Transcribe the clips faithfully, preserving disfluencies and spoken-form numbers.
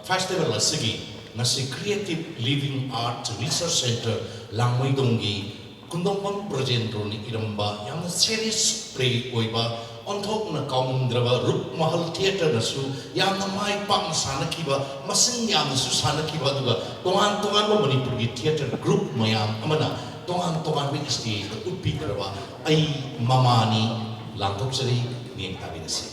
Festival ꯑꯁꯤꯒꯤ ꯉꯁꯤ Creative Living Arts Research Centre ꯂꯥꯡꯃꯩꯗꯣꯡꯒꯤ ꯀꯨꯟꯗꯣꯡꯕꯝ ꯕ꯭ꯔꯖꯦꯟꯗ꯭ꯔꯣꯅ ꯏꯔꯝꯕ ꯌꯥꯝꯅ serious play ꯑꯣꯏꯕ ꯑꯣꯟꯊꯣꯛꯅ ꯀꯥꯎꯉꯝꯗ꯭ꯔꯕ ꯔꯨꯞ ꯃꯍꯜ theatre ꯅꯁꯨ ꯌꯥꯝꯅ ꯃꯥꯏ ꯄꯥꯛꯅ ꯁꯥꯟꯅꯈꯤꯕ, ꯃꯁꯤꯡ ꯌꯥꯝꯅꯁꯨ ꯁꯥꯟꯅꯈꯤꯕ, ꯑꯗꯨꯒ ꯇꯣꯉꯥꯟ ꯇꯣꯉꯥꯟꯕ ꯃꯅꯤꯄꯨꯔꯒꯤ theatre group ꯃꯌꯥꯝ ꯑꯃꯅ ꯇꯣꯉꯥꯟ ꯇꯣꯉꯥꯟꯕ stage ꯇ ꯎꯠꯄꯤꯈ꯭ꯔꯕ ꯑꯩ ꯃꯃꯥꯅꯤ ꯂꯥꯡꯊꯣꯛꯆꯔꯤ꯫ ꯃꯤꯠꯌꯦꯡ ꯇꯥꯕꯤꯔꯁꯤ꯫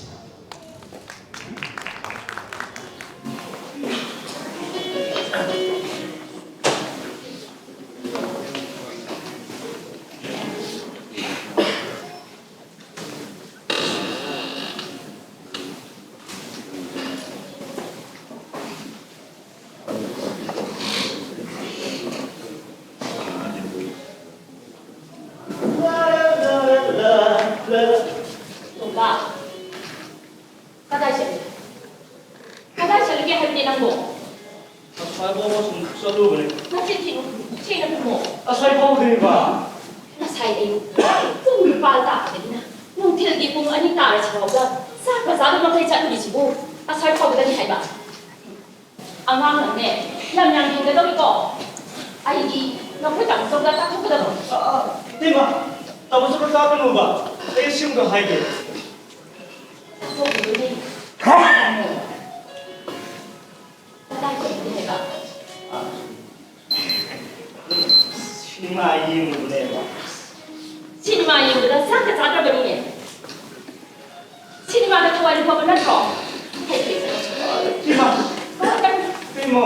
ꯇꯣꯝꯕ, ꯀꯗꯥꯏ ꯆꯠꯂꯤ? ꯀꯗꯥꯏ ꯆꯠꯂꯤꯒꯦ ꯍꯥꯏꯕꯅꯦ ꯅꯪꯕꯣ? ꯉꯁꯥꯏ ꯐꯥꯎꯕ ꯁꯨꯝ ꯆꯠꯂꯨꯕꯅꯦ꯫ ꯅꯆꯤꯟ ꯊꯤꯅꯨ, ꯁꯦꯡꯅ ꯈꯨꯝꯃꯣ꯫ ꯉꯁꯥꯏ ꯐꯥꯎꯕꯗꯅꯤꯕ꯫ ꯉꯁꯥꯏ ꯑꯌꯨꯛ ꯄꯨꯡ ꯅꯤꯄꯥꯜ ꯇꯥꯕꯗꯒꯤꯅ ꯅꯨꯡꯊꯤꯜꯒꯤ ꯄꯨꯡ ꯑꯅꯤ ꯇꯥꯔꯁꯤ ꯐꯥꯎꯕ ꯆꯥꯛꯀ ꯆꯥꯗ ꯃꯈꯩ ꯆꯠꯂꯨꯔꯤꯁꯤꯕꯨ ꯉꯁꯥꯏ ꯐꯥꯎꯕꯗꯅꯤ ꯍꯥꯏꯕ꯫ ꯑꯉꯥꯡ ꯅꯪꯅꯦ ꯌꯥꯝ ꯌꯥꯝ ꯍꯦꯟꯒꯗꯧꯔꯤꯀꯣ꯫ ꯑꯩꯗꯤ ꯅꯈꯣꯏ ꯇꯥꯃꯣꯆꯧꯗ ꯇꯥꯛꯊꯣꯛꯀꯗꯕ꯫ ꯑ, ꯑ, ꯏꯇꯩꯃ, ꯇꯥꯃꯣꯆꯧꯗ ꯇꯥꯛꯀꯅꯣꯕ꯫ ꯑꯩ ꯑꯁꯦꯡꯕ ꯍꯥꯏꯒꯦ꯫ ꯇꯥꯛꯊꯣꯛꯈꯤꯗꯣꯏꯅꯦ꯫ ꯀꯗꯥꯏ ꯆꯠꯂꯨꯒꯦ ꯍꯥꯏꯕ? ꯑ, ꯁꯤꯅꯦꯃꯥ ꯌꯦꯡꯉꯨꯕꯅꯦꯕ꯫ ꯁꯤꯅꯦꯃꯥ ꯌꯦꯡꯕꯗ ꯆꯥꯛꯀ ꯆꯥꯗ꯭ꯔꯕꯅꯤꯅꯦ꯫ ꯁꯤꯅꯦꯃꯥꯗ ꯊꯋꯥꯏ ꯂꯨꯞꯄꯕ ꯅꯠꯇ꯭ꯔꯣ? ꯐꯩ, ꯐꯩ, ꯐꯩ꯫ ꯏꯃꯥ! ꯀꯔꯤ, ꯀꯔꯤ? ꯏꯃꯥ!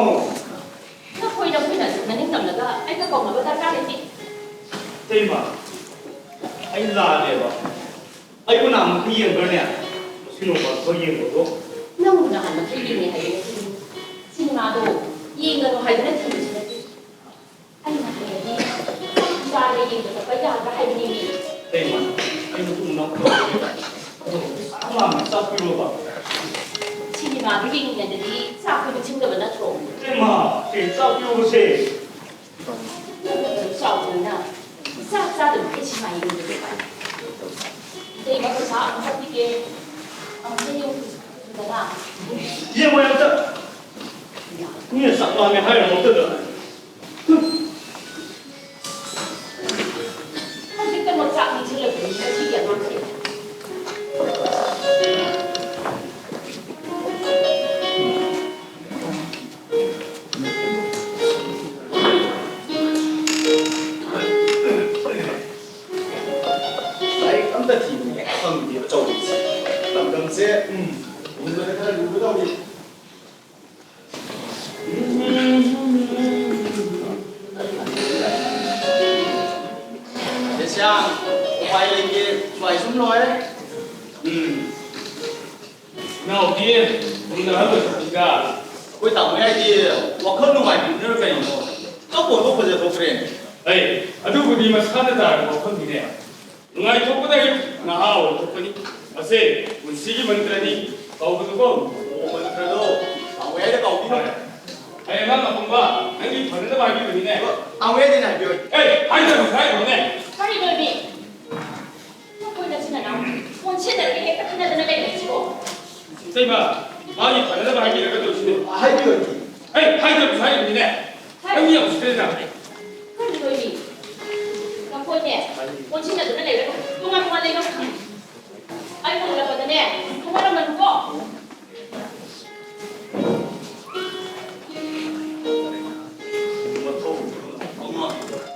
ꯅꯈꯣꯏ, ꯅꯈꯣꯏꯅ ꯃꯅꯤꯡ ꯇꯝꯂꯒ ꯑꯩꯒ ꯀꯧꯅꯕ ꯗꯔꯀꯥꯔ ꯂꯩꯇꯦ꯫ ꯏꯇꯩꯃ, ꯑꯩ ꯂꯥꯜꯂꯦꯕ꯫ ꯑꯩꯕꯨ ꯅꯍꯥꯟꯃꯨꯛꯀꯤ ꯌꯦꯡꯕ꯭ꯔꯅꯦ? ꯉꯁꯤ ꯅꯣꯡꯃ ꯑꯩꯈꯣꯏ ꯌꯦꯡꯕꯗꯣ꯫ ꯅꯪꯕꯨ ꯅꯍꯥꯟꯃꯨꯛꯀꯤ ꯌꯦꯡꯉꯦ ꯍꯥꯏꯕ ꯅꯠꯇꯦ꯫ ꯁꯤꯅꯦꯃꯥꯗꯣ ꯌꯦꯡꯒꯅꯨ ꯍꯥꯏꯗꯨꯅ ꯊꯤꯡꯕꯁꯨ ꯅꯠꯇꯦ꯫ ꯑꯩꯅ ꯍꯥꯏꯕꯗꯤ, ꯏꯆꯥꯒ ꯌꯦꯡꯕ ꯆꯠꯄ ꯌꯥꯕ꯭ꯔꯥ ꯍꯥꯏꯕꯅꯤꯅꯦ꯫ ꯀꯩꯅꯣ? ꯑꯩ ꯃꯇꯨꯡ ꯃꯅꯥꯎ ꯄꯨꯔꯛꯑꯣꯏꯕ꯫ ꯑꯗꯣ ꯆꯥꯛ ꯂꯥꯝꯃꯦ, ꯆꯥꯛ ꯄꯤꯔꯣꯕ꯫ ꯁꯤꯅꯦꯃꯥꯗꯨ ꯌꯦꯡꯉꯤꯉꯩꯗꯗꯤ ꯆꯥꯛꯇꯣ ꯅꯤꯡꯁꯤꯡꯗꯕ ꯅꯠꯇ꯭ꯔꯣ? ꯏꯃꯥ, ꯁꯤ ꯆꯥꯛ ꯄꯤꯔꯣꯕꯁꯦ꯫ ꯆꯥꯎꯕꯅꯤꯅ ꯆꯥꯛ ꯆꯥꯗꯕꯤꯗ ꯁꯤꯅꯦꯃꯥ ꯌꯦꯡꯕꯗꯤ ꯐꯩ꯫ ꯏꯇꯩꯃ, ꯄꯩꯁꯥ ꯑꯃꯨꯛ ꯍꯥꯞꯄꯤꯒꯦ꯫ ꯑꯃꯨꯛꯇ ꯌꯦꯡꯉꯨꯗꯅ꯫ ꯌꯦꯡꯉꯣꯏ ꯑꯝꯇ꯫ ꯃꯤꯅ ꯆꯥꯛ ꯂꯥꯝꯃꯦ ꯍꯥꯏꯔꯝꯃꯛꯇꯗ꯫ ꯍꯧꯖꯤꯛꯇꯃꯛ ꯆꯥꯛ ꯅꯤꯡꯁꯤꯡꯂꯛꯄꯅꯤ ꯃꯁꯤꯒꯤ ꯑꯉꯥꯡꯁꯦ꯫ ꯂꯥꯏꯔꯤꯛ ꯑꯝꯇ ꯊꯤꯕꯅꯤ ꯍꯦꯛ ꯐꯪꯗꯦ ꯑꯆꯧꯕꯁꯦ꯫ ꯂꯝꯗꯝꯁꯦ, ꯎꯝ, ꯍꯤꯡꯕꯗ ꯈꯔ ꯂꯨꯒꯗꯧꯔꯤ꯫ ꯁꯦꯁꯤꯌꯥ, ꯎꯄꯥꯏ ꯂꯩꯇꯦ, ꯁ꯭ꯋꯥꯏ ꯁꯨꯝ ꯂꯣꯏꯔꯦ꯫ ꯎꯝ꯫ ꯏꯅꯥꯎꯗꯤ ꯎꯅ ꯑꯍꯜ ꯑꯣꯏꯁꯤꯜꯂꯛꯏꯗ꯫ ꯑꯩꯈꯣꯏ ꯇꯥꯃꯣ ꯍꯥꯏꯗꯤ ꯋꯥꯈꯜ ꯅꯨꯡꯉꯥꯏꯕꯤꯗ꯭ꯔꯥ ꯀꯩꯅꯣ? ꯀꯞꯄ ꯑꯣꯟꯊꯣꯛꯄꯁꯦ ꯊꯣꯛꯈ꯭ꯔꯦ꯫ ꯑꯩ, ꯑꯗꯨꯕꯨꯗꯤ ꯃꯁꯥꯅ ꯇꯥꯔꯕ ꯋꯥꯐꯝꯅꯤꯅꯦ꯫ ꯅꯨꯡꯉꯥꯏꯊꯣꯛꯄꯗ ꯍꯦꯛ ꯅꯍꯥ ꯑꯣꯏꯊꯣꯛꯄꯅꯤ꯫ ꯃꯁꯦ ꯄꯨꯟꯁꯤꯒꯤ ꯃꯟꯇ꯭ꯔꯅꯤ꯫ ꯀꯥꯎꯒꯅꯨꯀꯣ꯫ ꯑꯣ, ꯃꯟꯇ꯭ꯔꯗꯣ ꯇꯥꯃꯣ ꯍꯥꯏꯗ ꯀꯥꯎꯕꯤꯅꯨ꯫ ꯍꯣꯏ꯫ ꯑꯩ ꯑꯉꯥꯡ ꯑꯄꯪꯕ, ꯅꯪꯒꯤ ꯐꯅꯅꯕ ꯍꯥꯏꯕꯤꯕꯅꯤꯅꯦ꯫ ꯇꯥꯃꯣ ꯍꯥꯏꯗꯅ ꯍꯥꯏꯕꯤꯌꯨ꯫ ꯑꯦ, ꯍꯥꯏꯗꯕꯁꯨ ꯍꯥꯏꯔꯤꯕꯅꯦ꯫ ꯀꯔꯤꯅꯣ ꯏꯕꯤ? ꯅꯈꯣꯏ ꯅꯆꯤꯟ ꯅꯅꯥꯎ ꯀꯣꯟꯁꯤꯟꯅꯔꯒ ꯍꯦꯛꯇ ꯈꯠꯅꯗꯅ ꯂꯩꯔꯤꯁꯤꯕꯣ? ꯏꯇꯩꯃ, ꯃꯥꯒꯤ ꯐꯅꯅꯕ ꯍꯥꯏꯕꯤꯔꯒ ꯇꯧꯔꯤꯁꯤꯅꯦ꯫ ꯍꯥꯏꯕꯤꯔꯣꯏ꯫ ꯑꯦ, ꯍꯥꯏꯗꯕꯁꯨ ꯍꯥꯏꯔꯤꯕꯅꯤꯅꯦ꯫ ꯍꯥꯏ-, ꯅꯪ ꯌꯥꯝ ꯎꯁꯤꯠꯇ꯭ꯔꯦꯗ꯫ ꯀꯔꯤꯅꯣ ꯏꯕꯤ? ꯅꯈꯣꯏꯅꯦ, ꯀꯣꯟꯁꯤꯟꯅꯗꯨꯅ ꯂꯩꯔꯒ ꯇꯣꯉꯥꯟ ꯇꯣꯉꯥꯟ ꯂꯩꯅꯧ꯫ ꯑꯩ ꯍꯜꯂꯛꯄꯗꯅꯦ, ꯈꯠꯅꯔꯝꯒꯅꯨꯀꯣ꯫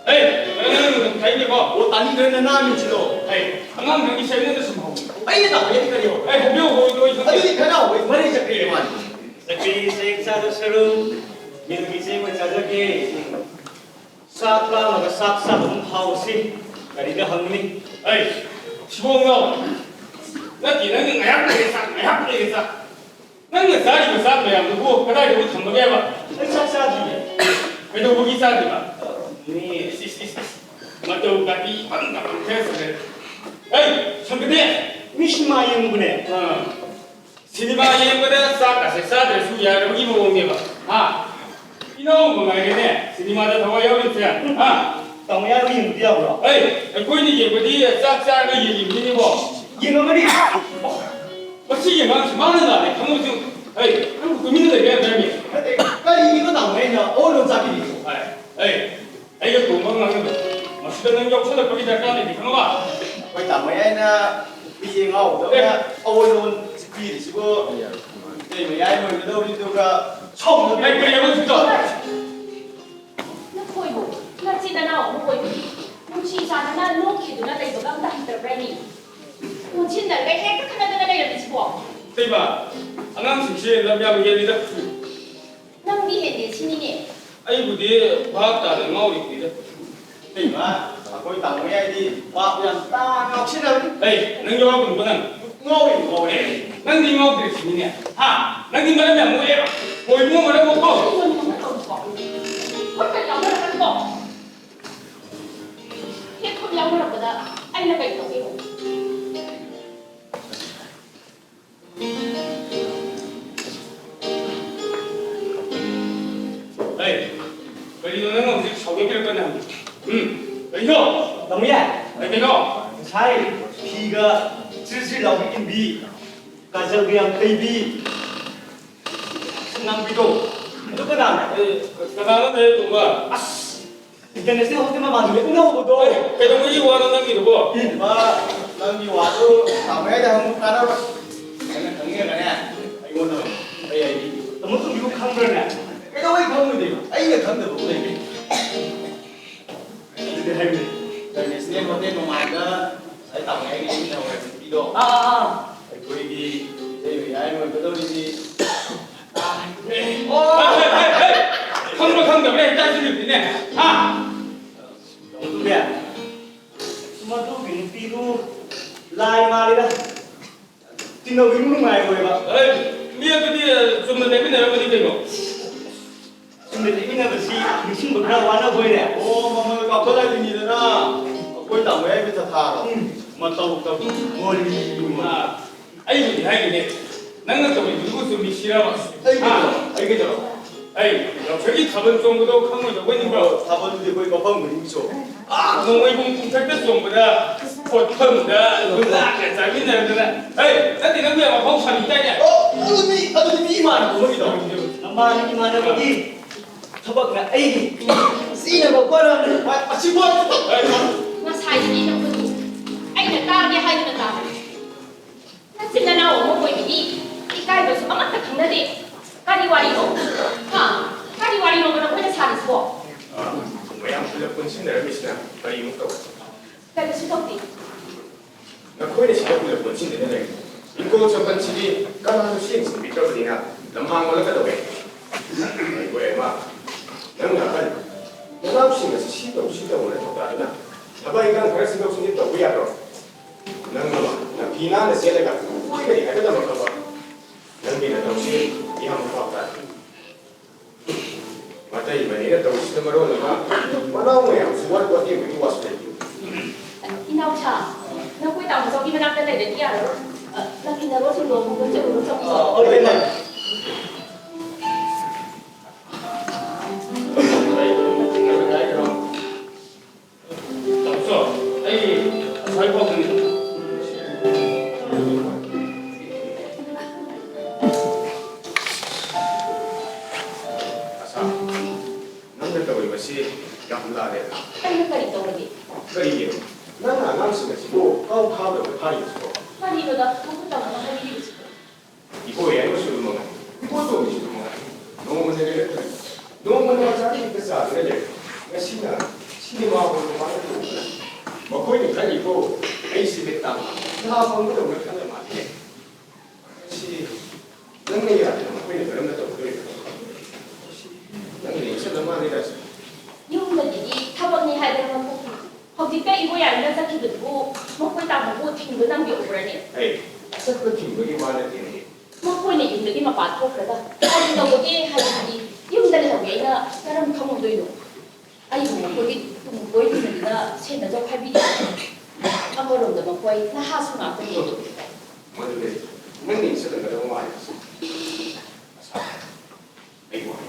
ꯑꯦ, ꯅꯪ, ꯅꯪ, ꯅꯪ, ꯍꯥꯏꯅꯦꯀꯣ꯫ ꯑꯣ, ꯇꯥꯅꯤꯡꯗ꯭ꯔꯦ, ꯅꯅꯥ ꯃꯤꯡꯁꯤꯗꯣ꯫ ꯑꯦ, ꯑꯉꯥꯡ ꯅꯪꯒꯤ ꯁꯦꯝꯅꯗ ꯁꯨꯝ ꯍꯧ꯫ ꯑꯩꯅ ꯇꯥꯛꯄ ꯌꯥꯗꯤ ꯀꯔꯤ ꯍꯧ? ꯑꯦ, ꯍꯧꯕꯤꯌꯨ, ꯍꯧꯕꯤꯌꯨ, ꯍꯧꯕꯤꯌꯨ꯫ ꯑꯗꯨꯗꯤ ꯈꯔ ꯍꯧꯋꯦ, ꯃꯔꯩ ꯆꯠꯈ꯭ꯔꯦ ꯃꯥꯅꯤ꯫ ꯆꯀ꯭ꯔꯤ ꯆꯦꯡ ꯆꯥꯗꯧ ꯁꯔꯨꯛ, ꯃꯤꯜꯒꯤ ꯆꯦꯡ ꯑꯣꯏꯅ ꯆꯥꯖꯒꯦ꯫ ꯆꯥꯛ ꯂꯥꯝꯂꯒ ꯆꯥꯛ ꯆꯥꯕ ꯑꯃ ꯐꯥꯎꯁꯤ꯫ ꯀꯔꯤꯗ ꯍꯪꯅꯤ? ꯑꯩ, ꯁꯤꯕꯣꯡꯗꯣ, ꯅꯠꯇꯦ, ꯅꯪꯅ ꯉꯥꯏꯍꯥꯛ ꯂꯩꯔ ꯆꯥꯛ, ꯉꯥꯏꯍꯥꯛ ꯂꯩꯔ ꯆꯥꯛ꯫ ꯅꯪꯅ ꯆꯥꯔꯤꯕ ꯆꯥꯛ ꯃꯌꯥꯝꯗꯨꯕꯨ ꯀꯗꯥꯏꯗꯕꯨ ꯊꯝꯕꯒꯦꯕ? ꯑꯩ ꯆꯥꯛ ꯆꯥꯗ꯭ꯔꯤꯌꯦ꯫ ꯀꯩꯗꯧꯕꯒꯤ ꯆꯥꯗ꯭ꯔꯤꯕ? ꯃꯤ ꯏꯁ, ꯏꯁ, ꯏꯁ, ꯏꯁ꯫ ꯃꯇꯧ ꯀꯥꯇꯤ ꯏꯐꯪ ꯀꯐꯪ ꯈꯔ ꯁꯥꯟꯅꯔꯦ꯫ ꯑꯩ, ꯁꯪꯒꯗꯦ! ꯃꯤ ꯁꯤꯅꯦꯃꯥ ꯌꯦꯡꯉꯨꯕꯅꯦ꯫ ꯑꯥ꯫ ꯁꯤꯅꯦꯃꯥ ꯌꯦꯡꯕꯗ ꯆꯥꯛꯀꯁꯦ ꯆꯥꯗ꯭ꯔꯁꯨ ꯌꯥꯔꯕꯒꯤ ꯃꯑꯣꯡꯅꯦꯕ꯫ ꯍꯥ? ꯏꯅꯥꯎ ꯃꯉꯥꯏꯔꯦꯅꯦ ꯁꯤꯅꯦꯃꯥꯗ ꯊꯋꯥꯏ ꯌꯥꯎꯔꯤꯁꯦ꯫ ꯍꯥ? ꯇꯥꯃꯣ ꯌꯥꯔꯣ ꯌꯦꯡꯕꯗꯤ ꯌꯥꯕ꯭ꯔꯣ? ꯑꯩ, ꯑꯩꯈꯣꯏꯅ ꯌꯦꯡꯕꯗꯤ ꯆꯥꯛ ꯆꯥꯔꯒ ꯌꯦꯡꯉꯤꯕꯅꯤꯅꯦꯕꯣ꯫ ꯌꯦꯡꯉꯝꯃꯅꯤ꯫ ꯃꯁꯤꯒꯤ ꯑꯉꯥꯡꯁꯤ ꯃꯥꯅ ꯂꯥꯜꯂꯦ ꯈꯪꯉꯕꯁꯨ, ꯑꯩ, ꯅꯪꯕꯨ ꯇꯨꯃꯤꯟꯅ ꯂꯩꯕ ꯌꯥꯕ꯭ꯔꯥꯅꯦ? ꯅꯠꯇꯦ, ꯀꯔꯤꯒꯤꯅꯣ ꯇꯥꯃꯣ ꯑꯩꯅ ꯑꯑꯣꯟ ꯂꯣꯟ ꯆꯥꯕꯤꯔꯤꯗꯣ? ꯑꯩ, ꯑꯩ, ꯑꯩꯒ ꯇꯣꯡꯕ ꯑꯉꯥꯡꯅꯕ ꯃꯁꯤꯗ ꯅꯪ ꯌꯥꯎꯁꯜꯂꯛꯄꯒꯤ ꯗꯔꯀꯥꯔ ꯂꯩꯇꯦ, ꯈꯪꯉꯕ? ꯑꯩꯈꯣꯏ ꯇꯥꯃꯣ ꯑꯩꯅ ꯅꯨꯄꯤꯁꯦ ꯉꯥꯎꯗꯧꯅ ꯑꯦ꯫ ꯑꯑꯣꯟ ꯂꯣꯟ ꯄꯤꯔꯤꯁꯤꯕꯨ ꯏꯇꯩ ꯃꯌꯥꯏ ꯑꯣꯏꯒꯗꯧꯔꯤꯗꯨꯒ ꯁꯣꯝꯗ ꯑꯩ ꯀꯔꯤ ꯍꯥꯏꯕ ꯍꯧꯖꯤꯛꯇꯣ? ꯅꯈꯣꯏꯕꯨ ꯅꯆꯤꯟ ꯅꯅꯥꯎ ꯑꯃ ꯑꯣꯏꯕꯒꯤ ꯅꯨꯡꯁꯤ ꯆꯥꯟꯅꯅ ꯅꯣꯛꯈꯤꯗꯨꯅ ꯂꯩꯕꯒ ꯑꯝꯇ ꯍꯩꯇ꯭ꯔꯕ꯭ꯔꯅꯤ? ꯑꯣꯟꯁꯤꯟꯅꯔꯒ ꯍꯦꯛꯇ ꯈꯠꯅꯗꯅ ꯂꯩꯔꯝꯃꯤꯁꯤꯕꯣ? ꯏꯇꯩꯃ, ꯑꯉꯥꯡꯁꯤꯡꯁꯦ ꯂꯝ ꯌꯥꯝ ꯍꯦꯜꯂꯤꯗ꯫ ꯅꯪꯗꯤ ꯍꯦꯟꯗꯦ ꯁꯤꯅꯤꯅꯦ꯫ ꯑꯩꯕꯨꯗꯤ ꯚꯥꯞ ꯇꯥꯗ ꯉꯥꯎꯔꯤꯕꯅꯤꯗ꯫ ꯏꯇꯩꯃ, ꯑꯩꯈꯣꯏ ꯇꯥꯃꯣ ꯍꯥꯏꯗꯤ ꯚꯥꯞ ꯌꯥꯝ ꯇꯥꯅ ꯉꯥꯎꯁꯤꯟꯅꯕꯅꯤ꯫ ꯑꯩ, ꯅꯪ ꯌꯥꯎꯔꯛꯀꯅꯨꯀꯣ ꯅꯪ꯫ ꯉꯥꯎꯔꯤ, ꯉꯥꯎꯔꯤ꯫ ꯅꯪꯗꯤ ꯉꯥꯎꯗ꯭ꯔꯤꯁꯤꯅꯤꯅꯦ꯫ ꯍꯥ? ꯅꯪꯗꯤ ꯃꯔꯝ ꯌꯥꯝ ꯃꯣꯛꯑꯦꯕ꯫ ꯀꯣꯏꯕꯨ ꯃꯔꯝ ꯃꯣꯛꯄ꯭ꯔꯣ? ꯈꯨꯠꯀ ꯌꯥꯎꯅꯔꯛꯀꯅꯨꯀꯣ꯫ ꯍꯦꯛ ꯈꯨꯠ ꯌꯥꯎꯅꯔꯛꯄꯗ ꯑꯩꯅ ꯀꯩ ꯇꯧꯒꯦꯕ? ꯑꯩ, ꯀꯔꯤꯅꯣ ꯅꯪ ꯍꯧꯖꯤꯛ ꯁꯥꯎꯗꯣꯛꯄꯤꯔꯛꯄꯅ? ꯎꯝ, ꯀꯔꯤꯅꯣ? ꯇꯥꯃꯣ ꯌꯥꯏ꯫ ꯀꯔꯤꯅꯣ? ꯉꯁꯥꯏ ꯐꯤꯒ ꯆꯤꯔꯤ ꯆꯤꯔꯤ ꯂꯥꯎꯕꯤ ꯏꯟꯕꯤ, ꯀꯥꯖꯜꯒ ꯌꯥꯝ ꯇꯩꯕꯤ, ꯁꯝ ꯉꯥꯡꯕꯤꯗꯣ꯫ ꯑꯗꯨ ꯀꯅꯥꯅꯣ? ꯑꯦ, ꯀꯅꯥꯅꯣ ꯅꯌꯥꯏ ꯇꯣꯡꯕ? ꯑꯁ, ꯏꯟꯇꯔꯅꯦꯁꯅꯦꯜ ꯍꯣꯇꯦꯜ ꯃꯃꯥꯡꯗ ꯂꯦꯞꯃꯤꯟꯅꯍꯧꯕꯗꯣ꯫ ꯑꯦ, ꯀꯩꯗꯧꯕꯒꯤ ꯋꯥꯅꯣ ꯅꯪꯒꯤꯗꯨꯕꯣ? ꯏꯃꯥ, ꯅꯪꯒꯤ ꯋꯥꯗꯨ ꯇꯥꯃꯣ ꯌꯥꯏꯗ ꯍꯪꯕ ꯀꯥꯟꯅꯔꯣꯏ꯫ ꯅꯪꯅ ꯈꯪꯅꯤꯡꯉꯒꯅꯦ, ꯑꯩꯉꯣꯟꯗ ꯍꯪꯉꯨ꯫ ꯑꯩ ꯍꯥꯏꯕꯤꯒꯦ꯫ ꯇꯥꯃꯣ ꯇꯣꯝꯕꯤꯕꯨ ꯈꯪꯕ꯭ꯔꯅꯦ? ꯀꯩꯗꯧꯕꯩ ꯈꯪꯉꯣꯏꯗꯣꯏꯅꯣ? ꯑꯩꯅ ꯈꯪꯗꯕꯕꯨ ꯂꯩꯕ꯭ꯔꯣ? ꯑꯗꯨꯗꯤ ꯍꯥꯏꯌꯨꯅꯦ꯫ ꯏꯟꯇꯔꯅꯦꯁꯅꯦꯜ ꯍꯣꯇꯦꯜ ꯃꯃꯥꯡꯗ ꯑꯩ ꯇꯥꯃꯣ ꯌꯥꯏꯒ ꯂꯦꯞꯃꯤꯟꯅꯍꯧꯋꯦ ꯅꯨꯄꯤꯗꯣ꯫ ꯑꯥ, ꯑꯥ, ꯑꯥ꯫ ꯑꯩꯈꯣꯏꯒꯤ ꯏꯇꯩ ꯃꯌꯥꯏ ꯑꯣꯏꯒꯗꯧꯔꯤꯅꯤ꯫ ꯑꯣ! ꯍꯦ, ꯍꯦ, ꯍꯦ, ꯍꯦ! ꯈꯪꯕ꯭ꯔꯥ ꯈꯪꯗꯕ꯭ꯔꯥ ꯍꯦꯛ ꯇꯥꯁꯤꯜꯂꯤꯕꯅꯤꯅꯦ꯫ ꯍꯥ? ꯇꯥꯃꯣ, ꯃꯗꯨꯒꯤ ꯅꯨꯄꯤꯗꯨ ꯂꯥꯏ ꯃꯥꯜꯂꯤꯗ꯫ ꯇꯤꯟꯅꯕ ꯏꯅꯨꯡ ꯅꯨꯡꯉꯥꯏꯔꯣꯏꯕ꯫ ꯑꯦ, ꯃꯤ ꯑꯗꯨꯗꯤ ꯆꯨꯝꯅ ꯂꯦꯞꯃꯤꯟꯅꯔꯝꯃꯗꯤ ꯀꯩꯅꯣ? ꯆꯨꯝꯅ ꯂꯦꯞꯃꯤꯟꯅꯕꯁꯤ ꯅꯤꯡꯁꯤꯡꯕ ꯈꯔ ꯋꯥꯅꯕ ꯑꯣꯏꯔꯦ꯫ ꯑꯣ, ꯃꯃꯜ ꯀꯥꯎꯈꯠꯂꯛꯂꯤꯅꯤꯗꯅ꯫ ꯑꯩꯈꯣꯏ ꯇꯥꯃꯣ ꯌꯥꯏꯒꯤ ꯊꯥꯊꯥꯗꯣ꯫ ꯎꯝ꯫ ꯃꯇꯧ ꯇꯧ ꯃꯣꯜꯂꯤ ꯃꯣꯜꯂꯤ꯫ ꯑꯥ, ꯑꯩꯕꯨꯗꯤ ꯍꯥꯏꯔꯤꯅꯦ, ꯅꯪꯅ ꯇꯧꯔꯤꯗꯨꯕꯨ ꯆꯨꯝꯃꯤ ꯁꯤꯔꯕ? ꯑꯩ ꯀꯩꯗꯧꯔꯕ? ꯑꯥ꯫ ꯑꯩ ꯀꯩꯗꯧꯔꯕ? ꯑꯩ ꯌꯥꯎꯁꯪꯒꯤ ꯊꯥꯕꯜ ꯆꯣꯡꯕꯗꯣ ꯈꯪꯉꯣꯏꯗꯧꯕꯩ ꯅꯤꯡꯕ꯭ꯔꯣ? ꯑꯣ, ꯊꯥꯕꯜꯗꯨꯗꯤ ꯑꯩꯈꯣꯏ ꯃꯐꯝ ꯈꯨꯗꯤꯡꯒꯤ ꯆꯣꯡꯉꯤ꯫ ꯑꯥ, ꯅꯣꯡꯃꯩꯕꯨꯡ ꯆꯤꯡꯊꯛꯇ ꯆꯣꯡꯕꯗ ꯄꯣꯠꯐꯝꯗ ꯒꯨꯂꯥꯒ ꯆꯥꯃꯤꯟꯅꯔꯗꯅ꯫ ꯍꯩ, ꯅꯠꯇꯦ, ꯅꯪꯕꯨ ꯌꯥꯝ ꯑꯐꯥꯎ ꯁꯥꯕꯤꯗꯥꯏꯅꯦ? ꯑꯣ, ꯑꯗꯨꯗꯤ, ꯑꯗꯨꯗꯤ ꯃꯤ ꯏꯃꯥꯟꯅꯕ ꯑꯃꯒꯤꯗꯣ꯫ ꯃꯥꯅ ꯏꯃꯥꯟꯅꯕꯒꯤ ꯊꯕꯛꯅ ꯑꯩꯒꯤ ꯁꯤꯅꯕ ꯍꯣꯠꯅꯕꯅꯤ꯫ ꯑꯁꯤꯕꯨ ꯉꯁꯥꯏꯗꯒꯤ ꯅꯈꯣꯏꯅꯤ ꯑꯩꯅ ꯇꯥꯒꯦ ꯍꯥꯏꯗꯨꯅ ꯇꯥꯕꯅꯤ꯫ ꯅꯆꯤꯟ ꯅꯅꯥꯎ ꯑꯃ ꯑꯣꯏꯕꯒꯤ ꯏꯀꯥꯏꯕꯁꯨ ꯑꯃꯠꯇ ꯈꯪꯅꯗꯦ꯫ ꯀꯔꯤ ꯋꯥꯔꯤꯅꯣ? ꯍꯥ? ꯀꯔꯤ ꯋꯥꯔꯤꯅꯣꯕ ꯅꯈꯣꯏꯅ ꯁꯥꯔꯤꯁꯤꯕꯣ? ꯑ, ꯃꯌꯥꯝ ꯄꯨꯂꯞ ꯄꯨꯟꯁꯤꯟꯅꯔꯝꯃꯤꯁꯤꯅ ꯀꯔꯤꯃꯨꯛ ꯇꯧꯕ? ꯀꯔꯤꯁꯨ ꯇꯧꯗꯦ꯫ ꯅꯈꯣꯏꯅ ꯁꯤꯗ ꯄꯨꯂꯞ ꯄꯨꯟꯁꯤꯟꯗꯨꯅ ꯂꯩ꯫ ꯏꯪꯈꯣꯜ ꯆꯪꯐꯝꯁꯤꯗꯤ ꯀꯅꯥꯅꯁꯨ ꯌꯦꯡꯁꯤꯟꯕꯤꯗ꯭ꯔꯕꯅꯤꯅ ꯂꯝꯍꯥꯡ ꯑꯣꯜꯂꯒ ꯇꯧꯔꯦ꯫ ꯑꯩꯈꯣꯏ ꯑꯃ, ꯅꯪꯅ ꯑꯍꯜ, ꯅꯅꯥꯎꯁꯤꯡ ꯑꯁꯤ ꯁꯤ ꯇꯧ, ꯁꯤ ꯇꯧꯅ ꯊꯧꯗꯥꯗꯨꯅ ꯊꯕꯛ ꯏꯪꯈꯥꯡ ꯈꯔ ꯁꯤꯟꯗꯣꯛ ꯁꯤꯟꯖꯤꯟ ꯇꯧꯕ ꯌꯥꯗ꯭ꯔꯣ? ꯅꯪ ꯑꯃ, ꯅꯥꯄꯤ ꯅꯥꯟꯅ ꯆꯦꯜꯂꯒ ꯀꯣꯏꯒꯅꯤ ꯍꯥꯏꯕ ꯇꯝꯃꯛꯂꯕ? ꯅꯪꯒꯤ ꯅꯇꯧꯁꯤ ꯌꯥꯝ ꯐꯕ ꯇꯥꯏ꯫ ꯃꯇꯩ ꯃꯅꯦꯅ ꯇꯧꯔꯤꯁꯤꯅ ꯃꯔꯣꯜ ꯑꯃ, ꯃꯅꯥꯎ ꯃꯌꯥꯝꯁꯨ ꯋꯥꯔꯤ ꯋꯥꯇꯦꯝꯕꯒꯤ ꯋꯥꯁꯨ ꯂꯩꯇꯦ꯫ ꯏꯅꯥꯎꯁꯥ, ꯅꯈꯣꯏ ꯇꯥꯃꯣꯆꯧꯒꯤ ꯃꯅꯥꯛꯇ ꯂꯩꯔꯗꯤ ꯌꯥꯔꯔꯣꯏ꯫ ꯑ, ꯅꯪꯒꯤ ꯅꯔꯣꯟꯁꯤꯡꯗꯣ ꯑꯃꯨꯛ ꯂꯣꯟꯁꯤꯜꯂꯨꯔꯣ, ꯆꯪꯉꯣ꯫ ꯑ, ꯍꯣꯏ, ꯍꯣꯏ꯫ ꯇꯥꯃꯣꯆꯧ, ꯑꯩ ꯑꯁ꯭ꯋꯥꯏ ꯐꯥꯎꯗꯅꯤ꯫ ꯑꯁꯥ, ꯅꯪꯅ ꯇꯧꯔꯤꯕꯁꯤ ꯌꯥꯝ ꯂꯥꯜꯂꯦ꯫ ꯑꯩꯅ ꯀꯔꯤ ꯇꯧꯔꯒꯦ? ꯀꯔꯤꯒꯤꯅꯣ? ꯅꯪꯅ ꯑꯉꯥꯡꯁꯤꯡ ꯑꯁꯤꯕꯨ ꯀꯥꯎ ꯊꯥꯗꯕ ꯊꯥꯔꯤꯕꯁꯤꯕꯣ? ꯀꯔꯤꯅꯣꯗ ꯃꯈꯣꯏ ꯇꯥꯃꯣꯅ ꯍꯥꯏꯕꯤꯔꯤꯕꯁꯤꯕꯣ? ꯏꯕꯣ ꯌꯥꯏꯃꯁꯨ ꯑꯗꯨꯝ ꯃꯉꯥꯏ, ꯏꯕꯣꯇꯣꯝꯕꯤꯁꯨ ꯑꯗꯨꯝ ꯃꯉꯥꯏ꯫ ꯅꯣꯡꯃꯅ ꯂꯩꯔꯛꯇ꯭ꯔꯦ, ꯅꯣꯡꯃꯅ ꯃꯆꯥꯗꯤ ꯍꯦꯛꯇ ꯆꯥꯗꯨꯅ ꯂꯩꯔꯦ꯫ ꯉꯁꯤꯅ ꯁꯤꯅꯦꯃꯥ ꯍꯣꯜ ꯃꯃꯥꯡꯗ ꯇꯣꯡꯗꯅ꯫ ꯃꯈꯣꯏꯅ ꯈꯜꯂꯤꯕꯣ ꯑꯩꯁꯤ ꯃꯤꯠ ꯇꯥꯡꯕ, ꯅꯍꯥ ꯄꯪꯕꯗꯧꯅ ꯈꯜꯂ ꯃꯥꯜꯂꯦ꯫ ꯁꯤ ꯅꯪꯅ ꯌꯥꯗꯅ ꯃꯈꯣꯏꯅ ꯀꯔꯝꯅ ꯇꯧꯒꯗꯧꯔꯤꯕꯅꯣ? ꯁꯤ ꯅꯪꯅ ꯌꯦꯡꯁꯤꯜꯂ ꯃꯥꯜꯂꯦ ꯔꯥꯖ꯫ ꯌꯨꯝꯗꯒꯤꯗꯤ ꯊꯕꯛꯅꯤ ꯍꯥꯏꯗꯅ ꯂꯧꯊꯣꯛꯈꯤ꯫ ꯍꯧꯖꯤꯛꯇ ꯏꯕꯣ ꯌꯥꯏꯃꯅ ꯆꯠꯈꯤꯕꯗꯨꯕꯨ ꯃꯈꯣꯏ ꯇꯥꯃꯣꯕꯨ ꯊꯤꯡꯕ ꯅꯪꯕ ꯎꯕ꯭ꯔꯅꯦ? ꯑꯩ ꯆꯠꯄ ꯊꯤꯡꯕꯒꯤ ꯋꯥ ꯅꯠꯇꯦꯅꯦ꯫ ꯃꯈꯣꯏꯅ ꯌꯨꯝꯗꯒꯤ ꯃꯄꯥꯟ ꯊꯣꯛꯈ꯭ꯔꯒ ꯀꯔꯤ ꯇꯧꯕꯒꯦ ꯍꯥꯏꯕꯗꯨꯗꯤ ꯌꯨꯝꯗ ꯂꯩꯍꯧꯋꯦ ꯑꯩꯅ ꯀꯔꯝ ꯈꯪꯉꯨꯗꯣꯏꯅꯣ? ꯑꯩꯕꯨ ꯃꯈꯣꯏꯒꯤ ꯇꯨꯡ ꯀꯣꯏꯕꯤꯗꯨꯅ ꯁꯦꯟꯅꯖꯧ ꯍꯥꯏꯕꯤꯔꯤꯕꯅꯤ꯫ ꯑꯃꯔꯣꯝꯗ ꯃꯈꯣꯏ ꯅꯍꯥꯁꯨ ꯉꯥꯛꯇꯅꯤ꯫ ꯃꯗꯨꯗꯤ ꯅꯪꯅ ꯏꯟꯁꯤꯜꯂꯒꯗꯕ ꯃꯥꯜꯂꯤ꯫ ꯑꯁꯥ, ꯑꯩ ꯋꯥꯔꯦ꯫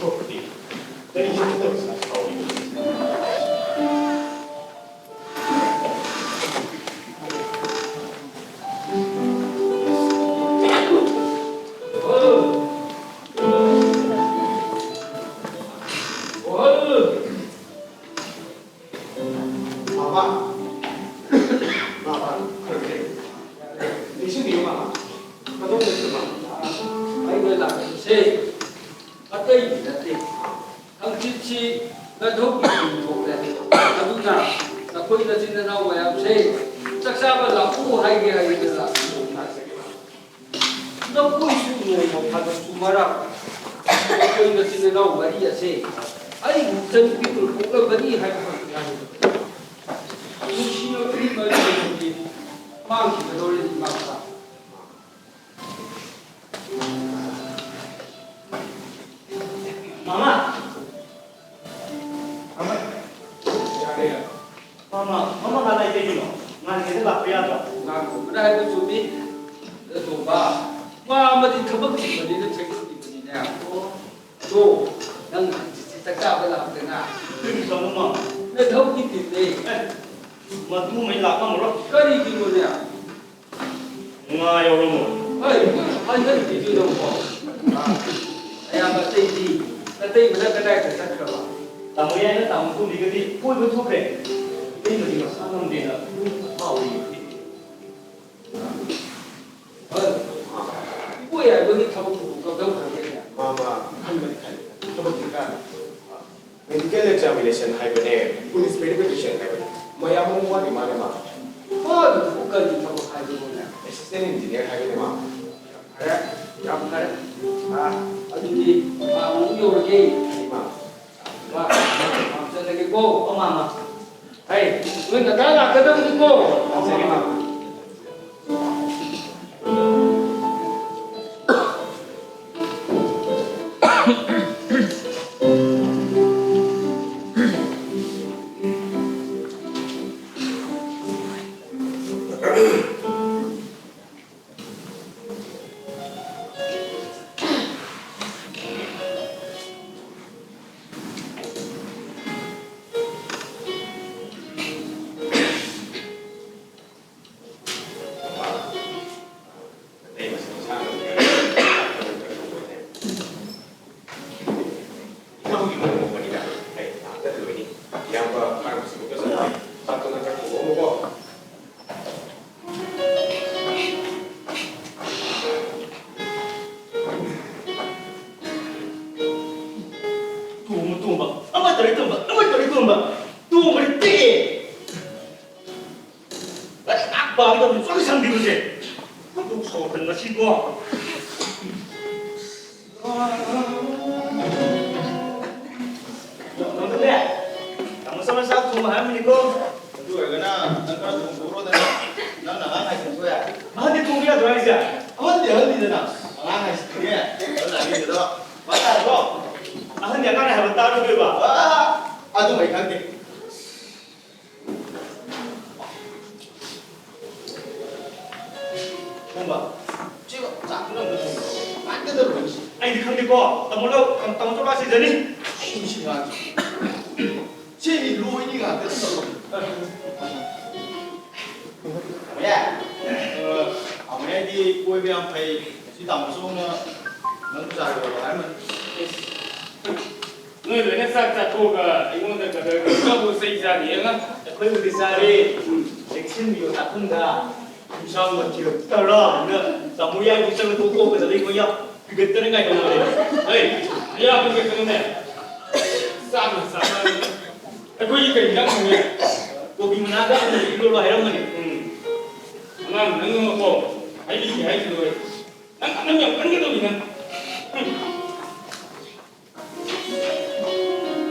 ꯊꯣꯛꯄꯗꯤ ꯀꯔꯤꯁꯨ ꯅꯠꯇꯕꯁꯤꯅ ꯁꯥꯎꯔꯤꯕꯅꯤ꯫ ꯃꯃꯥ, ꯃꯃꯥ, ꯈꯔ ꯈꯔ ꯅꯤꯡꯁꯤꯡꯕꯤꯌꯨ, ꯃꯃꯥ꯫ ꯀꯗꯣꯝꯗ ꯆꯠꯄ? ꯑꯩꯅ ꯂꯥꯛꯄꯁꯦ ꯑꯇꯩꯒꯤ ꯅꯠꯇꯦ꯫ ꯍꯪꯆꯤꯠꯁꯤ ꯅꯙꯧꯒꯤ ꯊꯣꯛꯂꯦ꯫ ꯑꯗꯨꯅ ꯅꯈꯣꯏ ꯅꯆꯤꯟ ꯅꯅꯥꯎ ꯃꯌꯥꯝꯁꯦ ꯆꯥꯛ ꯆꯥꯕ ꯂꯥꯛꯎ ꯍꯥꯏꯒꯦ ꯍꯥꯏꯗꯅ ꯂꯥꯛꯄꯅꯤ꯫ ꯅꯈꯣꯏꯁꯨ ꯅꯣꯡꯃ ꯐꯥꯗꯣꯛꯁꯨ ꯃꯔꯛ ꯑꯩꯈꯣꯏ ꯅꯆꯤꯟ ꯅꯅꯥꯎ ꯃꯔꯤ ꯑꯁꯦ ꯑꯩꯕꯨ ꯏꯆꯟꯅꯨꯄꯤ ꯑꯣꯏꯅ ꯄꯣꯛꯂꯝꯕꯅꯤ ꯍꯥꯏꯕ ꯈꯛ ꯌꯥꯅꯤ꯫ ꯅꯨꯡꯁꯤꯔꯕꯤ ꯃꯔꯤ ꯑꯁꯤꯗꯤ ꯃꯥꯡꯈꯤꯒꯗꯧꯔꯦ ꯏꯃꯥ ꯏꯄꯥ꯫ ꯃꯃꯥ! ꯃꯃꯥ! ꯌꯥꯔꯦ, ꯌꯥꯔꯦ꯫ ꯃꯃꯥ, ꯃꯃꯥ ꯉꯥꯏ ꯀꯩꯒꯤꯅꯣ? ꯉꯥꯏꯔꯤꯉꯩꯗ ꯂꯥꯛꯄ ꯌꯥꯗ꯭ꯔꯣ? ꯉꯥꯏꯈꯣ, ꯍꯥꯏꯕ ꯆꯨꯝꯃꯤ꯫ ꯑꯗꯣ ꯇꯣꯝꯕ, ꯃꯥ ꯑꯃꯗꯤ ꯊꯕꯛ ꯆꯤꯟꯕꯅꯤꯅ ꯊꯦꯡꯅꯈꯤꯕꯅꯤꯅꯦ꯫ ꯑꯣ꯫ ꯑꯗꯣ ꯅꯪ ꯍꯪꯆꯤꯠꯁꯦ ꯆꯥꯛ ꯆꯥꯕ ꯂꯥꯛꯇꯅ꯫ ꯀꯔꯤ ꯇꯧꯕ ꯃꯥ? ꯅꯊꯧꯒꯤ ꯇꯤꯝꯅꯦ꯫ ꯑꯦ, ꯃꯗꯨꯃꯩ ꯂꯥꯛꯂꯝꯃꯔꯣꯏ꯫ ꯀꯔꯤꯒꯤꯅꯣꯅꯦ? ꯉꯥ ꯌꯥꯎꯔꯝꯃꯣ꯫ ꯍꯣꯏ, ꯍꯣꯏ, ꯍꯣꯏ, ꯍꯣꯏ, ꯍꯣꯏ, ꯍꯣꯏ꯫ ꯑꯌꯥꯝꯕ ꯑꯇꯩꯗꯤ, ꯑꯇꯩꯕꯅ ꯀꯗꯥꯏꯗ ꯆꯠꯈ꯭ꯔꯕ? ꯇꯥꯃꯣ ꯌꯥꯏꯅ ꯇꯥꯃꯣ ꯇꯣꯝꯕꯤꯒꯗꯤ ꯀꯣꯏꯕ ꯊꯣꯛꯈ꯭ꯔꯦ꯫ ꯑꯇꯩꯕꯗꯤ ꯃꯁꯥ ꯉꯝꯗꯦꯅ ꯐꯥꯎꯔꯤ꯫ ꯍꯣꯏ, ꯏꯕꯣ ꯌꯥꯏꯕꯒꯤ ꯊꯕꯛꯇꯨꯕꯨ ꯀꯝꯗꯧꯈ꯭ꯔꯒꯦꯅꯦ? ꯃꯥ, ꯃꯥ, ꯈꯟꯕꯗꯤ ꯈꯜꯂꯤ꯫ ꯊꯕꯛꯇꯤ ꯈꯔ ꯃꯦꯗꯤꯀꯦꯜ ꯑꯦꯛꯖꯥꯃꯤꯅꯦꯁꯟ ꯍꯥꯏꯕꯅꯦ, ꯄꯨꯂꯤꯁ ꯚꯦꯔꯤꯐꯤꯀꯦꯁꯟ ꯍꯥꯏꯕꯅꯦ, ꯃꯌꯥꯝ ꯑꯃ ꯋꯥꯠꯂꯤ ꯃꯥꯜꯂꯦ ꯃꯥ꯫ ꯃꯥꯒꯤꯗꯨꯕꯨ ꯀꯔꯤ ꯊꯕꯛ ꯍꯥꯏꯕꯅꯣꯅꯦ? ꯑꯦꯁꯤꯁꯇꯦꯟ ꯏꯟꯖꯤꯅꯤꯌꯔ ꯍꯥꯏꯕꯅꯦ ꯃꯥ꯫ ꯌꯥꯝ ꯐꯔꯦ, ꯌꯥꯝ ꯐꯔꯦ꯫ ꯑꯥ, ꯑꯗꯨꯗꯤ ꯃꯥ ꯑꯃꯨꯛ ꯌꯧꯔꯒꯦ꯫ ꯃꯥ꯫ ꯃꯥ, ꯃꯥ, ꯃꯥ ꯆꯠꯂꯒꯦꯀꯣ꯫ ꯑꯣ, ꯃꯥ, ꯃꯥ꯫ ꯍꯩ, ꯅꯣꯏ ꯉꯟꯇꯥ ꯂꯥꯛꯀꯗꯕꯅꯤꯀꯣ꯫ ꯂꯥꯛꯆꯒꯦ, ꯃꯥ꯫ ꯆꯠꯂ ꯁꯪꯗ꯭ꯔꯤꯕꯁꯦ꯫ ꯀꯣꯛ ꯁꯥꯎꯔꯛꯇꯅ ꯉꯁꯤꯀꯣ꯫ ꯅꯪꯗꯨꯅꯦ, ꯇꯥꯃꯣ ꯆꯧꯅ ꯆꯥꯛ ꯊꯣꯡꯕ ꯍꯥꯏꯔꯝꯕꯅꯤꯀꯣ꯫ ꯑꯗꯨ ꯑꯣꯏꯔꯒꯅ ꯅꯪ ꯈꯔ ꯊꯣꯡꯗꯣꯛꯎꯔꯣꯗꯅ꯫ ꯅꯪꯅ ꯑꯉꯥꯡ ꯍꯥꯏꯁꯤꯅ ꯁꯣꯏ꯫ ꯑꯍꯟꯗꯤ ꯊꯣꯡꯕ ꯌꯥꯗ꯭ꯔꯣ ꯍꯥꯏꯁꯦ? ꯑꯍꯟꯗꯤ ꯑꯍꯟꯅꯤꯗꯅ꯫ ꯑꯉꯥꯡ ꯍꯥꯏꯁꯤꯗꯤꯅꯦ, ꯈꯔ ꯂꯥꯛꯅꯤꯡꯒꯗꯕ꯫ ꯚꯥꯞ ꯇꯥꯔꯕꯣ? ꯑꯍꯟꯗꯤ ꯑꯉꯥꯡꯅꯤ ꯍꯥꯏꯕ ꯇꯥꯔꯣꯏꯗꯣꯏꯕ? ꯑꯥ, ꯑꯗꯨꯃ ꯑꯩ ꯈꯪꯗꯦ꯫ ꯈꯪꯕ? ꯆꯦꯒ ꯆꯥꯛ ꯄꯨꯟꯅ ꯑꯝꯇ ꯊꯣꯡꯕꯤꯔꯣ꯫ ꯉꯥꯏꯒꯗꯧꯔꯤꯕꯅꯤ꯫ ꯑꯩꯗꯤ ꯈꯪꯗꯦꯀꯣ꯫ ꯇꯥꯃꯣ ꯂꯧ-, ꯇꯥꯃꯣ ꯆꯧ ꯂꯥꯛꯁꯤꯗꯅꯤ꯫ ꯑꯩ ꯃꯁꯤ ꯉꯥꯡꯁꯤ꯫ ꯁꯤꯗꯤ ꯂꯣꯏꯅꯤ ꯉꯥꯛꯇ ꯇꯧꯔꯣ꯫ ꯇꯥꯃꯣ ꯌꯥꯏ꯫ ꯑ, ꯇꯥꯃꯣ ꯌꯥꯏꯗꯤ ꯀꯣꯏꯕ ꯌꯥꯝ ꯐꯩ꯫ ꯁꯤ ꯇꯥꯃꯣ ꯆꯧꯅ ꯅꯪ ꯆꯥꯔꯨꯔꯣ ꯍꯥꯏꯔꯝꯕꯅꯤ꯫ ꯅꯣꯏ ꯂꯣꯏꯅ ꯆꯥꯛ ꯆꯥꯊꯣꯛꯑꯒ ꯑꯩꯉꯣꯟꯗ ꯀꯗꯔ ꯇꯧꯕ ꯆꯩ ꯆꯥꯅꯤ, ꯑꯉꯥꯡ꯫ ꯑꯩꯈꯣꯏꯕꯨꯗꯤ ꯆꯥꯔꯦ꯫ ꯎꯝ꯫ ꯆꯦꯛꯁꯤꯟꯕꯤꯌꯣ ꯆꯥꯛꯈꯨꯝꯗ꯫ ꯏꯟꯁꯥꯡ ꯃꯊꯦꯜ ꯇꯔꯥꯃꯨꯛꯅ ꯇꯥꯃꯣ ꯌꯥꯏꯕꯨ ꯆꯪꯉ ꯇꯣꯛ ꯇꯣꯛꯀꯗꯕ ꯑꯩꯈꯣꯏ ꯌꯥꯝ ꯄꯤꯒꯠꯇꯅ ꯉꯥꯏꯗꯧꯔꯦ꯫ ꯍꯩ, ꯌꯥꯝ ꯄꯤꯒꯠꯇꯅꯅꯦ꯫ ꯆꯥꯛꯅ ꯆꯥꯛꯅ ꯑꯩꯈꯣꯏꯒꯤ ꯀꯔꯤ ꯏꯟꯖꯥꯡ ꯊꯣꯡꯉꯦ? ꯀꯣꯕꯤ ꯃꯅꯥꯗ ꯑꯂꯨ ꯏꯔꯣꯜꯂꯣ ꯍꯥꯏꯔꯝꯕꯅꯦ꯫ ꯎꯝ꯫ ꯑꯉꯥꯡ ꯅꯪ ꯑꯃꯀꯣ ꯍꯥꯏꯕꯤꯒꯦ ꯍꯥꯏꯁꯤꯗꯣꯏ꯫ ꯅꯪ ꯑꯅꯝ ꯌꯥꯝ ꯀꯟꯒꯗꯧꯔꯤ ꯅꯪ꯫ ꯎꯝ꯫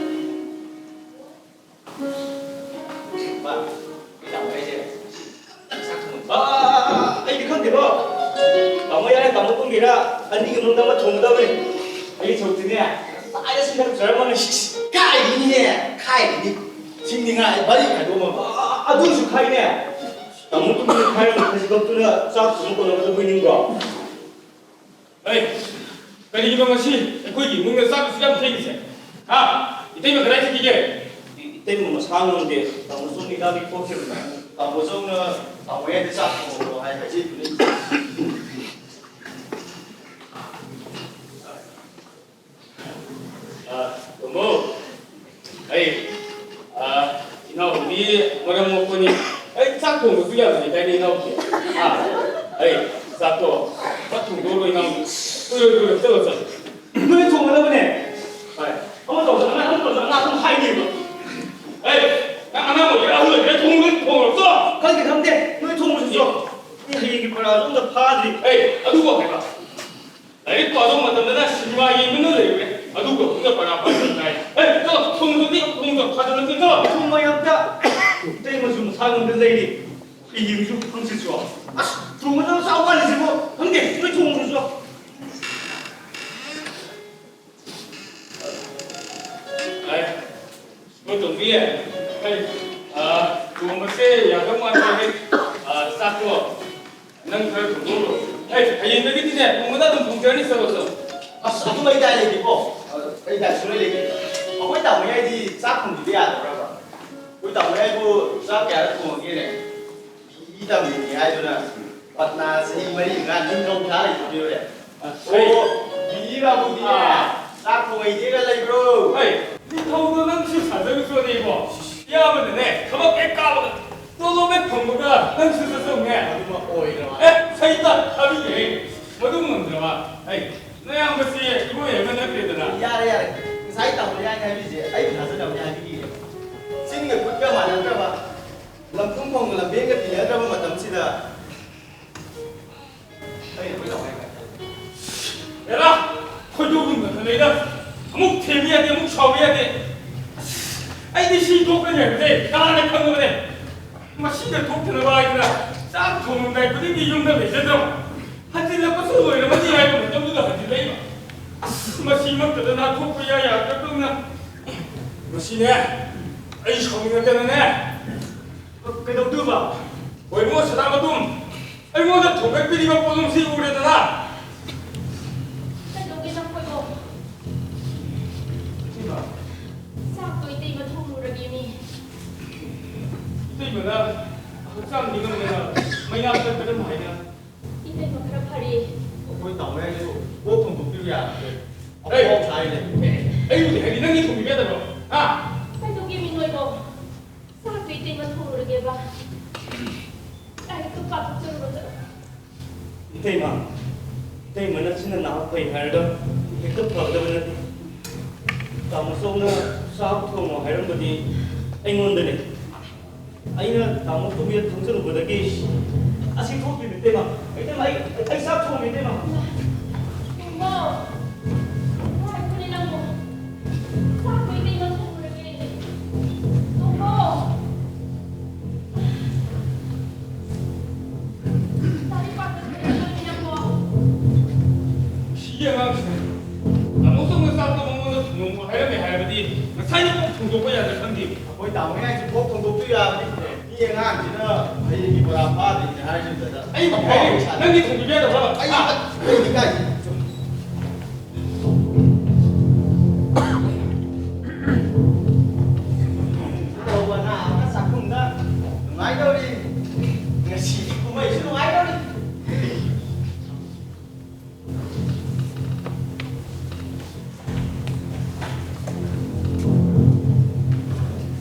ꯕꯥ, ꯀꯩꯗꯧꯔꯦ ꯍꯥꯏꯁꯦ? ꯑꯥ, ꯑꯩꯗꯤ ꯈꯪꯗꯦꯀꯣ꯫ ꯇꯥꯃꯣ ꯌꯥꯔꯦ, ꯇꯥꯃꯣ ꯀꯨꯝꯕꯤꯔ ꯑꯅꯤꯒꯤ ꯃꯅꯨꯡꯗ ꯑꯃ ꯊꯣꯡꯒꯗꯕꯅꯤ꯫ ꯑꯩꯒꯤ ꯁꯔꯨꯛꯇꯤꯅꯦ, ꯇꯥꯏꯗ ꯁꯤꯡꯅ ꯄꯨꯖꯔꯝꯃꯅꯤ꯫ ꯀꯥꯏꯗꯩꯅꯤꯅꯦ? ꯈꯥꯏꯗꯩꯅꯤ꯫ ꯁꯤꯡꯅꯤꯉꯥꯏ ꯃꯔꯤ ꯈꯥꯏꯗꯣꯛꯑꯝꯃꯕ꯫ ꯑꯥ, ꯑꯗꯨꯁꯨ ꯈꯥꯏꯅꯦ꯫ ꯇꯥꯃꯣ ꯀꯨꯝꯕꯤꯅ ꯈꯥꯏꯔꯝꯕ ꯈꯖꯤꯛ ꯈꯛꯇꯨꯅ ꯆꯥꯛ ꯊꯣꯡꯕ ꯀꯣꯟꯅꯒꯗꯕ ꯑꯣꯏꯅꯤꯡꯕ꯭ꯔꯣ? ꯑꯩ, ꯀꯔꯤꯒꯤꯅꯣ ꯉꯁꯤ ꯑꯩꯈꯣꯏꯒꯤ ꯏꯃꯨꯡꯗ ꯆꯥꯛ ꯑꯁꯨꯛ ꯌꯥꯝ ꯊꯦꯡꯉꯤꯁꯦ? ꯍꯥ? ꯏꯇꯩꯃ ꯀꯗꯥꯏ ꯆꯠꯈꯤꯒꯦ? ꯏꯇꯩꯃ ꯃꯁꯥ ꯉꯝꯗꯦ꯫ ꯇꯥꯃꯣ ꯆꯧꯅ ꯍꯤꯗꯥꯛ ꯂꯩ ꯊꯣꯛꯈꯤꯕꯅꯦ꯫ ꯇꯥꯃꯣ ꯆꯧꯅ ꯇꯥꯃꯣ ꯌꯥꯏꯗ ꯆꯥꯛ ꯊꯣꯡꯉꯣ ꯍꯥꯏ ꯍꯥꯏꯖꯩꯗꯨꯅꯤ꯫ ꯑ, ꯇꯥꯃꯣ, ꯑꯩ, ꯑ, ꯏꯅꯥꯎꯗꯤ ꯃꯔꯝ ꯃꯣꯛꯄꯅꯤ꯫ ꯑꯩ ꯆꯥꯛ ꯊꯣꯡꯕꯁꯨ ꯌꯥꯝ ꯍꯩꯗꯥꯏꯅꯦ ꯏꯅꯥꯎꯗꯤ? ꯑ, ꯑꯩ ꯆꯥꯛꯇꯣ ꯐꯠ ꯊꯣꯡꯗꯣꯛꯎꯔꯣ ꯏꯅꯥꯎꯗꯤ꯫ ꯀꯨꯏꯔꯣꯏ, ꯀꯨꯏꯔꯣꯏ, ꯆꯠꯂꯣ, ꯆꯠꯂꯣ꯫ ꯅꯣꯏ ꯊꯣꯡꯒꯗꯕꯅꯦ꯫ ꯍꯣꯏ꯫ ꯑꯃ ꯇꯧꯗ, ꯑꯃ ꯇꯧꯗ, ꯑꯉꯥꯡ ꯑꯗꯨꯝ ꯍꯥꯏꯅꯦꯕ꯫ ꯑꯩ, ꯅꯪ ꯑꯉꯥꯡ ꯑꯣꯏꯒꯦꯔꯥ ꯑꯍꯜ ꯑꯣꯏꯒꯦꯔꯥ ꯊꯣꯡꯕ ꯊꯣꯡꯉꯨꯔꯣ, ꯆꯣ꯫ ꯈꯪꯗꯦ, ꯈꯪꯗꯦ꯫ ꯅꯣꯏ ꯊꯣꯡꯉꯨꯔꯣ, ꯆꯣ꯫ ꯄꯔꯥꯁꯨ ꯑꯝꯇ ꯐꯥꯗ꯭ꯔꯤ꯫ ꯑꯦ, ꯑꯗꯨꯕꯨ ꯍꯥꯏꯕ꯫ ꯂꯥꯏꯔꯤꯛ ꯄꯥꯕ ꯃꯇꯝꯗꯅ ꯁꯤꯅꯦꯃꯥ ꯌꯦꯡꯗꯨꯅ ꯂꯩꯔꯦ꯫ ꯑꯗꯨꯒ ꯍꯧꯖꯤꯛꯅ ꯄꯔꯥ ꯐꯥꯗꯅ ꯉꯥꯏ꯫ ꯑꯦ, ꯆꯠꯂꯣ, ꯊꯣꯡꯗꯨꯗꯤ ꯊꯣꯡꯗꯣ ꯐꯥꯖꯤꯜꯂꯝꯁꯤ, ꯆꯠꯂꯣ꯫ ꯊꯣꯡ ꯃꯌꯥꯝꯇ ꯏꯇꯩꯃꯁꯨ ꯃꯁꯥ ꯉꯝꯗ ꯂꯩꯔꯤ꯫ ꯏ ꯌꯦꯡꯁꯨ ꯐꯪꯁꯤꯠꯁꯨ꯫ ꯑꯁ, ꯊꯣꯡꯕꯗ ꯆꯥꯎ ꯋꯥꯠꯂꯤꯁꯤꯕꯨ꯫ ꯈꯪꯗꯦ, ꯅꯣꯏ ꯊꯣꯡꯉꯨꯔꯁꯨ꯫ ꯑꯦ, ꯃꯣꯏ ꯇꯣꯝꯕꯤ, ꯑꯩ, ꯑ, ꯂꯨꯍꯣꯡꯕꯁꯦ ꯌꯥꯗꯧ ꯃꯥꯟꯗꯦ꯫ ꯑ, ꯆꯥꯛꯇꯣ ꯅꯪ ꯈꯔ ꯊꯣꯡꯗꯣꯛꯎꯔꯣ꯫ ꯑꯩ ꯍꯌꯦꯡꯗꯒꯤꯗꯤꯅꯦ, ꯊꯣꯡꯕꯗ ꯑꯗꯨꯝ ꯊꯣꯡꯖꯔꯅꯤ, ꯆꯠꯂꯣ, ꯆꯠꯂꯣ꯫ ꯑꯁ, ꯑꯗꯨ ꯑꯩ ꯗꯥꯏ ꯂꯩꯇꯦꯀꯣ꯫ ꯑꯩ ꯗꯥꯏ ꯁꯨꯡꯂꯩ ꯂꯩꯇꯦ꯫ ꯑꯩꯈꯣꯏ ꯇꯥꯃꯣ ꯍꯥꯏꯗꯤ ꯆꯥꯛ ꯊꯣꯡꯕꯤꯕ ꯌꯥꯗꯕ꯭ꯔꯕ? ꯑꯩꯈꯣꯏ ꯇꯥꯃꯣ ꯍꯥꯏꯕꯨ ꯆꯥꯛ ꯀꯌꯥꯔꯛ ꯊꯣꯡꯉꯒꯦꯅꯦ? ꯕꯤ ꯏ ꯇꯝꯃꯤꯅꯤ ꯍꯥꯏꯗꯨꯅ ꯄꯠꯅꯥ ꯆꯍꯤ ꯃꯔꯤ ꯃꯉꯥ ꯅꯤꯡꯊꯧ ꯊꯥ ꯂꯩꯊꯣꯛꯄꯤꯔꯨꯔꯦ꯫ ꯑꯁ, ꯑꯣ, ꯕꯤ ꯏ ꯕꯥꯕꯨꯗꯤꯅꯦ, ꯑꯥ꯫ ꯆꯥꯛꯄꯨ ꯍꯩꯗꯦꯒ ꯂꯩꯕ꯭ꯔꯣ? ꯍꯩ, ꯅꯤꯡꯊꯧꯗꯣ ꯅꯪꯁꯨ ꯁꯥꯖꯜꯂꯨ ꯆꯣꯅꯦ ꯏꯕꯣ꯫ ꯏꯌꯥꯝꯕꯅꯅꯦ, ꯊꯕꯛ ꯍꯦꯛ ꯀꯥꯕꯒ ꯇꯣꯂꯣꯞ ꯍꯦꯛ ꯐꯪꯕꯒ ꯅꯪꯁꯨ ꯆꯠꯆꯧꯅꯦ꯫ ꯑꯗꯨꯃꯛ ꯑꯣꯏꯗ꯭ꯔꯕ? ꯑꯦ, ꯁꯩꯇ ꯊꯥꯕꯤꯒꯦ꯫ ꯃꯗꯨ ꯉꯝꯗ꯭ꯔꯕ? ꯍꯩ, ꯅꯌꯥꯝꯕꯁꯤ ꯏꯕꯣ ꯌꯥꯏꯃ ꯅꯠꯇ꯭ꯔꯦꯗꯅ꯫ ꯌꯥꯔꯦ, ꯌꯥꯔꯦ꯫ ꯉꯁꯥꯏ ꯇꯥꯃꯣꯅ ꯌꯥꯏ ꯍꯥꯏꯕꯤꯁꯦ ꯑꯩꯕꯨ ꯊꯥꯖꯅꯕꯅꯦ ꯍꯥꯏꯕꯤꯈꯤꯒꯦ꯫ ꯆꯤꯟꯒ ꯈꯨꯠꯀ ꯃꯥꯟꯅꯗ꯭ꯔꯕ, ꯂꯝꯊꯨꯝ ꯐꯣꯡ ꯂꯝꯕꯦꯟꯒ ꯇꯤꯟꯅꯗ꯭ꯔꯕ ꯃꯇꯝꯁꯤꯗ ꯑꯩ ꯑꯩꯈꯣꯏ ꯇꯧ ꯍꯥꯏ ꯀꯥꯏ꯫ ꯑꯦꯔꯥ, ꯈꯣꯏꯗꯧꯗꯨꯝ ꯂꯪꯈꯠꯂꯛꯏꯗ꯫ ꯑꯃꯨꯛ ꯊꯦꯝꯕ ꯌꯥꯗꯦ, ꯑꯃꯨꯛ ꯁꯥꯎꯕ ꯌꯥꯗꯦ꯫ ꯑꯁ, ꯑꯩꯗꯤ ꯁꯤ ꯊꯣꯛꯀꯅꯤ ꯍꯥꯏꯕꯁꯦ ꯀꯅꯥꯅ ꯈꯪꯉꯕꯅꯦ? ꯃꯁꯤꯗ ꯊꯣꯛꯇꯅꯕ ꯍꯥꯏꯗꯅ ꯆꯥꯛ ꯊꯣꯡꯉꯝꯗꯥꯏ ꯈꯨꯗꯤꯡꯒꯤ ꯌꯨꯝꯗ ꯂꯩꯖꯗ꯭ꯔꯕ? ꯍꯟꯖꯤꯜꯂꯛꯄꯁꯨ ꯂꯣꯏꯔꯕꯅꯤ ꯍꯥꯏꯕ ꯃꯇꯝꯗꯨꯗ ꯍꯟꯖꯤꯜꯂꯛꯏꯕ꯫ ꯑꯁ, ꯃꯁꯤꯃꯛꯇꯗ ꯅꯥꯟꯊꯣꯛꯄ ꯏꯌꯥ ꯌꯥꯗ꯭ꯔꯗꯧꯅ꯫ ꯃꯁꯤꯅꯦ, ꯑꯩ ꯁꯥꯎꯅꯤꯡꯉꯛꯇꯅꯅꯦ꯫ ꯀꯩꯗꯧꯗꯣꯏꯕ? ꯍꯣꯏ, ꯏꯕꯨꯡꯉꯣ ꯁꯗꯥꯃꯇꯨꯝ, ꯑꯩꯉꯣꯟꯗ ꯊꯣꯡꯒꯠꯄꯤꯔꯤꯕ ꯄꯣꯠꯂꯨꯝꯁꯤ ꯎꯔꯦꯗꯅ꯫ ꯀꯩꯗꯧꯒꯦ ꯅꯈꯣꯏꯕꯣ? ꯏꯇꯩꯃ꯫ ꯆꯥꯛꯇꯣ ꯏꯇꯩꯃ ꯊꯣꯡꯂꯨꯔꯒꯦ ꯃꯤ꯫ ꯏꯇꯩꯃꯅ ꯍꯛꯆꯥꯡꯗꯤ ꯉꯝꯗꯅ ꯃꯩꯅꯥ ꯆꯠꯄꯗ ꯍꯥꯏꯅ꯫ ꯏꯇꯩꯃ ꯈꯔ ꯐꯔꯦ꯫ ꯑꯩꯈꯣꯏ ꯇꯥꯃꯣ ꯍꯥꯏꯁꯨ ꯀꯣꯛ ꯊꯣꯡꯗꯣꯛꯄꯤꯌꯨ ꯌꯥꯗ꯭ꯔꯦ꯫ ꯑꯦ! ꯑꯐꯥꯎ ꯁꯥꯔꯤ ꯂꯩ꯫ ꯑꯩꯕꯨꯗꯤ ꯍꯥꯏꯗꯤ ꯅꯪꯒꯤ ꯊꯣꯡꯕꯤꯕ ꯌꯥꯗꯕ꯭ꯔꯣ? ꯍꯥ? ꯀꯩꯗꯧꯒꯦ ꯃꯤ ꯅꯣꯏꯕꯣ? ꯆꯥꯛꯇꯣ ꯏꯇꯩꯃ ꯊꯣꯡꯂꯨꯔꯒꯦꯕ꯫ ꯂꯥꯏꯔꯤꯛꯇꯣ ꯄꯥꯊꯣꯛꯆꯔꯨꯔꯣ ꯆꯠꯂꯣ꯫ ꯏꯇꯩꯃ, ꯏꯇꯩꯃ ꯅꯆꯤꯟ ꯅꯅꯥꯎ ꯐꯩ ꯍꯥꯏꯔꯒ ꯍꯦꯛꯇ ꯐꯒꯗꯕ ꯅꯠꯇꯦ꯫ ꯇꯥꯃꯣ ꯆꯧꯅ ꯆꯥꯛ ꯊꯣꯡꯉꯣ ꯍꯥꯏꯔꯝꯕꯗꯤ ꯑꯩꯉꯣꯟꯗꯅꯦ꯫ ꯑꯩꯅ ꯇꯥꯃꯣ ꯇꯨꯕꯤꯗ ꯊꯣꯡꯖꯔꯨꯕꯗꯒꯤ ꯑꯁꯤ ꯊꯣꯛꯇ꯭ꯔꯤꯅꯦ꯫ ꯏꯇꯩꯃ, ꯏꯇꯩꯃ, ꯑꯩ, ꯑꯩ ꯆꯥꯛ ꯊꯣꯡꯉꯦ, ꯏꯇꯩꯃ꯫ ꯇꯣꯝꯕꯣ! ꯉꯥꯏꯈꯣꯅꯦ ꯅꯪꯕꯣ꯫ ꯆꯥꯛꯄꯨ ꯏꯇꯩꯃ ꯊꯣꯡꯉꯨꯔꯒꯦ꯫ ꯇꯣꯝꯕꯣ! ꯂꯥꯏꯔꯤꯛ ꯄꯥꯕ ꯂꯣꯏꯔꯕꯅꯦ ꯅꯪꯕꯣ? ꯁꯤꯒꯤ ꯑꯉꯥꯡꯁꯤꯅ ꯑꯃꯨꯛꯇꯪ ꯆꯥꯛꯇꯣ ꯃꯉꯣꯟꯗ ꯊꯣꯡꯉꯣ ꯍꯥꯏꯔꯝꯃꯦ ꯍꯥꯏꯔꯕꯗꯤ ꯉꯁꯥꯏꯅ ꯀꯣꯛ ꯊꯣꯡꯗꯣꯛꯄ ꯌꯥꯗ꯭ꯔꯥ ꯈꯪꯗꯦ꯫ ꯑꯩꯈꯣꯏ ꯇꯥꯃꯣ ꯍꯥꯏꯁꯤ ꯀꯣꯛ ꯊꯣꯡꯗꯣꯛꯄ ꯌꯥꯕꯅꯤ꯫ ꯃꯤ ꯑꯉꯥꯡꯁꯤꯅ ꯍꯌꯦꯡꯒꯤ ꯕꯣꯔꯥ ꯐꯥꯗ꯭ꯔꯤꯅꯦ ꯍꯥꯏꯔꯤꯁꯤꯗ꯫ ꯑꯩ ꯃꯈꯥꯏ ꯂꯩ ꯏꯁꯥꯗ꯫ ꯅꯪꯗꯤ ꯊꯣꯡꯕꯤꯕ ꯌꯥꯗꯕ꯭ꯔꯕ? ꯑꯩ, ꯑꯩꯗꯤ ꯀꯥꯏ? ꯇꯧꯕ ꯅꯥꯕ ꯆꯥꯛꯈꯨꯝꯗ ꯅꯨꯡꯉꯥꯏꯗꯧꯔꯤ꯫ ꯉꯁꯤꯗꯤ ꯀꯨꯝꯍꯩꯁꯨ ꯅꯨꯡꯉꯥꯏꯗꯧꯔꯤ꯫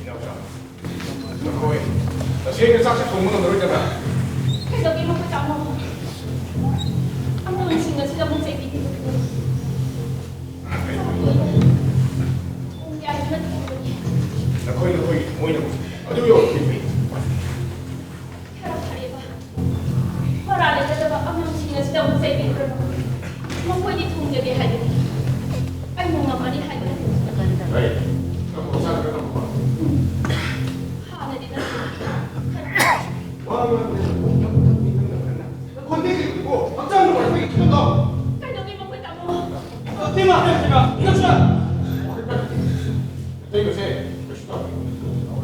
ꯏꯅꯥꯎꯆꯥ, ꯅꯈꯣꯏ ꯇꯁꯦꯡꯅ ꯆꯥꯛꯁꯦ ꯊꯣꯡꯕ ꯉꯝꯃꯔꯣꯏꯗꯕ꯭ꯔꯥ? ꯀꯩꯗꯧꯒꯦ ꯃꯈꯣꯏ ꯇꯥꯃꯣ? ꯑꯉꯥꯡꯁꯤꯡ ꯑꯁꯤꯗ ꯑꯃꯨꯛ ꯆꯩꯕꯤꯔꯤꯕꯗꯨ? ꯄꯨꯡ ꯀꯌꯥꯒꯤ ꯃꯇꯨꯡꯗꯅꯤ? ꯅꯈꯣꯏ, ꯅꯈꯣꯏꯒꯤ ꯊꯃꯣꯏꯅ ꯑꯗꯨ ꯌꯧꯔꯛꯈꯤꯕꯅꯤ꯫ ꯈꯔ ꯐꯔꯦꯕ꯫ ꯃꯔꯥ ꯂꯩꯖꯗꯕ ꯑꯉꯥꯡꯁꯤꯡ ꯑꯁꯤꯗ ꯑꯃꯨꯛ ꯆꯩꯕꯤꯔꯨꯔꯅꯨ꯫ ꯃꯈꯣꯏꯗꯤ ꯊꯣꯡꯖꯒꯦ ꯍꯥꯏꯕꯅꯤ꯫ ꯑꯩꯅ ꯉꯝꯃꯅꯤ ꯍꯥꯏꯕꯅꯤ꯫ ꯍꯩ, ꯅꯪꯕꯨ ꯍꯛꯆꯥꯡ ꯈꯔ ꯉꯝꯃꯕ? ꯍꯥꯟꯅꯗꯤ ꯅꯠꯇꯦ꯫ ꯈꯔ ꯋꯥ ꯉꯥꯡꯕꯗ ꯅꯪ ꯊꯛꯄ ꯊꯛꯄꯤ ꯈꯪꯗꯕ꯭ꯔꯥ ꯅꯪ? ꯅꯈꯣꯟꯗꯤ ꯀꯩꯅꯣ? ꯍꯛꯆꯥꯡ ꯅꯨꯡꯉꯥꯏꯇꯕꯒꯤ ꯈꯤꯇꯪ ꯇꯧ꯫ ꯀꯩꯗꯧꯒꯦ ꯃꯈꯣꯏ ꯇꯥꯃꯣ? ꯏꯇꯩꯃ, ꯏꯇꯩꯃ, ꯏꯅꯥꯎꯆꯥ! ꯅꯇꯩꯃꯁꯦ ꯀꯩꯁꯨ ꯇꯧꯔꯣꯏ꯫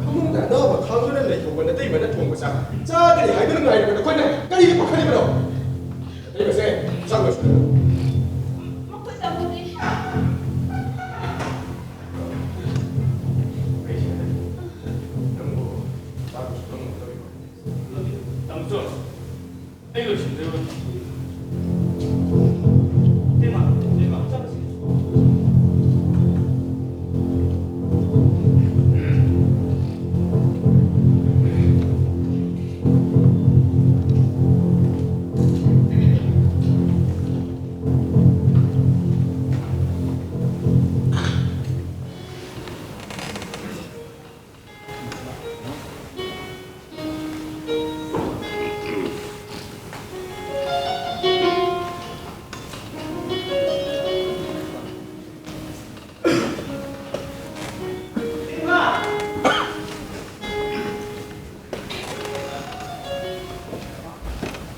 ꯐꯃꯨꯡꯗ ꯑꯅꯥꯕ ꯈꯥꯡꯗꯨꯅ ꯂꯩꯍꯧꯕ ꯅꯇꯩꯃꯅ ꯊꯣꯡꯕ ꯆꯥꯛ ꯆꯥꯗ꯭ꯔꯤ ꯍꯥꯏꯗꯨꯅ ꯉꯥꯏꯔꯤꯕ ꯅꯈꯣꯏꯅ ꯀꯔꯤꯒꯤ ꯄꯥꯈꯠꯂꯤꯕꯅꯣ? ꯅꯇꯩꯃꯁꯦ ꯆꯥꯛ ꯂꯣꯏꯁꯤꯜꯂꯨ꯫ ꯃꯈꯣꯏ ꯇꯥꯃꯣꯗꯤ꯫ ꯑꯩꯁꯦ ꯅꯪꯕꯨ ꯆꯥꯛ ꯂꯣꯏꯁꯤꯜꯂꯝꯒꯗꯧꯔꯤꯕ꯭ꯔꯣ? ꯇꯥꯃꯣꯆꯧ, ꯑꯩ ꯂꯣꯏꯁꯤꯟꯖꯔꯨꯔꯣ꯫ ꯏꯇꯩꯃ, ꯏꯇꯩꯃ, ꯆꯠꯂꯁꯤ꯫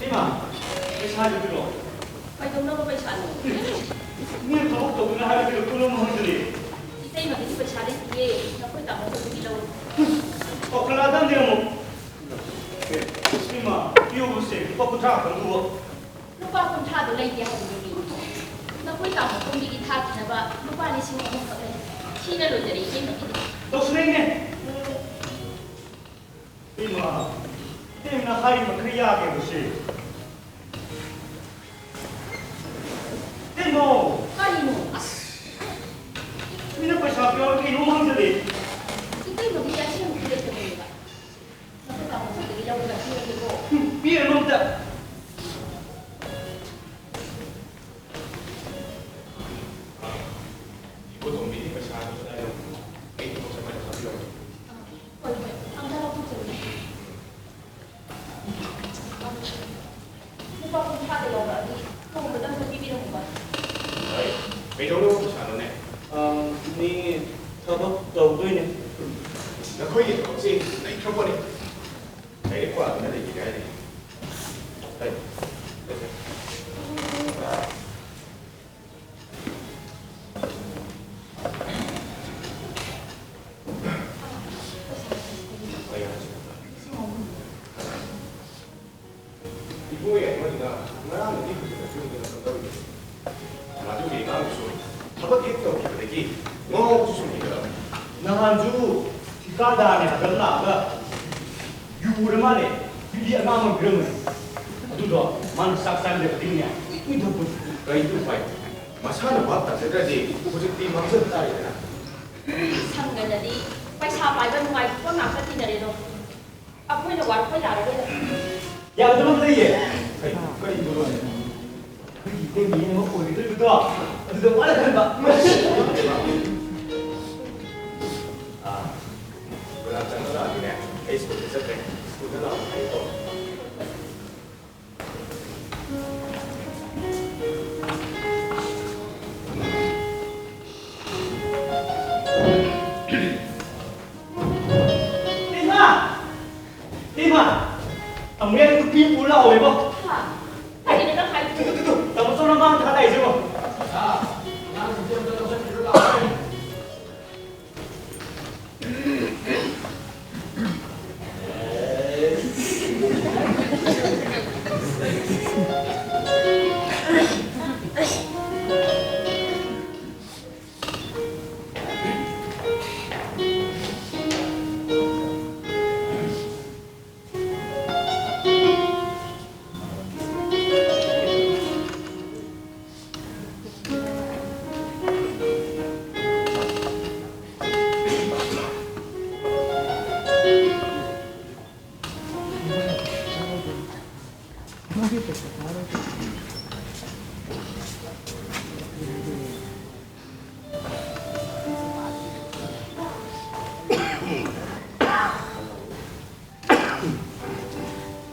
ꯏꯃꯥ, ꯄꯩꯁꯥꯗꯨ ꯄꯤꯔꯛꯑꯣ꯫ ꯀꯩꯗꯧꯅꯕ ꯄꯩꯁꯥꯅꯣ? ꯏꯅꯦ ꯊꯕꯛ ꯇꯧꯗꯨꯅ ꯍꯥꯏꯔꯛꯄꯗ ꯄꯨꯟꯅ ꯃꯥꯡꯍꯟꯗ꯭ꯔꯦ꯫ ꯏꯇꯩꯃꯒꯤꯗꯤ ꯄꯩꯁꯥ ꯂꯩꯇꯤꯌꯦ꯫ ꯅꯈꯣꯏ ꯇꯥꯃꯣ ꯈꯣꯏꯗꯒꯤ ꯂꯧꯔꯣ꯫ ꯀꯧꯈꯠꯂꯛꯑꯗꯝꯅꯦ ꯑꯃꯨꯛ꯫ ꯏꯃꯥ, ꯄꯤꯌꯣꯕꯁꯦ ꯂꯨꯄꯥ ꯀꯨꯟꯊ꯭ꯔꯥ ꯈꯛꯇꯪꯗꯨꯕꯨ꯫ ꯂꯨꯄꯥ ꯀꯨꯟꯊ꯭ꯔꯥꯗꯣ ꯂꯩꯇꯦ ꯍꯥꯏꯕꯅꯤ꯫ ꯅꯈꯣꯏ ꯇꯥꯃꯣ ꯈꯣꯏꯗꯒꯤ ꯊꯥꯈꯤꯅꯕ ꯂꯨꯄꯥ ꯂꯤꯁꯤꯡ ꯑꯍꯨꯝ ꯈꯛ ꯂꯩ꯫ ꯁꯤꯅ ꯂꯣꯏꯖꯔꯦ ꯏꯇꯩꯃꯒꯤꯗꯤ꯫ ꯇꯧꯁꯤꯟꯅꯩꯅꯦ꯫ ꯏꯃꯥ, ꯏꯇꯩꯃꯅ ꯍꯥꯏꯔꯤ ꯃꯈꯩ ꯌꯥꯒꯦꯕꯁꯦ꯫ ꯏꯇꯩꯃ! ꯀꯔꯤꯅꯣ? ꯑꯁ! ꯃꯤꯅ ꯄꯩꯁꯥ ꯄꯤꯔꯛꯑꯣ ꯀꯩꯅꯣꯝ ꯍꯪꯖꯜꯂꯦ꯫ ꯏꯇꯩꯃꯒꯤ ꯌꯥꯁꯤꯟꯅꯕ ꯂꯩꯇꯕꯅꯦꯕ꯫ ꯅꯈꯣꯏ ꯇꯥꯃꯣ ꯈꯣꯏꯗꯒꯤ ꯂꯧꯔꯒ ꯄꯤꯔꯒꯦꯀꯣ꯫ ꯎꯝ, ꯄꯤꯔꯅꯨ ꯑꯝꯇ꯫ ꯏꯕꯣꯇꯣꯝꯕꯤꯒꯤ ꯄꯩꯁꯥꯗꯨ ꯀꯗꯥꯏꯗ? ꯑꯩ ꯊꯕꯛ ꯆꯠꯄꯗ ꯊꯥꯕꯤꯔꯝꯃꯣ꯫ ꯍꯣꯏ, ꯍꯣꯏ꯫ ꯑꯝꯇ ꯂꯧꯊꯣꯛꯆꯔꯨꯒꯦ꯫ ꯂꯨꯄꯥ ꯀꯨꯟꯊ꯭ꯔꯥꯗ ꯂꯧꯔꯛꯑꯗꯤ ꯇꯣꯡꯕꯗ ꯑꯝꯇ ꯄꯤꯕꯤꯔꯝꯃꯨꯕ꯫ ꯍꯣꯏ, ꯀꯩꯗꯧꯅꯕ ꯄꯩꯁꯥꯅꯣꯅꯦ? ꯑꯝ, ꯃꯤ ꯊꯕꯛ ꯇꯧꯗꯣꯏꯅꯦ꯫ ꯅꯈꯣꯏꯒꯤ ꯊꯕꯛꯁꯦ ꯂꯩꯈ꯭ꯔꯕꯣꯅꯦ? ꯂꯥꯏꯔꯤꯛ ꯄꯥꯗꯨꯅ ꯂꯩꯒꯦꯗꯤ ꯍꯥꯏꯔꯤ꯫ ꯍꯣꯏ, ꯂꯩꯈ꯭ꯔꯦ꯫ ꯏꯕꯣ ꯌꯥꯏꯃꯗꯨꯅ ꯉꯔꯥꯡꯗꯒꯤ ꯍꯧꯖꯤꯛ ꯐꯥꯎꯕ ꯀꯩꯅꯣ ꯇꯧꯔꯤ꯫ ꯃꯗꯨꯒꯤ ꯑꯉꯥꯡꯗꯨꯁꯨ ꯊꯕꯛ ꯍꯦꯛ ꯇꯧꯈꯤꯕꯗꯒꯤ ꯉꯥꯎꯕꯁꯨ ꯁꯨꯝ ꯍꯦꯟꯒꯠꯂꯛꯄ꯫ ꯅꯍꯥꯟꯁꯨ ꯊꯤꯀꯥꯗꯥꯔꯅꯦ ꯍꯥꯏꯕ ꯂꯥꯛꯑꯒ ꯌꯨ ꯎꯔ ꯃꯥꯜꯂꯦ꯫ ꯌꯨꯗꯤ ꯑꯉꯥꯡ ꯑꯃ ꯄꯤꯔꯝꯕꯅꯦ꯫ ꯑꯗꯨꯗꯣ ꯃꯥꯅ ꯆꯥꯛ ꯆꯥꯔꯝꯗꯥꯏ ꯈꯨꯗꯤꯡꯅꯦ ꯏꯛ ꯏꯛ ꯊꯛꯄꯅꯦ꯫ ꯀꯔꯤꯗꯤ ꯎꯄꯥꯏ? ꯃꯁꯥꯅ ꯚꯥꯞ ꯇꯥꯖꯗ꯭ꯔꯗꯤ ꯍꯧꯖꯤꯛꯇꯤ ꯃꯥꯡꯖꯕ ꯇꯥꯔꯦꯗꯅ꯫ ꯁꯪꯒꯗꯗꯤ ꯄꯩꯁꯥ ꯄꯥꯏꯕ ꯅꯨꯡꯉꯥꯏꯕ ꯉꯥꯛꯇ ꯊꯤꯅꯔꯦꯗꯣ꯫ ꯑꯩꯈꯣꯏꯅ ꯋꯥꯔꯛꯄ ꯌꯥꯔꯔꯣꯏꯗ꯫ ꯌꯥꯒꯗꯕ ꯑꯃ ꯂꯩꯌꯦ꯫ ꯀꯩ? ꯀꯔꯤꯅꯣ? ꯑꯩꯈꯣꯏꯒꯤ ꯏꯇꯩ ꯃꯌꯦꯡ ꯑꯃ ꯑꯣꯏꯒꯗꯧꯔꯤꯕꯗꯣ, ꯑꯗꯨꯗ ꯋꯥꯅ ꯈꯟꯕ꯫ ꯑꯥ, ꯒꯨꯂꯥꯞ ꯖꯥꯃꯨꯟ ꯂꯥꯛꯑꯗꯤꯅꯦ, ꯑꯩ ꯁ꯭ꯀꯨꯜꯗ ꯆꯠꯈ꯭ꯔꯦ꯫ ꯁ꯭ꯀꯨꯜꯗ ꯂꯥꯛꯑꯣ ꯍꯥꯏꯌꯨꯀꯣ꯫ ꯏꯃꯥ! ꯏꯃꯥ! ꯑꯃꯨꯛ ꯍꯦꯟꯅ ꯅꯨꯄꯤ ꯎ ꯂꯥꯎꯋꯦꯕꯣ꯫ ꯍꯥ? ꯀꯔꯤꯅꯣ ꯅꯪ ꯍꯥꯏꯗꯨꯕꯣ? ꯇꯨ, ꯇꯨ, ꯇꯨ, ꯇꯨ, ꯇꯥꯃꯣ ꯁꯣꯝꯅ ꯃꯥꯡ ꯊꯥ ꯂꯥꯛꯏꯁꯤꯕꯣ꯫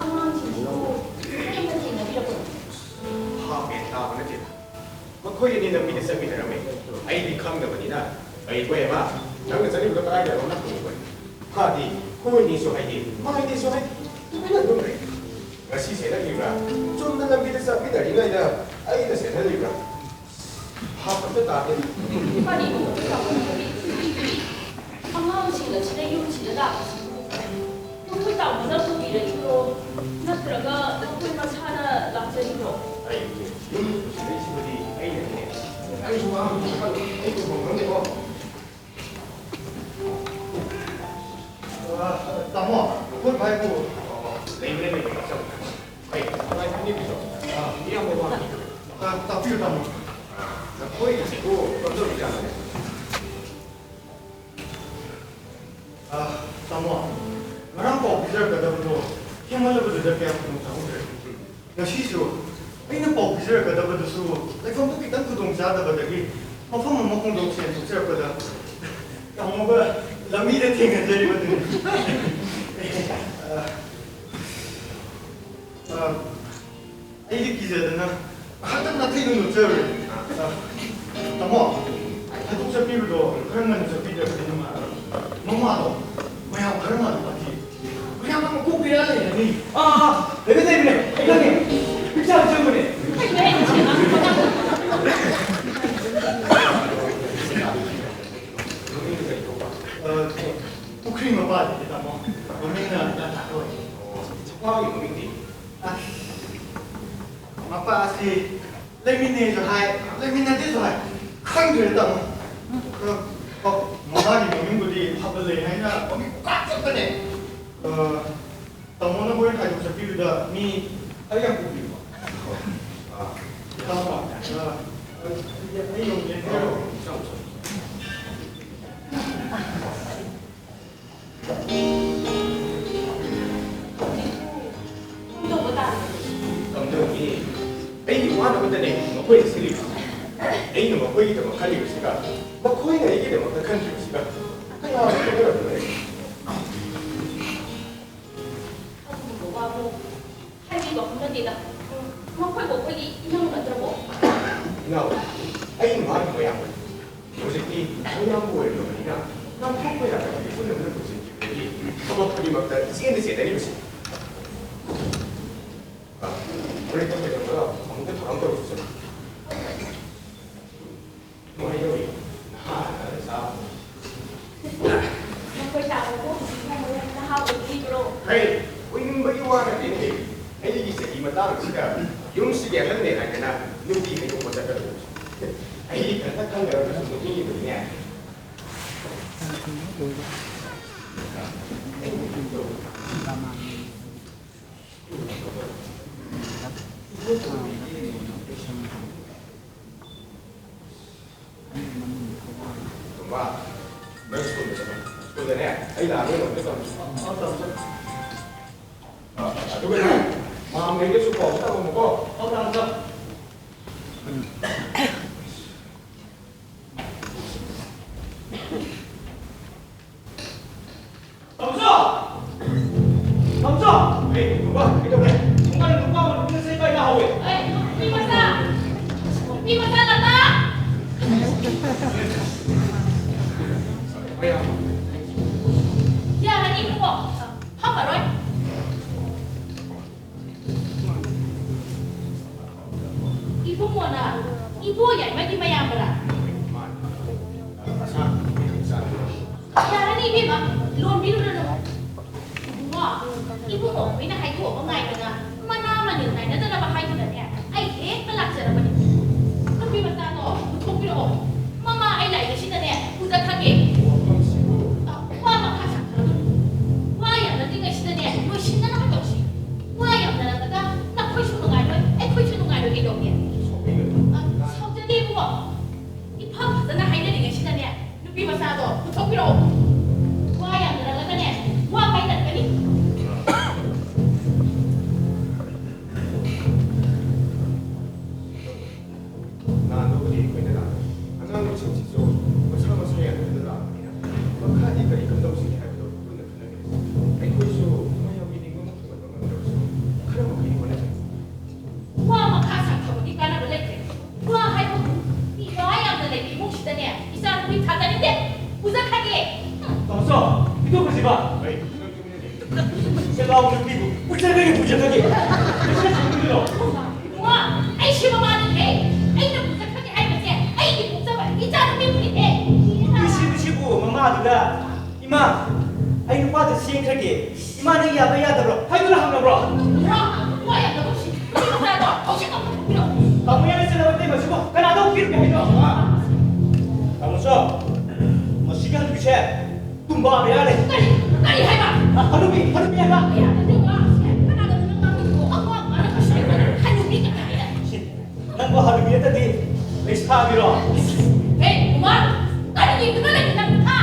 ꯑꯉꯥꯡꯁꯤꯡꯁꯤꯕꯨ ꯀꯔꯝꯅ ꯊꯦꯡꯅꯕꯤꯔꯛꯄꯅꯣ? ꯍꯥꯞ ꯃꯦꯟ ꯇꯥꯕ ꯅꯠꯇꯦꯗ꯫ ꯃꯈꯣꯏ ꯑꯅꯤ ꯂꯝꯕꯤꯗ ꯆꯠꯃꯤꯟꯅꯔꯝꯃꯦ꯫ ꯑꯩꯗꯤ ꯈꯪꯗꯕꯅꯤꯅ, "ꯑꯩ ꯍꯣꯏ ꯑꯃ, ꯅꯪꯅ ꯆꯠꯂꯤꯕꯗꯣ ꯀꯗꯥꯏꯗꯅꯣ?" ꯍꯪꯉꯨꯕꯅꯤ꯫ ꯃꯥꯗꯤ ꯍꯣꯏꯅꯦꯁꯨ ꯍꯥꯏꯗꯦ, ꯃꯥꯏꯅꯦꯁꯨ ꯍꯥꯏꯗꯦ, ꯇꯨꯃꯤꯟꯅ ꯑꯗꯨꯝ ꯂꯩ꯫ ꯉꯁꯤ ꯆꯦꯜꯂꯛꯂꯤꯕ꯭ꯔꯥ? ꯆꯨꯝꯅ ꯂꯝꯕꯤꯗ ꯆꯠꯃꯤꯟꯅꯔꯤꯉꯩꯗ ꯑꯩꯅ ꯆꯦꯜꯍꯜꯂꯤꯕ꯭ꯔꯥ? ꯍꯥꯞ ꯑꯝꯇ ꯇꯥꯗꯦ꯫ ꯀꯔꯤꯅꯣ ꯇꯥꯃꯣꯅ ꯍꯥꯏꯕꯤꯔꯤꯕ? ꯑꯉꯥꯡꯁꯤꯡ ꯑꯁꯤꯅ ꯌꯨꯝꯁꯤꯗ ꯂꯥꯛꯄꯁꯤꯕꯨ ꯃꯈꯣꯏ ꯇꯥꯃꯣꯅ ꯄꯨꯕꯤꯔꯛꯏꯕ꯭ꯔꯣ? ꯅꯠꯇ꯭ꯔꯒ ꯃꯈꯣꯏ ꯃꯁꯥꯅ ꯂꯥꯛꯆꯔꯤꯕ꯭ꯔꯣ? ꯑꯩ ꯌꯨꯝ ꯄꯨꯁꯤꯜꯂꯛꯏꯁꯤꯕꯨꯗꯤ ꯑꯩꯅꯅꯤꯅꯦ꯫ ꯑꯩꯁꯨ ꯋꯥ ꯑꯃ ꯈꯪꯗꯦ, ꯑꯩ ꯇꯧꯐꯝ ꯈꯪꯗꯦꯀꯣ꯫ ꯑ, ꯇꯥꯃꯣ, ꯑꯩꯈꯣꯏ ꯚꯥꯏꯕꯨ꯫ ꯂꯩꯕꯅꯦ, ꯂꯩꯕꯅꯦ, ꯆꯪꯉꯣ꯫ ꯑꯩ ꯀꯃꯥꯏ ꯐꯅꯤꯕꯤꯗꯣ? ꯑ, ꯃꯤ ꯌꯥꯝ ꯋꯥ꯫ ꯑ, ꯇꯥꯛꯄꯤꯌꯨ, ꯇꯥꯃꯣ꯫ ꯅꯈꯣꯏꯒꯤꯁꯤꯕꯨ ꯀꯝꯗꯧꯔꯤꯖꯥꯠꯅꯣꯅꯦ? ꯑ, ꯇꯥꯃꯣ, ꯉꯔꯥꯡ ꯄꯥꯎ ꯄꯤꯖꯔꯛꯀꯗꯕꯗꯣ ꯊꯦꯡꯃꯜꯂꯕꯗꯨꯗ ꯀꯌꯥ ꯈꯨꯗꯣꯡ ꯆꯥꯍꯧꯗ꯭ꯔꯦ꯫ ꯉꯁꯤꯁꯨ ꯑꯩꯅ ꯄꯥꯎ ꯄꯤꯖꯔꯛꯀꯗꯕꯗꯨꯁꯨ ꯂꯩꯐꯝꯗꯨ ꯈꯤꯇꯪ ꯈꯨꯗꯣꯡ ꯆꯥꯗꯕꯗꯒꯤ ꯃꯐꯝ ꯑꯃ ꯈꯣꯡꯗꯣꯛꯁꯦꯅ ꯊꯣꯛꯆꯔꯛꯄꯗ ꯇꯥꯃꯣꯒ ꯂꯝꯕꯤꯗ ꯊꯦꯡꯅꯖꯔꯤꯕꯗꯨꯅꯤ꯫ ꯑ, ꯑ, ꯑꯩꯗꯤ ꯀꯤꯖꯗꯅ ꯉꯥꯏꯍꯥꯛꯇꯪ ꯅꯥꯊꯩꯗꯨꯅ ꯅꯣꯛꯆꯔꯨꯔꯦ꯫ ꯑ, ꯇꯥꯃꯣ, ꯊꯥꯗꯣꯛ ꯆꯠꯄꯤꯕꯗꯣ ꯈꯔ ꯉꯟꯅ ꯆꯠꯄꯤꯗ꯭ꯔꯒꯗꯤ ꯅꯨꯡꯉꯥꯏꯔꯣꯏ꯫ ꯃꯃꯥꯗꯣ ꯃꯌꯥꯝ ꯈꯔ ꯉꯟꯅ ꯐꯥꯊꯤ꯫ ꯃꯌꯥꯝ ꯑꯃ ꯀꯣꯛ ꯄꯤꯔ ꯂꯩꯔꯅꯤ꯫ ꯑꯥ, ꯑꯥ, ꯂꯩꯕꯅꯦ, ꯃꯄꯥ ꯑꯁꯤ ꯂꯩꯃꯤꯟꯅꯩꯁꯨ ꯍꯥꯏ, ꯂꯩꯃꯤꯟꯅꯗꯦꯁꯨ ꯍꯥꯏ꯫ ꯈꯪꯗ꯭ꯔꯦ ꯇꯥꯃꯣ꯫ ꯑ, ꯑ, ꯃꯃꯥꯒꯤ ꯃꯃꯤꯡꯕꯨꯗꯤ ꯐꯕ ꯂꯩ ꯍꯥꯏꯅ ꯃꯃꯤꯡ ꯄꯨꯀꯥꯞ ꯀꯥꯞꯄꯅꯦ꯫ ꯑ, ꯇꯥꯃꯣꯅ ꯍꯣꯔꯦꯟ ꯍꯥꯏꯗꯣꯛ ꯆꯠꯄꯤꯕꯗ ꯃꯤ ꯑꯩ ꯌꯥꯝ ꯄꯨꯕꯤꯌꯨꯀꯣ꯫ ꯑ, ꯇꯥꯃꯣ, ꯑ, ꯑ, ꯑꯩ ꯌꯧꯗ꯭ꯔꯦ꯫ ꯇꯧꯕ ꯇꯥꯔꯦ꯫ ꯀꯝꯗꯧꯅꯤ? ꯑꯩꯒꯤ ꯋꯥꯅꯕꯗꯅꯦ ꯃꯈꯣꯏꯅ ꯁꯤꯜꯂꯤꯕꯁꯦ꯫ ꯑꯩꯅ ꯃꯈꯣꯏꯒꯤꯗꯃꯛ ꯈꯜꯂꯤꯕꯁꯤꯒ ꯃꯈꯣꯏꯅ ꯑꯩꯒꯤꯗꯃꯛꯇ ꯈꯟꯗ꯭ꯔꯤꯕꯁꯤꯒ ꯀꯌꯥ ꯈꯦꯠꯅꯔꯝꯒꯅꯤ? ꯑꯗꯨꯒꯨꯝꯕ ꯋꯥꯕꯨ ꯍꯥꯏꯕꯤꯕ ꯍꯧꯅꯗꯦꯗ꯫ ꯎꯝ, ꯃꯈꯣꯏꯕꯨ ꯑꯩꯈꯣꯏꯒꯤ ꯏꯅꯥꯎ ꯅꯠꯇ꯭ꯔꯕꯣ? ꯏꯅꯥꯎ, ꯑꯩꯅ ꯃꯥꯒꯤ ꯃꯌꯥꯝꯕꯅꯤ꯫ ꯍꯧꯖꯤꯛꯇꯤ ꯃꯌꯥꯝꯕ ꯑꯣꯏꯔꯕꯅꯤꯅ ꯉꯥꯡꯊꯣꯛꯄ ꯌꯥꯗꯕꯒꯤ ꯄꯨꯟꯅ ꯄꯨꯟꯅ ꯄꯨꯟꯁꯤꯟꯈꯤꯕꯗꯒꯤ ꯊꯕꯛ ꯈꯨꯗꯤꯡꯃꯛꯇ ꯏꯆꯦꯟꯗ ꯆꯦꯟꯅꯔꯤꯕꯁꯤ꯫ ꯑ, ꯍꯣꯔꯦꯟ ꯀꯩꯗꯧꯕ ꯑꯃꯨꯛꯇ ꯊꯧꯔꯥꯡ ꯇꯧꯔꯁꯤ꯫ ꯀꯃꯥꯏꯅ ꯇꯧꯔꯤ? ꯅꯍꯥ ꯅꯍꯥ ꯆꯥꯕ꯫ ꯅꯈꯣꯏ ꯇꯥꯃꯣꯕꯨ ꯍꯧꯖꯤꯛ ꯅꯍꯥ ꯑꯣꯏꯕꯤꯔꯤꯕ꯭ꯔꯣ? ꯍꯩ, ꯑꯣꯏꯅꯤꯡꯕꯒꯤ ꯋꯥ ꯅꯠꯇꯦꯅꯦ꯫ ꯑꯩꯒꯤ ꯆꯍꯤ ꯃꯇꯥꯡ ꯑꯁꯤꯗ ꯌꯨꯝꯁꯤꯒꯤ ꯑꯍꯜꯅꯦ ꯍꯥꯏꯗꯅ ꯅꯨꯄꯤ ꯍꯩꯗꯣꯛꯄ ꯆꯠꯀꯗꯧꯕꯁꯦ꯫ ꯑꯩ ꯏꯊꯟꯇ ꯈꯪꯗ꯭ꯔꯒꯁꯨ ꯅꯣꯛꯅꯤꯡꯉꯤꯕꯅꯤꯅꯦ꯫ ꯇꯣꯝꯕ, ꯅꯪ ꯁ꯭ꯀꯨꯜꯗ ꯆꯠꯂꯣ꯫ ꯁ꯭ꯀꯨꯜꯗꯅꯦ, ꯑꯩ ꯂꯥꯛꯑꯒ ꯂꯣꯏꯅ ꯇꯧꯔꯁꯤ꯫ ꯑ, ꯇꯥꯃꯣ, ꯁꯥꯔ꯫ ꯑ, ꯑꯗꯨꯒꯅꯦ, ꯃꯥꯝꯃ ꯍꯣꯏꯗꯁꯨ ꯄꯥꯎ ꯇꯝꯃꯝꯃꯨꯀꯣ꯫ ꯑꯧ, ꯇꯥꯃꯣ, ꯁꯥꯔ꯫ ꯇꯥꯃꯣꯆꯧ! ꯇꯥꯃꯣꯆꯧ! ꯑꯦ, ꯅꯨꯄꯥ, ꯀꯩꯗꯧꯔꯦ? ꯊꯣꯡꯒꯥꯟꯗ ꯅꯨꯄꯥ ꯑꯃ ꯅꯨꯄꯤ ꯃꯆꯥ ꯏꯕꯥꯏ ꯂꯥꯛꯍꯧꯋꯦ꯫ ꯑꯦ, ꯅꯨꯄꯤ ꯃꯆꯥ! ꯅꯨꯄꯤ ꯃꯆꯥ ꯂꯇꯥ! ꯌꯥꯔꯅꯤ, ꯏꯕꯨꯡꯉꯣ꯫ ꯐꯝꯃꯔꯣꯏ꯫ ꯏꯕꯨꯡꯉꯣꯅ ꯏꯕꯣ ꯌꯥꯏꯃꯒꯤ ꯃꯌꯥꯝꯕꯔꯥ? ꯌꯥꯔꯅꯤ ꯏꯕꯦꯝꯃ, ꯂꯣꯟꯕꯤꯔꯨꯔꯅꯨ꯫ ꯏꯕꯨꯡꯉꯣ, ꯏꯕꯨꯡꯉꯣ ꯈꯣꯏꯅ ꯍꯥꯏꯗꯣꯛꯑꯕ ꯉꯥꯏꯗꯅ ꯃꯅꯥ ꯃꯅꯤꯜ ꯅꯥꯏꯅꯗꯅꯕ ꯍꯥꯏꯗꯨꯅꯅꯦ, ꯃꯈꯥꯗꯤ ꯀꯔꯤ ꯀꯝꯗꯧꯁꯤꯒꯦ ꯍꯥꯏꯕꯗꯣ ꯄꯨꯟꯅ ꯈꯟꯅꯃꯤꯟꯅꯁꯤ꯫ ꯑꯩꯈꯣꯏꯁꯨ ꯃꯌꯥꯝꯒꯤ ꯅꯤꯡꯕ ꯊꯨꯡꯍꯟꯕ ꯉꯝꯗ꯭ꯔꯕꯁꯨ ꯈꯔ ꯃꯈꯩꯗꯤ ꯍꯣꯠꯅꯖꯒꯦ꯫ ꯋꯥ ꯃꯈꯥ ꯁꯥꯡꯊꯕꯒꯤ ꯀꯥꯟꯅꯕ ꯂꯩꯇ꯭ꯔꯦ꯫ ꯋꯥ ꯍꯥꯏꯕꯕꯨ ꯏꯋꯥ ꯌꯥꯝꯅ ꯂꯩꯕ ꯏꯃꯨꯡꯁꯤꯗꯅꯦ ꯏꯆꯥ ꯅꯨꯄꯤ ꯊꯥꯖꯅꯤꯡꯗꯦ꯫ ꯄꯨꯖꯈ꯭ꯔꯒꯦ꯫ ꯇꯥꯃꯣꯆꯧ, ꯄꯤꯊꯣꯛꯈ꯭ꯔꯁꯤꯕ꯫ ꯁꯦ ꯂꯥꯎ, ꯅꯨꯄꯤꯕꯨ ꯄꯨꯖꯈ꯭ꯔꯒꯦ, ꯄꯨꯖꯈ꯭ꯔꯒꯦ꯫ ꯄꯨꯖꯈ꯭ꯔꯒꯦ꯫ ꯏꯕꯨꯡꯉꯣ, ꯑꯩ ꯁꯤ ꯃꯃꯥꯅꯤꯅꯦ꯫ ꯑꯩꯅ ꯄꯨꯖꯈ꯭ꯔꯒꯦ ꯍꯥꯏꯕꯁꯦ ꯑꯩꯒꯤ ꯄꯣꯛꯆꯕ ꯏꯆꯥ ꯅꯨꯄꯤꯕꯨꯅꯤꯅꯦ꯫ ꯅꯨꯄꯤꯁꯤꯕꯨ, ꯁꯤꯕꯨ ꯃꯃꯥꯗꯨꯗ, "ꯏꯃꯥ, ꯑꯩ ꯅꯨꯄꯥꯗ ꯆꯦꯟꯈ꯭ꯔꯒꯦ꯫ ꯏꯃꯥ, ꯅꯪ ꯌꯥꯕ꯭ꯔꯥ ꯌꯥꯗꯕ꯭ꯔꯣ?" ꯍꯥꯏꯗꯨꯅ ꯍꯪꯅꯕ꯭ꯔꯣ? ꯏꯕꯨꯡꯉꯣ, ꯋꯥ ꯌꯥꯝꯅ ꯂꯧꯁꯤ꯫ ꯅꯨꯄꯤ ꯃꯆꯥꯗꯣ ꯍꯧꯖꯤꯛꯃꯛ ꯄꯨꯊꯣꯛꯄꯤꯔꯛꯑꯣ꯫ ꯇꯥꯃꯣ ꯌꯥꯝꯅ ꯆꯦꯜꯂꯕ ꯏꯇꯩꯃꯁꯤꯕꯨ ꯀꯅꯥꯗ ꯄꯤꯔꯨꯒꯦ ꯍꯥꯏꯅꯣ? ꯇꯥꯃꯣꯆꯧ, ꯃꯁꯤꯒꯤ ꯍꯅꯨꯕꯤꯁꯦ ꯇꯨꯝꯕ ꯕꯦꯔꯥ ꯂꯩ꯫ ꯀꯔꯤ? ꯀꯔꯤ ꯍꯥꯏꯕ? ꯍꯅꯨꯕꯤ, ꯍꯅꯨꯕꯤ ꯍꯥꯏꯕ꯫ ꯀꯔꯤ ꯍꯥꯏꯕ? ꯀꯅꯥꯗꯅꯣ ꯅꯪ ꯉꯥꯡꯉꯤꯗꯨꯕꯣ? ꯑꯉꯥꯡ ꯃꯥꯅ ꯀꯩꯁꯨ ꯍꯥꯏꯕ ꯍꯅꯨꯕꯤ ꯀꯅꯥ ꯍꯥꯏꯔꯦ? ꯁꯤ, ꯅꯪꯕꯨ ꯍꯅꯨꯕꯤ ꯅꯠꯇ꯭ꯔꯗꯤ ꯂꯩꯁꯥꯕꯤꯔꯣ? ꯍꯦ, ꯀꯨꯃꯥꯔ! ꯀꯔꯤ ꯌꯦꯡꯗꯨꯅ ꯂꯩꯔꯤ ꯅꯪ, ꯍꯥ?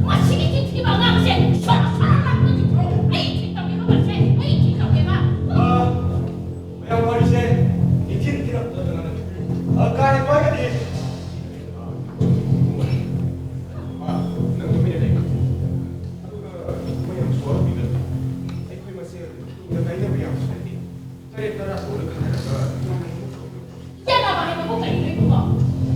ꯃꯁꯤꯒꯤ ꯆꯤꯟꯊꯤꯕ ꯑꯉꯥꯡꯁꯦ ꯁꯣꯔꯣ ꯁꯣꯔꯣ ꯂꯥꯛꯄ ꯆꯤꯟꯊꯣꯔꯛꯑꯣ꯫ ꯑꯩ ꯆꯤꯟ ꯇꯧꯒꯦꯕ ꯃꯁꯦ, ꯑꯩ ꯆꯤꯟ ꯇꯧꯒꯦꯕ꯫ ꯑ, ꯃꯌꯥꯝ ꯋꯥꯔꯤꯁꯦ ꯅꯤꯡꯊꯤꯅ ꯊꯤꯅ ꯐꯖꯅ ꯉꯥꯡꯅꯕꯤꯌꯨ꯫ ꯑ, ꯀꯥ ꯍꯦꯟꯕ ꯑꯣꯏꯔꯒꯗꯤ ꯅꯪ ꯇꯨꯃꯤꯟꯅ ꯂꯩ꯫ ꯑꯗꯨꯒ ꯃꯌꯥꯝ ꯁꯣꯔ ꯄꯤꯒꯅꯨ꯫ ꯑꯩꯈꯣꯏ ꯃꯁꯦꯜ ꯏꯪꯅ ꯀꯥꯏꯅꯕ ꯌꯥꯕꯁꯨ ꯅꯠꯇꯦ꯫ ꯇꯔꯦꯠ ꯇꯔꯥ ꯁꯨꯔ ꯈꯟꯅꯔꯒ ꯌꯥꯅꯕ ꯍꯥꯏꯕꯕꯨ ꯀꯔꯤꯅꯣ ꯏꯕꯨꯡꯉꯣ?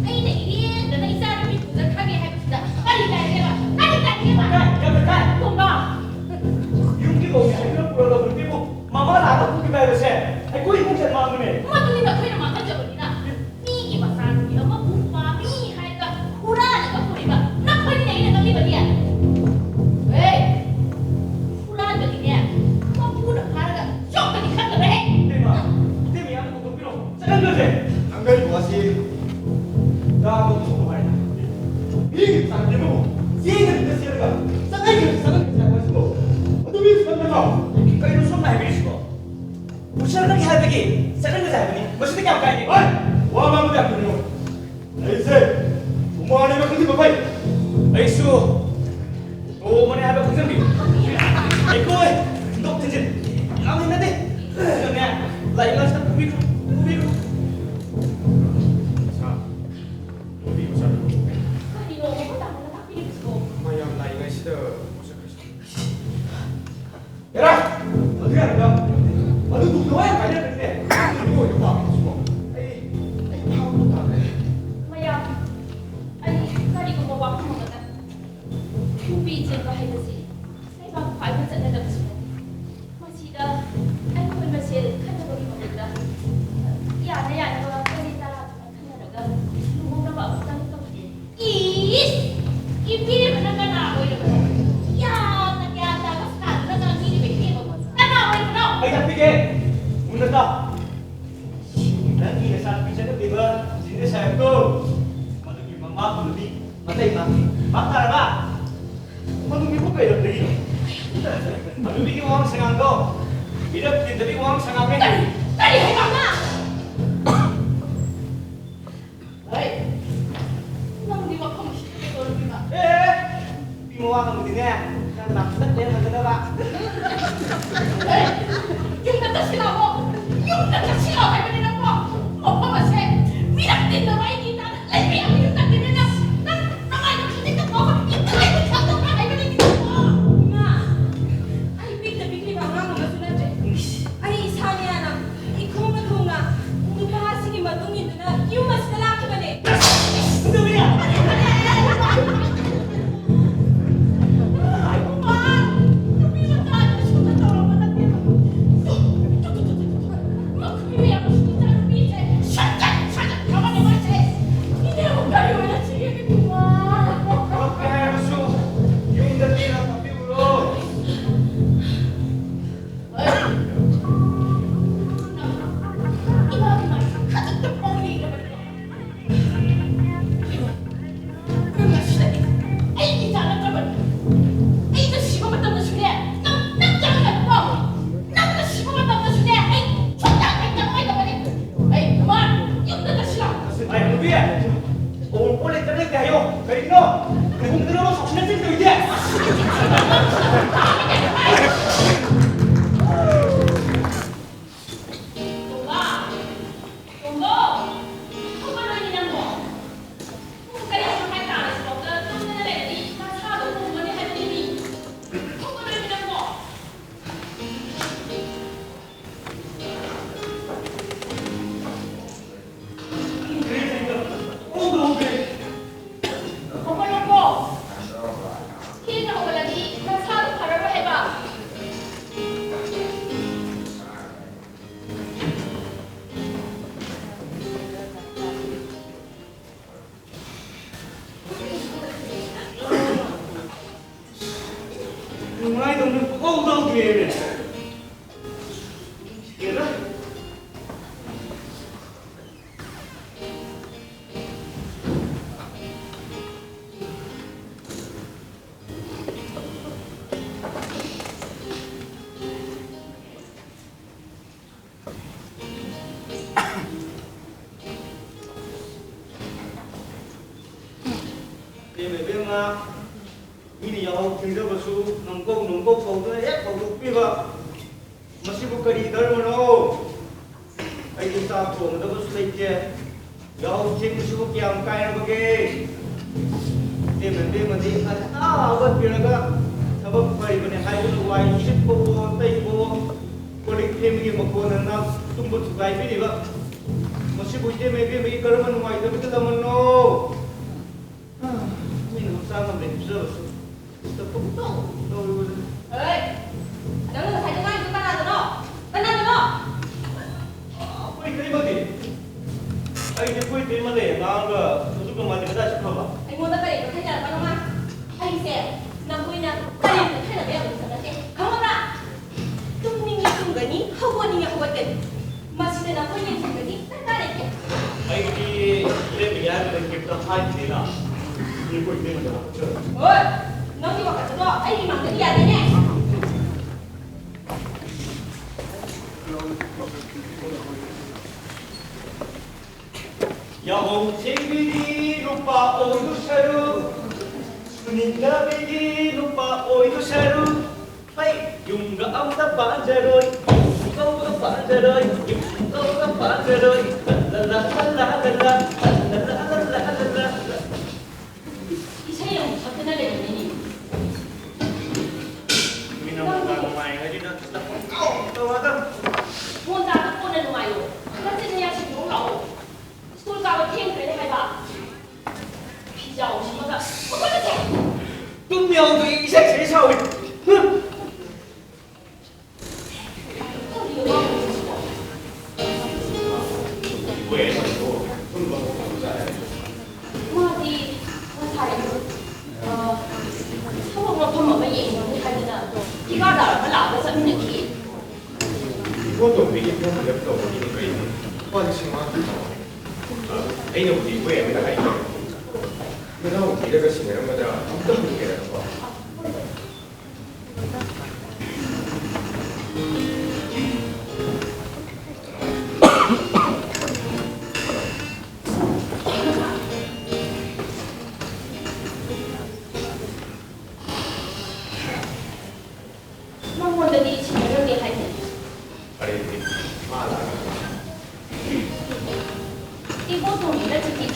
ꯑꯩꯅ ꯏꯔꯦꯟꯗꯅ ꯏꯆꯥ ꯅꯨꯄꯤ ꯄꯨꯖꯈ꯭ꯔꯒꯦ ꯍꯥꯏꯕꯁꯤꯗ ꯀꯔꯤ ꯀꯥꯏꯒꯦꯕ? ꯀꯔꯤ ꯀꯥꯏꯒꯦꯕ? ꯀꯥꯏ, ꯌꯥꯝꯅ ꯀꯥꯏ꯫ ꯇꯣꯝꯕ! ꯌꯨꯝꯒꯤ ꯃꯧꯅꯦ ꯍꯥꯏꯗꯨꯅ ꯄꯨꯔꯛꯂꯕ ꯅꯨꯄꯤꯕꯨ ꯃꯃꯥ ꯂꯥꯛꯑꯒ ꯄꯨꯈꯤꯕ ꯍꯥꯏꯕꯁꯦ ꯑꯩꯈꯣꯏ ꯏꯃꯨꯡ ꯁꯦꯜ ꯃꯥꯡꯕꯅꯦ꯫ ꯃꯗꯨꯗꯤ ꯅꯈꯣꯏꯅ ꯃꯥꯡꯍꯟꯖꯕꯅꯤꯅ꯫ ꯃꯤꯒꯤ ꯃꯆꯥꯅꯨꯄꯤ ꯑꯃꯕꯨ ꯄꯥꯝꯃꯤ ꯍꯥꯏꯔꯒ ꯍꯨꯔꯥꯜꯂꯒ ꯄꯨꯔꯤꯕ ꯅꯈꯣꯏꯅꯤꯅ ꯑꯩꯅ ꯉꯝꯂꯤꯕꯗꯤ꯫ ꯍꯦ! ꯍꯨꯔꯥꯟꯕꯗꯤꯅꯦ, ꯃꯄꯨꯅ ꯐꯥꯔꯒ ꯌꯣꯛꯄꯗꯤ ꯈꯪꯗꯕ꯭ꯔꯍꯦ? ꯏꯇꯩꯃ, ꯏꯇꯩꯃ, ꯌꯥꯝꯅ ꯀꯧꯊꯣꯛꯄꯤꯔꯣ꯫ ꯆꯠꯍꯟꯈ꯭ꯔꯁꯦ꯫ ꯅꯪꯒꯤ ꯋꯥꯁꯤ ꯇꯥꯕ ꯉꯝꯃꯣꯏ ꯍꯥꯏꯅ ꯃꯤꯒꯤ ꯃꯆꯥꯅꯨꯄꯤ ꯑꯃꯕꯨ ꯆꯦꯟꯗꯕꯤꯗ ꯆꯦꯜꯂꯒ ꯆꯠꯍꯟꯈ꯭ꯔꯁꯤ, ꯆꯠꯍꯟꯈ꯭ꯔꯁꯤ ꯍꯥꯏꯕ ꯑꯁꯤꯕꯨ ꯑꯗꯨ ꯃꯤ ꯁꯨꯃꯥꯏꯅ ꯅꯠꯇ꯭ꯔꯣ? ꯀꯩꯅꯣ ꯁꯣꯝꯅ ꯍꯥꯏꯕꯤꯔꯤꯁꯤꯕꯣ? ꯄꯨꯁꯜꯂꯒꯦ ꯍꯥꯏꯕꯒꯤ ꯆꯠꯍꯟꯒꯗ ꯍꯥꯏꯕꯅꯤ꯫ ꯃꯁꯤꯗ ꯀꯌꯥꯝ ꯀꯥꯏꯒꯦ? ꯍꯣꯏ! ꯋꯥ ꯉꯥꯡꯕꯗ ꯌꯥꯝ ꯇꯨꯝꯅꯤꯡꯉꯣ꯫ ꯑꯩꯁꯦ ꯀꯨꯃꯥꯔꯅꯦꯕ ꯈꯪꯖꯤꯟꯕ ꯐꯩ꯫ ꯑꯩꯁꯨ ꯇꯣꯝꯕꯅꯦ ꯍꯥꯏꯕ ꯈꯪꯖꯤꯟꯕꯤꯌꯨ꯫ ꯑꯩꯈꯣꯏ ꯊꯤꯟꯗꯣꯛ ꯊꯤꯟꯖꯤꯟ ꯌꯥꯝ ꯍꯩꯅꯗꯦ꯫ ꯑꯗꯨꯅꯅꯦ, ꯂꯥꯏꯔꯤꯛ ꯂꯥꯏꯁꯨꯗ ꯄꯨꯕꯤꯈ꯭ꯔꯣ, ꯄꯨꯕꯤꯈ꯭ꯔꯣ꯫ ꯁꯥ, ꯅꯨꯄꯤ ꯃꯆꯥꯗꯨ ꯀꯔꯤꯅꯣ ꯃꯈꯣꯏ ꯇꯥꯃꯣꯅ ꯇꯥꯛꯄꯤꯔꯤꯕꯁꯤꯕꯣ? ꯃꯌꯥꯝ ꯂꯥꯏꯔꯤꯛ ꯍꯅꯨꯕꯤꯒꯤ ꯋꯥꯉꯥꯡ ꯁꯉꯥꯡꯗꯣ ꯃꯤꯔꯛ ꯇꯤꯟꯗꯕꯤ ꯋꯥꯉꯥꯡ ꯁꯉꯥꯡꯅꯦ꯫ ꯀꯔꯤ? ꯀꯔꯤ ꯍꯥꯏꯕ? ꯍꯩ! ꯅꯪꯗꯤ ꯃꯐꯝ ꯎꯁꯤꯠꯇꯕ ꯇꯧꯔꯝꯃꯤꯕ꯫ ꯑꯦ! ꯅꯨꯄꯤ ꯃꯋꯥ ꯉꯝꯃꯗꯤꯅꯦ, ꯅꯪ ꯅꯥꯛꯇ ꯂꯦꯡꯍꯟꯒꯗꯕ꯫ ꯍꯩ! ꯌꯨꯝꯗ ꯆꯠꯁꯤ ꯂꯥꯛꯑꯣ! ꯌꯨꯝꯗ ꯆꯠꯁꯤ ꯂꯥꯛꯑꯣ ꯍꯥꯏꯕꯅꯤ ꯅꯪꯕꯣ! ꯃꯐꯝ ꯑꯁꯦ ꯃꯤꯔꯛ ꯇꯤꯟꯗꯕ ꯑꯩꯒꯤ ꯏꯆꯥꯅ ꯂꯩꯕ ꯌꯥꯕ ꯌꯨꯝ ꯅꯠꯇꯦꯅꯦ ꯅꯪ! ꯅꯪ ꯅꯃꯥꯏꯗꯣ ꯈꯖꯤꯛꯇ ꯐꯥꯎꯕ ꯏꯠꯇ ꯂꯩꯕ ꯈꯪꯗꯕ꯭ꯔꯥ ꯍꯥꯏꯕꯅꯤ ꯅꯪꯕꯣ! ꯏꯃꯥ! ꯑꯩ ꯄꯤꯛꯇ ꯄꯤꯛꯂꯤꯕ ꯑꯉꯥꯡ ꯑꯃꯁꯨ ꯅꯠꯇ꯭ꯔꯦ꯫ ꯑꯩ ꯏꯁꯥꯅ ꯌꯥꯅ ꯏꯈꯣꯡꯅ ꯊꯣꯡꯅ ꯅꯨꯄꯥ ꯑꯁꯤꯒꯤ ꯃꯇꯨꯡ ꯏꯟꯗꯨꯅ ꯌꯨꯝ ꯑꯁꯤꯗ ꯂꯥꯛꯈꯤꯕꯅꯦ꯫ ꯅꯨꯄꯤ ꯃꯆꯥ ꯑꯗꯨ ꯁꯨꯝꯅ ꯇꯧꯔꯝꯕ ꯅꯠꯇꯦꯕ꯫ ꯃꯈꯣꯏ ꯃꯌꯥꯝ ꯑꯁꯤ ꯏꯆꯥꯅꯨꯄꯤꯁꯦ ꯁꯟꯖꯠ ꯁꯟꯖꯠ ꯈꯪꯍꯟꯅꯤꯡꯉꯥꯏꯁꯦ꯫ ꯏꯅꯦꯕꯨ ꯀꯔꯤ ꯑꯣꯏꯅ ꯊꯤꯒꯦ ꯀꯩꯅꯣ? ꯀꯞꯄꯦ ꯍꯥꯏꯔꯁꯨ ꯌꯨꯝꯗ ꯄꯦꯟꯅ ꯀꯞꯄꯤꯎꯔꯣ꯫ ꯑꯩ ꯅꯨꯄꯤ! ꯑꯋꯨꯟꯄꯣꯠ ꯂꯩꯇꯕ ꯂꯩꯇꯦ ꯍꯥꯏꯌꯣ꯫ ꯀꯔꯤꯒꯤꯅꯣ? ꯂꯨꯍꯣꯡꯗꯅꯕ ꯁꯥꯎꯁꯤꯟꯅꯁꯤ ꯇꯧꯔꯤꯁꯦ? ꯇꯣꯝꯕ! ꯇꯣꯝꯕ! ꯍꯧꯒꯠꯂꯣꯅꯦ ꯅꯪꯕꯣ! ꯄꯨꯡ ꯇꯔꯦꯠ ꯃꯈꯥꯏ ꯇꯥꯔꯁꯤꯐꯥꯎꯗ ꯇꯨꯝꯗꯅ ꯂꯩꯔꯗꯤ ꯅꯁꯥꯗꯣ ꯄꯨꯝꯃꯅꯤ ꯍꯥꯏꯕꯅꯤꯅꯦ! ꯍꯧꯒꯠꯂꯣꯅꯦ ꯅꯪꯕꯣ! ꯍꯧꯒꯠꯂꯣꯀꯣ꯫ ꯊꯦꯡꯅ ꯍꯧꯒꯠꯂꯗꯤ ꯅꯁꯥꯗꯣ ꯐꯔꯔꯣꯏ ꯍꯥꯏꯕ꯫ ꯅꯨꯡꯉꯥꯏꯗꯧꯅ ꯄꯨꯡꯍꯧ ꯍꯧꯗ꯭ꯔꯦꯅꯦ꯫ ꯍꯦꯔꯥ꯫ ꯏꯕꯦꯝꯃ, ꯏꯕꯦꯝꯃ, ꯃꯤꯅ ꯌꯥꯍꯧ ꯊꯦꯡꯖꯕꯁꯨ ꯅꯝꯀꯧ ꯅꯝꯀꯧ ꯀꯧꯗꯨꯅ ꯍꯦꯛ ꯍꯧꯗꯣꯛꯄꯤꯕ꯫ ꯃꯁꯤꯕꯨ ꯀꯔꯤ ꯙꯔꯃꯅꯣ? ꯑꯩꯗꯤ ꯆꯥꯛ ꯊꯣꯡꯒꯗꯕꯁꯨ ꯂꯩꯇꯦ꯫ ꯌꯥꯍꯧ ꯊꯦꯡꯕꯁꯤꯕꯨ ꯀꯌꯥꯝ ꯀꯥꯏꯔꯕꯒꯦ? ꯏꯕꯦꯝꯃ, ꯏꯕꯦꯝꯃꯗꯤ ꯉꯟꯇꯥ ꯍꯧꯒꯠꯄꯤꯔꯒ ꯊꯕꯛ ꯐꯔꯤꯕꯅꯦ ꯍꯥꯏꯗꯨꯅ ꯋꯥꯏ ꯁꯤꯠꯄꯋꯣ, ꯇꯩꯕꯋꯣ, ꯀꯣꯜ ꯂꯤꯛ ꯐꯦꯡꯕꯒꯤ ꯃꯈꯣꯟꯅ ꯅꯥꯛ ꯇꯨꯝꯕ ꯊꯨꯒꯥꯏꯕꯤꯔꯤꯕ꯫ ꯃꯁꯤꯕꯨ ꯏꯕꯦꯝꯃ, ꯏꯕꯦꯝꯃꯒꯤ ꯀꯔꯝꯕ ꯅꯨꯡꯉꯥꯏꯇꯕꯒꯤ ꯂꯃꯟꯅꯣ? ꯃꯤꯅ ꯍꯛꯆꯥꯡ ꯉꯝꯗꯦ ꯍꯤꯞꯆꯕꯁꯨ꯫ ꯁꯤꯗ ꯄꯨꯡꯇꯧ ꯇꯧꯔꯤꯕꯁꯦ꯫ ꯍꯦ! ꯅꯪꯅ ꯉꯁꯥꯏꯗ ꯉꯥꯡꯉꯤꯗꯣ ꯀꯅꯥꯗꯅꯣ? ꯀꯅꯥꯗꯅꯣ? ꯑꯩꯈꯣꯏ ꯏꯇꯩꯃꯗꯤ? ꯑꯩꯗꯤ ꯑꯩꯈꯣꯏ ꯏꯇꯩꯃ ꯂꯩ ꯉꯥꯡꯉꯒ ꯍꯧꯖꯤꯛ ꯃꯃꯥꯗꯤ ꯀꯗꯥꯏ ꯆꯠꯈ꯭ꯔꯕ? ꯑꯩꯉꯣꯟꯗ ꯀꯔꯤꯝꯇ ꯈꯟꯅꯔꯛꯀꯅꯣ ꯃꯥ꯫ ꯑꯩꯁꯦ ꯅꯈꯣꯏꯅ ꯀꯔꯤꯝꯇ ꯈꯟꯅꯕ ꯌꯥꯕ ꯃꯤꯁꯛ ꯅꯠꯇꯦ꯫ ꯈꯪꯉꯕ꯭ꯔꯥ? ꯇꯨꯝꯅꯤꯡꯉꯦ ꯇꯨꯝꯒꯅꯤ, ꯍꯧꯒꯠꯅꯤꯡꯉꯦ ꯍꯧꯒꯠꯀꯅꯤ꯫ ꯃꯁꯤꯗ ꯅꯈꯣꯏ ꯌꯦꯡꯁꯤꯟꯕꯒꯤ ꯗꯔꯀꯥꯔ ꯂꯩꯇꯦ꯫ ꯑꯩꯗꯤ ꯏꯔꯦꯝꯕꯒꯤ ꯍꯥꯏꯕꯗ ꯀꯩꯝꯇ ꯍꯥꯏꯗꯦꯅ꯫ ꯏꯄꯨ ꯏꯕꯦꯝꯃꯗ ꯍꯥꯞꯆꯔꯣ꯫ ꯍꯣꯏ, ꯅꯪꯒꯤ ꯋꯥꯈꯜꯗꯣ ꯑꯩꯒꯤ ꯃꯥꯡꯗꯗꯤ ꯌꯥꯗꯦꯅꯦ꯫ ꯌꯥꯍꯧ ꯊꯦꯡꯕꯤꯒꯤ ꯅꯨꯄꯥ ꯑꯣꯏꯔꯨꯁꯔꯨ, ꯁꯨꯅꯤꯡꯗꯕꯤꯒꯤ ꯅꯨꯄꯥ ꯑꯣꯏꯔꯨꯁꯔꯨ, ꯍꯩ, ꯌꯨꯝꯒ ꯑꯝꯇ ꯄꯥꯟꯖꯔꯣꯏ, ꯌꯨꯝ ꯀꯧꯕ ꯄꯥꯟꯖꯔꯣꯏ, ꯌꯨꯝ ꯀꯧꯕ ꯄꯥꯟꯖꯔꯣꯏ, ꯂ, ꯂ, ꯂ꯫ ꯏꯁꯩ ꯑꯃꯨꯛ ꯁꯛꯇꯅ ꯂꯩꯔꯝꯃꯤꯅꯦ꯫ ꯃꯤꯅ ꯃꯣꯟꯗꯥ ꯅꯨꯡꯉꯥꯏ ꯍꯥꯏꯗꯨꯅ ꯇꯧꯔꯒ꯫ ꯃꯣꯟꯗꯥꯗꯣ ꯀꯣꯟꯅ ꯅꯨꯡꯉꯥꯏꯌꯣ꯫ ꯅꯆꯤꯟ ꯅꯌꯥ ꯁꯦꯡꯗꯣꯛꯎ ꯂꯥꯛꯑꯣ꯫ ꯁ꯭ꯀꯨꯜ ꯀꯥꯕ ꯊꯦꯡꯈ꯭ꯔꯦꯅꯦ ꯍꯥꯏꯕ꯫ ꯐꯤꯖꯥꯎ ꯁꯤꯃꯒ ꯍꯧꯒꯠꯂꯁꯦ꯫ ꯇꯨꯝ ꯌꯥꯍꯧꯗꯣ ꯏꯁꯩ ꯁꯛꯑꯦ ꯁꯥꯎꯏ꯫ ꯃꯥꯗꯤ ꯉꯁꯥꯏ, ꯑ, ꯊꯕꯛ ꯃꯐꯝ ꯑꯃ ꯌꯦꯡꯉꯨꯅꯤ ꯍꯥꯏꯗꯅ ꯊꯤꯀꯥꯗꯥꯔ ꯑꯃ ꯂꯥꯛꯑꯒ ꯆꯠꯃꯤꯟꯅꯈꯤ꯫ ꯏꯕꯣꯇꯣꯝꯕꯤꯒꯤ ꯐꯣꯔꯝ ꯐꯤꯜ ꯑꯞ ꯇꯧꯕꯒꯤꯗꯤ ꯀꯩꯅꯣ? ꯂꯨꯄꯥ ꯂꯤꯁꯤꯡ ꯃꯉꯥ ꯈꯛꯇ꯫ ꯑ, ꯑꯩꯅꯕꯨꯗꯤ ꯏꯕꯣꯌꯥꯏꯃꯗ ꯍꯥꯏꯈ꯭ꯔꯦ꯫ ꯅꯅꯥꯎ ꯅꯨꯄꯤꯗꯒ ꯁꯤꯟꯅꯔꯝꯒꯗ꯭ꯔꯥ? ꯑꯝꯇ ꯍꯪꯒꯦꯔꯀꯣ꯫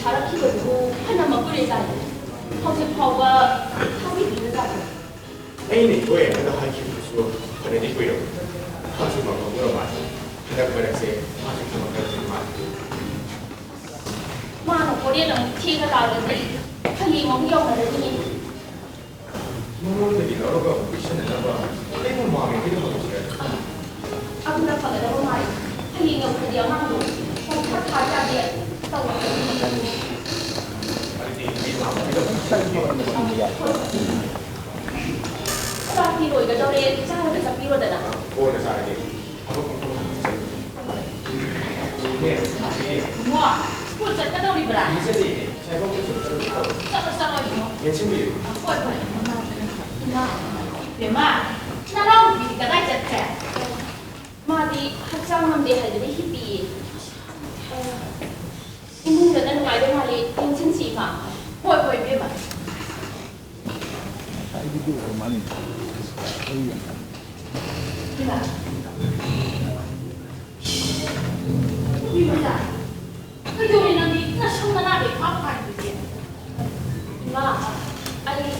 ꯊꯥꯔꯛꯈꯤꯕꯗꯨꯕꯨ ꯐꯅ ꯃꯀꯨꯏꯔꯦ ꯖꯥꯠꯂꯦ꯫ ꯍꯧꯖꯤꯛ ꯐꯥꯎꯕ ꯊꯥꯕꯤꯗ꯭ꯔꯤꯕ ꯖꯥꯠꯂꯦ꯫ ꯑꯩꯅ ꯏꯕꯣꯏ ꯑꯃꯗ ꯍꯥꯏꯈꯤꯕꯗꯨꯁꯨ ꯐꯅꯗꯤ ꯀꯨꯏꯔꯕꯅꯤ꯫ ꯈꯪꯁꯨ ꯈꯪꯍꯧꯗ꯭ꯔ ꯃꯥꯜꯂꯦ꯫ ꯍꯟꯗꯛ ꯃꯔꯛꯁꯦ ꯃꯥꯁꯨ ꯊꯕꯛ ꯈꯔ ꯆꯤꯟ ꯃꯥꯜꯂꯦ꯫ ꯃꯥꯅ ꯍꯣꯔꯦꯟ ꯑꯃꯨꯛ ꯊꯦꯡꯅ ꯂꯥꯛꯂꯗꯤ ꯍꯌꯦꯡ ꯑꯃꯨꯛ ꯌꯧꯅꯔꯅꯤ꯫ ꯃꯉꯣꯟꯗꯒꯤ ꯂꯧꯔꯒ ꯑꯃꯨꯛ ꯄꯤꯁꯟꯅꯅꯕ ꯑꯩꯕꯨ ꯃꯥꯡꯉꯦ ꯀꯩꯗꯧ ꯍꯪꯉꯨꯁꯤꯔ? ꯑꯗꯨꯅ ꯐꯒꯗꯕ ꯃꯥꯜꯂꯤ꯫ ꯍꯌꯦꯡ ꯌꯧꯈ꯭ꯔꯗꯤ ꯑꯉꯥꯡꯗꯣ ꯄꯪꯊꯥ ꯊꯥ ꯌꯥꯗꯦ꯫ ꯇꯧꯔꯛꯀꯅꯤ꯫ ꯑꯗꯨꯗꯤ ꯑꯩ ꯂꯥꯛꯄꯒꯤꯗꯃꯛ ꯆꯥꯛꯇꯤ ꯂꯣꯏꯒꯗꯧꯔꯦ, ꯆꯥꯔꯒ ꯆꯠꯄꯤꯔꯣꯗꯅ꯫ ꯀꯣꯟꯅ ꯆꯥꯔꯒꯦ꯫ ꯊꯕꯛ ꯃꯐꯝ ꯍꯥꯟꯅ ꯆꯠꯂꯨꯒꯦ꯫ ꯏꯕꯨꯡꯉꯣ, ꯁ꯭ꯀꯨꯜ ꯆꯠꯀꯗꯧꯔꯤꯕ꯭ꯔꯥ? ꯆꯠꯂꯤꯅꯦ꯫ ꯉꯁꯥꯏꯐꯥꯎ ꯁ꯭ꯀꯨꯜ ꯆꯠꯂꯨꯒꯦ ꯇꯧꯕ꯫ ꯆꯠꯂꯣ, ꯆꯠꯂꯣ, ꯏꯕꯨꯡꯉꯣ꯫ ꯌꯦꯡꯁꯤꯟꯕꯤꯌꯨ꯫ ꯍꯣꯏ, ꯍꯣꯏ꯫ ꯏꯃꯥ, ꯕꯦꯝꯃ, ꯅꯅꯥꯎꯅꯨꯄꯤꯗꯤ ꯀꯗꯥꯏ ꯆꯠꯈ꯭ꯔꯦ? ꯃꯥꯗꯤ ꯍꯛꯆꯥꯡ ꯉꯝꯗꯦ ꯍꯥꯏꯗꯨꯅ ꯍꯤꯞꯄꯤꯌꯦ꯫ ꯏꯃꯨꯡꯗꯅ ꯅꯨꯡꯉꯥꯏꯗꯧ ꯃꯥꯜꯂꯦ, ꯌꯦꯡꯁꯤꯟꯁꯤ, ꯏꯃꯥ꯫ ꯍꯣꯏ, ꯍꯣꯏ, ꯏꯕꯦꯝꯃ꯫ ꯉꯁꯥꯏꯒꯤꯗꯨ ꯑꯣꯏꯔ ꯃꯥꯜꯂꯦ꯫ ꯑꯩ ꯌꯦꯡꯉꯦ꯫ ꯏꯃꯥ꯫ ꯏꯃꯥ꯫ ꯀꯩꯗꯧꯔꯦ ꯅꯪꯗꯤ? ꯅꯁꯝ ꯅꯅꯥꯗꯣ ꯏꯐꯥ ꯐꯥꯔꯤꯗꯨꯗꯤ꯫ ꯏꯃꯥ, ꯑꯩ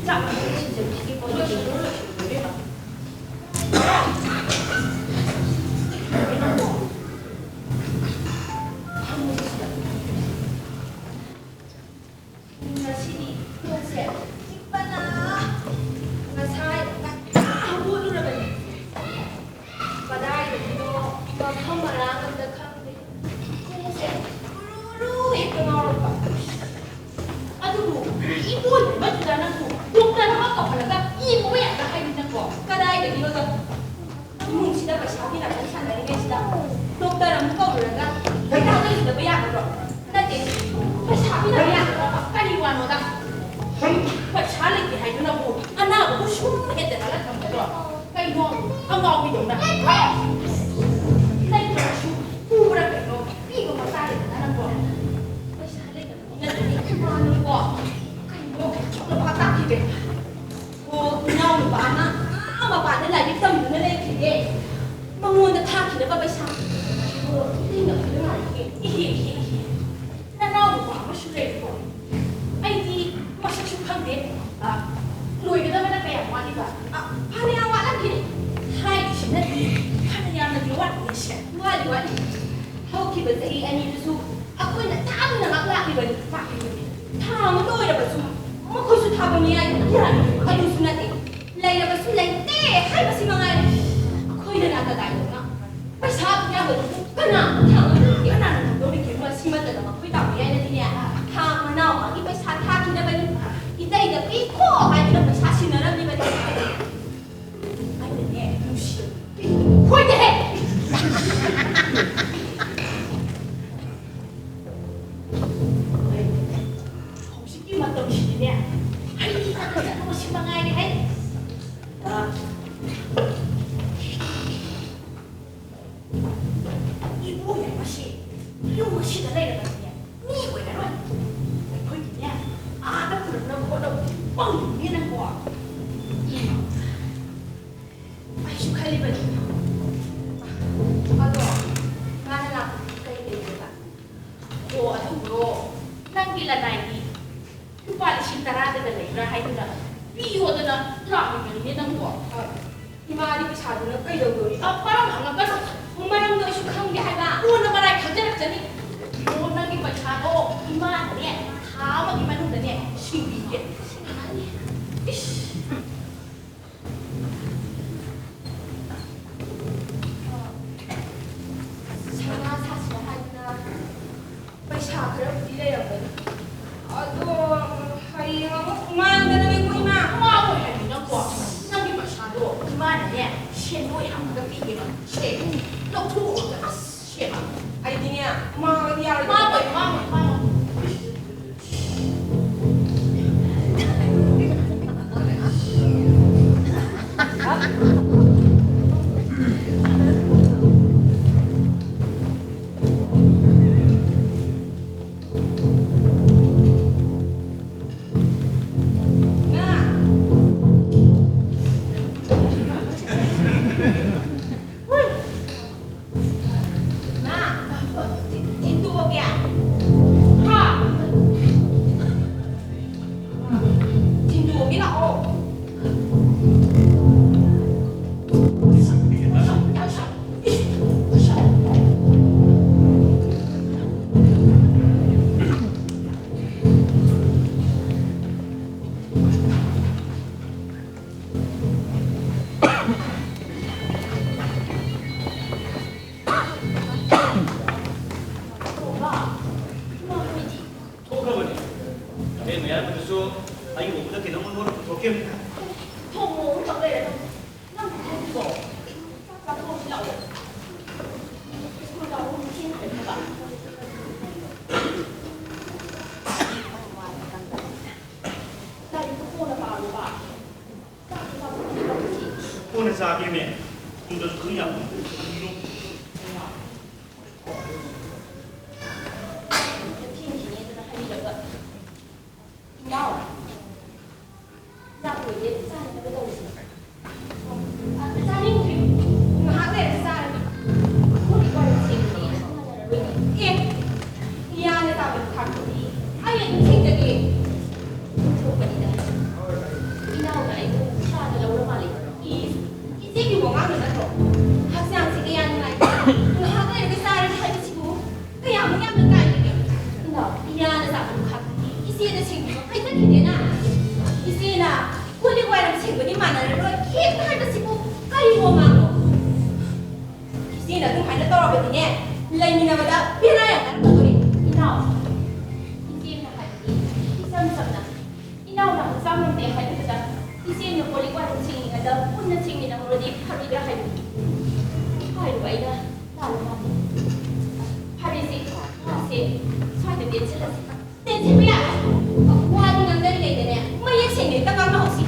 ꯆꯥꯛ ꯑꯃꯨꯛ ꯂꯣꯏꯁꯤꯟꯖꯔꯨꯈꯤꯒꯦꯀꯣ꯫ ꯂꯣꯏꯁꯤꯜꯂꯨꯔꯣ, ꯂꯣꯏꯁꯤꯜꯂꯨꯔꯣ, ꯏꯕꯦꯝꯃ꯫ ꯐꯝꯃꯨ ꯁꯤꯗ꯫ ꯉꯁꯤꯗꯤ ꯀꯣꯛꯁꯦ ꯆꯤꯛꯄꯅ ꯉꯁꯥꯏ ꯉꯟꯇꯥ ꯍꯧꯒꯠꯂꯨꯔꯕꯅꯤ꯫ ꯀꯗꯥꯏꯗꯒꯤꯅꯣ ꯃꯐꯝ ꯃꯔꯥꯡ ꯑꯝꯇ ꯈꯪꯗꯦ꯫ ꯀꯣꯛꯁꯦ ꯎꯔꯨ ꯎꯔꯨ ꯍꯦꯛꯇ ꯉꯥꯎꯔꯛꯄ꯫ ꯑꯗꯨꯕꯨ ꯏꯕꯣꯏ ꯑꯃꯗꯨꯗ ꯅꯪꯕꯨ ꯗꯣꯛꯇꯔ ꯑꯃ ꯀꯧꯍꯜꯂꯒ ꯌꯦꯡꯉꯨꯕ ꯌꯥꯗ꯭ꯔꯥ ꯍꯥꯏꯕꯅꯤꯅꯀꯣ? ꯀꯗꯥꯏꯗꯒꯤꯅꯣꯗ ꯏꯃꯨꯡꯁꯤꯗ ꯄꯩꯁꯥꯒꯤ ꯅꯥꯇꯩ ꯆꯥꯟꯅꯔꯤꯉꯩꯁꯤꯗ ꯗꯣꯛꯇꯔ ꯑꯃꯨꯛ ꯀꯧꯔꯨꯔꯒ ꯍꯤꯗꯥꯛ ꯂꯩꯔꯨꯗꯕ ꯌꯥꯒꯗ꯭ꯔꯣ? ꯅꯠꯇꯦ, ꯄꯩꯁꯥ ꯄꯤꯗꯕ ꯌꯥꯒꯗ꯭ꯔꯕ? ꯀꯔꯤ ꯋꯥꯅꯣꯗ? ꯄꯩꯁꯥ ꯂꯩꯇꯦ ꯍꯥꯏꯗꯨꯅꯕꯨ ꯑꯅꯥꯕꯕꯨ ꯁꯨꯝ ꯍꯦꯟꯖꯜꯂꯒ ꯊꯝꯒꯗ꯭ꯔꯣ? ꯀꯩꯅꯣ ꯑꯉꯥꯎꯕꯤꯗꯧꯅ? ꯂꯩꯇ꯭ꯔꯁꯨ ꯄꯨꯕ꯭ꯔꯥ ꯀꯩꯅꯣ ꯄꯤꯕ ꯃꯆꯥ ꯂꯩꯗꯅ ꯅꯪꯕꯣ? ꯄꯩꯁꯥ ꯂꯩꯇꯕ ꯅꯠꯇ꯭ꯔꯗꯤ ꯏꯃꯥꯅꯤꯀꯣ꯫ ꯀꯩꯅꯣ ꯂꯨꯄꯥ ꯇꯥꯛꯈꯤꯗꯦ꯫ ꯑꯣ, ꯏꯅꯥꯎꯅꯨꯄꯥ ꯑꯃ ꯑꯥ ꯃꯄꯥꯟꯗ ꯂꯥꯏꯔꯤꯛ ꯇꯝꯗꯨꯅ ꯂꯩꯈ꯭ꯔꯤꯌꯦ꯫ ꯃꯉꯣꯟꯗ ꯊꯥꯈꯤꯅꯕ ꯄꯩꯁꯥ꯫ ꯑꯣ, ꯏꯇꯩꯅ ꯈꯪꯗꯅ ꯉꯥꯏꯔꯤꯌꯦ꯫ ꯏꯍꯦ, ꯏꯍꯦ, ꯏꯍꯦ꯫ ꯅꯅꯥꯎ ꯑꯩꯗꯤ ꯃꯁꯛꯁꯨ ꯈꯪꯗꯦ꯫ ꯑ, ꯂꯣꯏꯒꯗꯕꯅ ꯀꯌꯥꯝ ꯋꯥꯠꯂꯤꯕ? ꯑ, ꯐꯅꯌꯥꯝ ꯋꯥꯠꯂꯝꯈꯤꯅꯤ꯫ ꯍꯥꯏꯔꯤꯁꯤꯅꯗꯤ ꯐꯅꯌꯥꯝꯅꯗꯤ ꯋꯥꯠꯂꯤꯅꯦ ꯁꯦ꯫ ꯋꯥꯠꯂꯤ, ꯋꯥꯠꯂꯤ꯫ ꯍꯧꯈꯤꯕ ꯆꯍꯤ ꯑꯅꯤꯗꯨꯁꯨ ꯑꯩꯈꯣꯏꯅ ꯊꯥꯡꯅ ꯉꯥꯛ ꯂꯥꯛꯂꯤꯕꯅꯤ꯫ ꯊꯥ ꯑꯃ ꯂꯣꯏꯔꯕꯁꯨ ꯃꯈꯣꯏꯁꯨ ꯊꯥꯕ ꯃꯌꯥꯏꯗ ꯌꯥꯔꯤ꯫ ꯑꯗꯨꯁꯨ ꯅꯠꯇꯦ꯫ ꯂꯩꯔꯕꯁꯨ ꯂꯩꯇꯦ ꯍꯥꯏꯕꯁꯤ ꯃꯉꯥꯏꯔꯦ꯫ ꯑꯩꯈꯣꯏꯅ ꯀꯗꯥꯏꯗꯅꯣ ꯄꯩꯁꯥ ꯑꯗꯨꯛ ꯌꯥꯝꯕꯗꯨꯕꯨ ꯀꯅꯥ ꯊꯥꯡꯒꯗꯧꯔꯤꯒꯦ? ꯀꯅꯥꯅ ꯊꯥꯡꯗꯧꯔꯤꯒꯦ? ꯃꯁꯤ ꯅꯠꯇꯅ ꯃꯈꯣꯏ ꯇꯥꯕ ꯌꯥꯏꯅꯗꯤꯅꯦ, ꯊꯥ ꯃꯅꯥꯎ ꯃꯥꯒꯤ ꯄꯩꯁꯥ ꯊꯥꯈꯤꯅꯕꯅꯤ, ꯏꯇꯩꯗ ꯄꯤꯈꯣ ꯍꯥꯏꯗꯨꯅ ꯄꯩꯁꯥ ꯁꯤꯟꯅꯔꯝꯂꯤꯕꯅꯤ꯫ ꯑꯩꯅꯅꯦ, ꯅꯨꯡꯁꯤ꯫ ꯍꯣꯏꯅꯦꯍꯦ! ꯍꯧꯖꯤꯛꯀꯤ ꯃꯇꯝꯁꯤꯗꯤꯅꯦ, ꯍꯩ ꯈꯛꯇ ꯆꯠꯂꯨꯕꯁꯤ ꯃꯉꯥꯏꯔꯦ ꯍꯩ꯫ ꯏꯕꯣ ꯌꯥꯏꯃꯁꯤ ꯌꯨꯝ ꯑꯁꯤꯗ ꯂꯩꯔꯕꯗꯤꯅꯦ, ꯃꯤ ꯑꯣꯏꯔꯔꯣꯏ꯫ ꯑꯩꯈꯣꯏꯒꯤꯅꯦ, ꯑꯥꯗ ꯄꯨꯔꯛꯅꯕ ꯍꯣꯠꯅꯕꯗꯤ ꯄꯪꯉꯤꯅꯦ ꯅꯪꯕꯣ꯫ ꯑꯩꯁꯨ ꯈꯜꯂꯤꯕꯅꯤ꯫ ꯑꯗꯣ ꯃꯥꯅ ꯂꯥꯛꯄꯗꯤ ꯀꯔꯤ ꯂꯩꯒꯦꯕ? ꯑꯣ, ꯑꯗꯨꯕꯨꯔꯣ, ꯅꯪꯒꯤ ꯂꯅꯥꯏꯒꯤ ꯂꯨꯄꯥ ꯂꯤꯁꯤꯡ ꯇꯔꯥꯗꯒ ꯂꯩꯕ꯭ꯔꯥ ꯍꯥꯏꯗꯨꯅ ꯄꯤꯌꯣꯗꯅ ꯂꯥꯛꯂꯤꯕꯅꯤꯅꯦ ꯅꯪꯕꯣ꯫ ꯏꯃꯥꯗꯤ ꯄꯩꯁꯥꯗꯨꯅ ꯀꯩꯗꯧꯗꯣꯔꯤ? ꯑ, ꯃꯔꯝ ꯍꯪꯉꯛꯀꯅꯨ꯫ ꯃꯔꯝꯗꯣ ꯑꯩꯁꯨ ꯈꯪꯗꯦ ꯍꯥꯏꯕ꯫ ꯀꯣꯟꯅ ꯃꯔꯥꯏ ꯈꯪꯖꯔꯛꯆꯅꯤ꯫ ꯑꯣ, ꯅꯪꯒꯤ ꯄꯩꯁꯥꯗꯣ ꯏꯃꯥꯅꯅꯦ ꯊꯥ ꯑꯃꯒꯤ ꯃꯅꯨꯡꯗꯅꯦ ꯁꯤꯡꯕꯤꯒꯦ꯫ ꯏꯁ꯫ ꯁꯅꯥ ꯁꯥꯁꯤꯔ ꯍꯥꯏꯗꯅ ꯄꯩꯁꯥ ꯈꯔꯕꯨꯗꯤ ꯂꯩꯔꯝꯒꯅꯤ꯫ ꯑꯗꯣ ꯍꯌꯦꯡ ꯑꯃꯨꯛ ꯉꯥꯡꯗꯅ ꯂꯩꯀꯣ, ꯏꯃꯥ꯫ ꯉꯥꯡꯉꯣꯏ ꯍꯥꯏꯕꯅꯤ ꯅꯪꯀꯣ꯫ ꯅꯪꯒꯤ ꯄꯩꯁꯥꯗꯣ ꯏꯃꯥꯅꯅꯦ ꯁꯦꯟꯗꯣꯏ ꯍꯥꯞꯄꯒ ꯄꯤꯒꯦꯕ꯫ ꯁꯦ, ꯂꯧꯊꯣꯛꯑꯣ ꯑꯝꯇ꯫ ꯑꯁ, ꯁꯦ꯫ ꯑꯩꯗꯤꯅꯦ, ꯃꯥꯡꯉꯗꯤ ꯌꯥꯔꯣꯏꯗꯕ꯫ ꯃꯥꯡꯉꯣꯏ, ꯃꯥꯡꯉꯣꯏ, ꯃꯥꯡꯉꯣꯏ꯫ ꯊꯦꯡꯈꯤꯅꯦꯗꯅ ꯍꯥꯏꯕꯤꯔꯒ, "ꯏꯅꯥꯎ, ꯆꯥꯛ ꯂꯣꯏꯔꯦ, ꯆꯥꯅꯕ ꯇꯧꯔꯁꯤ꯫ ꯑ, ꯆꯥꯅꯤꯡꯗ꯭ꯔꯤ꯫ ꯉꯥꯏꯍꯥꯛ ꯂꯩꯔꯒ ꯆꯥꯔꯒꯦ꯫ ꯀꯣꯜ ꯂꯤꯛ ꯋꯥꯏꯔꯝ ꯁꯦꯡꯕꯗꯤ ꯑꯩꯅ ꯁꯦꯡꯅꯔꯔꯣꯏꯅꯦ꯫ ꯑꯦ, ꯏꯌꯥꯅ ꯆꯥꯕ ꯈꯥꯛꯇꯗꯤ ꯑꯩ ꯑꯗꯨꯝ ꯁꯦꯡꯖꯒꯦ꯫" ꯊꯣꯛꯄꯅꯤꯗ꯫ ꯏꯅꯥꯎꯅ ꯑꯩꯕꯨ ꯏꯁꯥꯗ ꯂꯧꯔ ꯃꯥꯜꯂꯦ꯫ ꯏꯁ, ꯏꯆꯦꯒꯤ ꯋꯥꯉꯥꯡꯗꯣ ꯅꯠꯇ꯭ꯔꯣ? ꯍꯛꯆꯥꯡꯁꯤ ꯀꯌꯥ ꯅꯨꯡꯉꯥꯏꯇꯦ꯫ ꯉꯥꯏꯍꯥꯛ ꯂꯩꯔꯒ ꯆꯥꯔꯒꯦ ꯍꯥꯏꯕꯁꯤꯕꯨ ꯀꯌꯥꯃꯨꯛ ꯌꯥꯝꯅ ꯀꯥꯏꯒꯦ? ꯏꯅꯥꯎ, ꯏꯌꯥꯅ ꯆꯥꯕꯗꯨ ꯈꯥꯛꯇꯗꯤ ꯏꯆꯦꯗ ꯁꯦꯡꯕꯤꯌꯣ ꯍꯥꯏꯖꯈꯤꯗꯦꯅ꯫ ꯏꯆꯦꯅ ꯀꯣꯜ ꯂꯤꯛ ꯋꯥꯏꯔꯝ ꯁꯦꯡꯕꯗꯤ ꯃꯥꯟꯅꯔꯔꯣꯏ ꯍꯦꯛꯇ ꯍꯥꯏꯕꯁꯤꯕꯨ ꯀꯔꯤ ꯋꯥꯉꯥꯡꯅꯣ? ꯏꯆꯦꯅ ꯑꯗꯨꯝ ꯍꯥꯏꯅ ꯇꯧꯔꯕꯗꯤꯅꯦ, ꯂꯩꯃꯤꯟꯅꯕꯗ ꯕꯦꯔꯥ ꯌꯥꯝ ꯀꯥꯔꯛꯀꯗꯧꯔꯤ꯫ ꯏꯅꯥꯎ, ꯏꯆꯦꯅ ꯍꯥꯏꯕꯗꯤ ꯏꯆꯝ ꯆꯝꯅ ꯏꯅꯥꯎꯅ ꯍꯛꯆꯥꯡ ꯉꯝꯗꯦ ꯍꯥꯏꯕꯗꯨꯗ ꯏꯆꯦꯅ ꯀꯣꯜ ꯂꯤꯛ ꯋꯥꯏꯔꯝ ꯁꯦꯡꯉꯤꯉꯩꯗ ꯄꯨꯟꯅ ꯁꯦꯡꯃꯤꯟꯅꯍꯧꯔꯗꯤ ꯐꯔꯣꯏꯗ꯭ꯔꯥ ꯍꯥꯏꯕꯅꯤ꯫ ꯍꯥꯏꯔꯤꯕ ꯑꯩꯅ ꯂꯥꯜꯂ ꯃꯥꯜꯂꯦ꯫ ꯐꯔꯦꯁꯦ, ꯃꯥꯁꯦ ꯁ꯭ꯋꯥꯏꯗ ꯇꯦꯟꯁꯤꯜꯂꯁꯤ꯫ ꯇꯦꯟꯁꯤꯟꯕ ꯌꯥꯔꯣꯏ꯫ ꯋꯥꯗꯤ ꯉꯥꯡꯅꯔꯤꯉꯩꯗꯅꯦ, ꯃꯌꯦꯛ ꯁꯦꯡꯅ ꯍꯦꯛꯇ ꯉꯥꯡꯅꯍꯧꯁꯤ꯫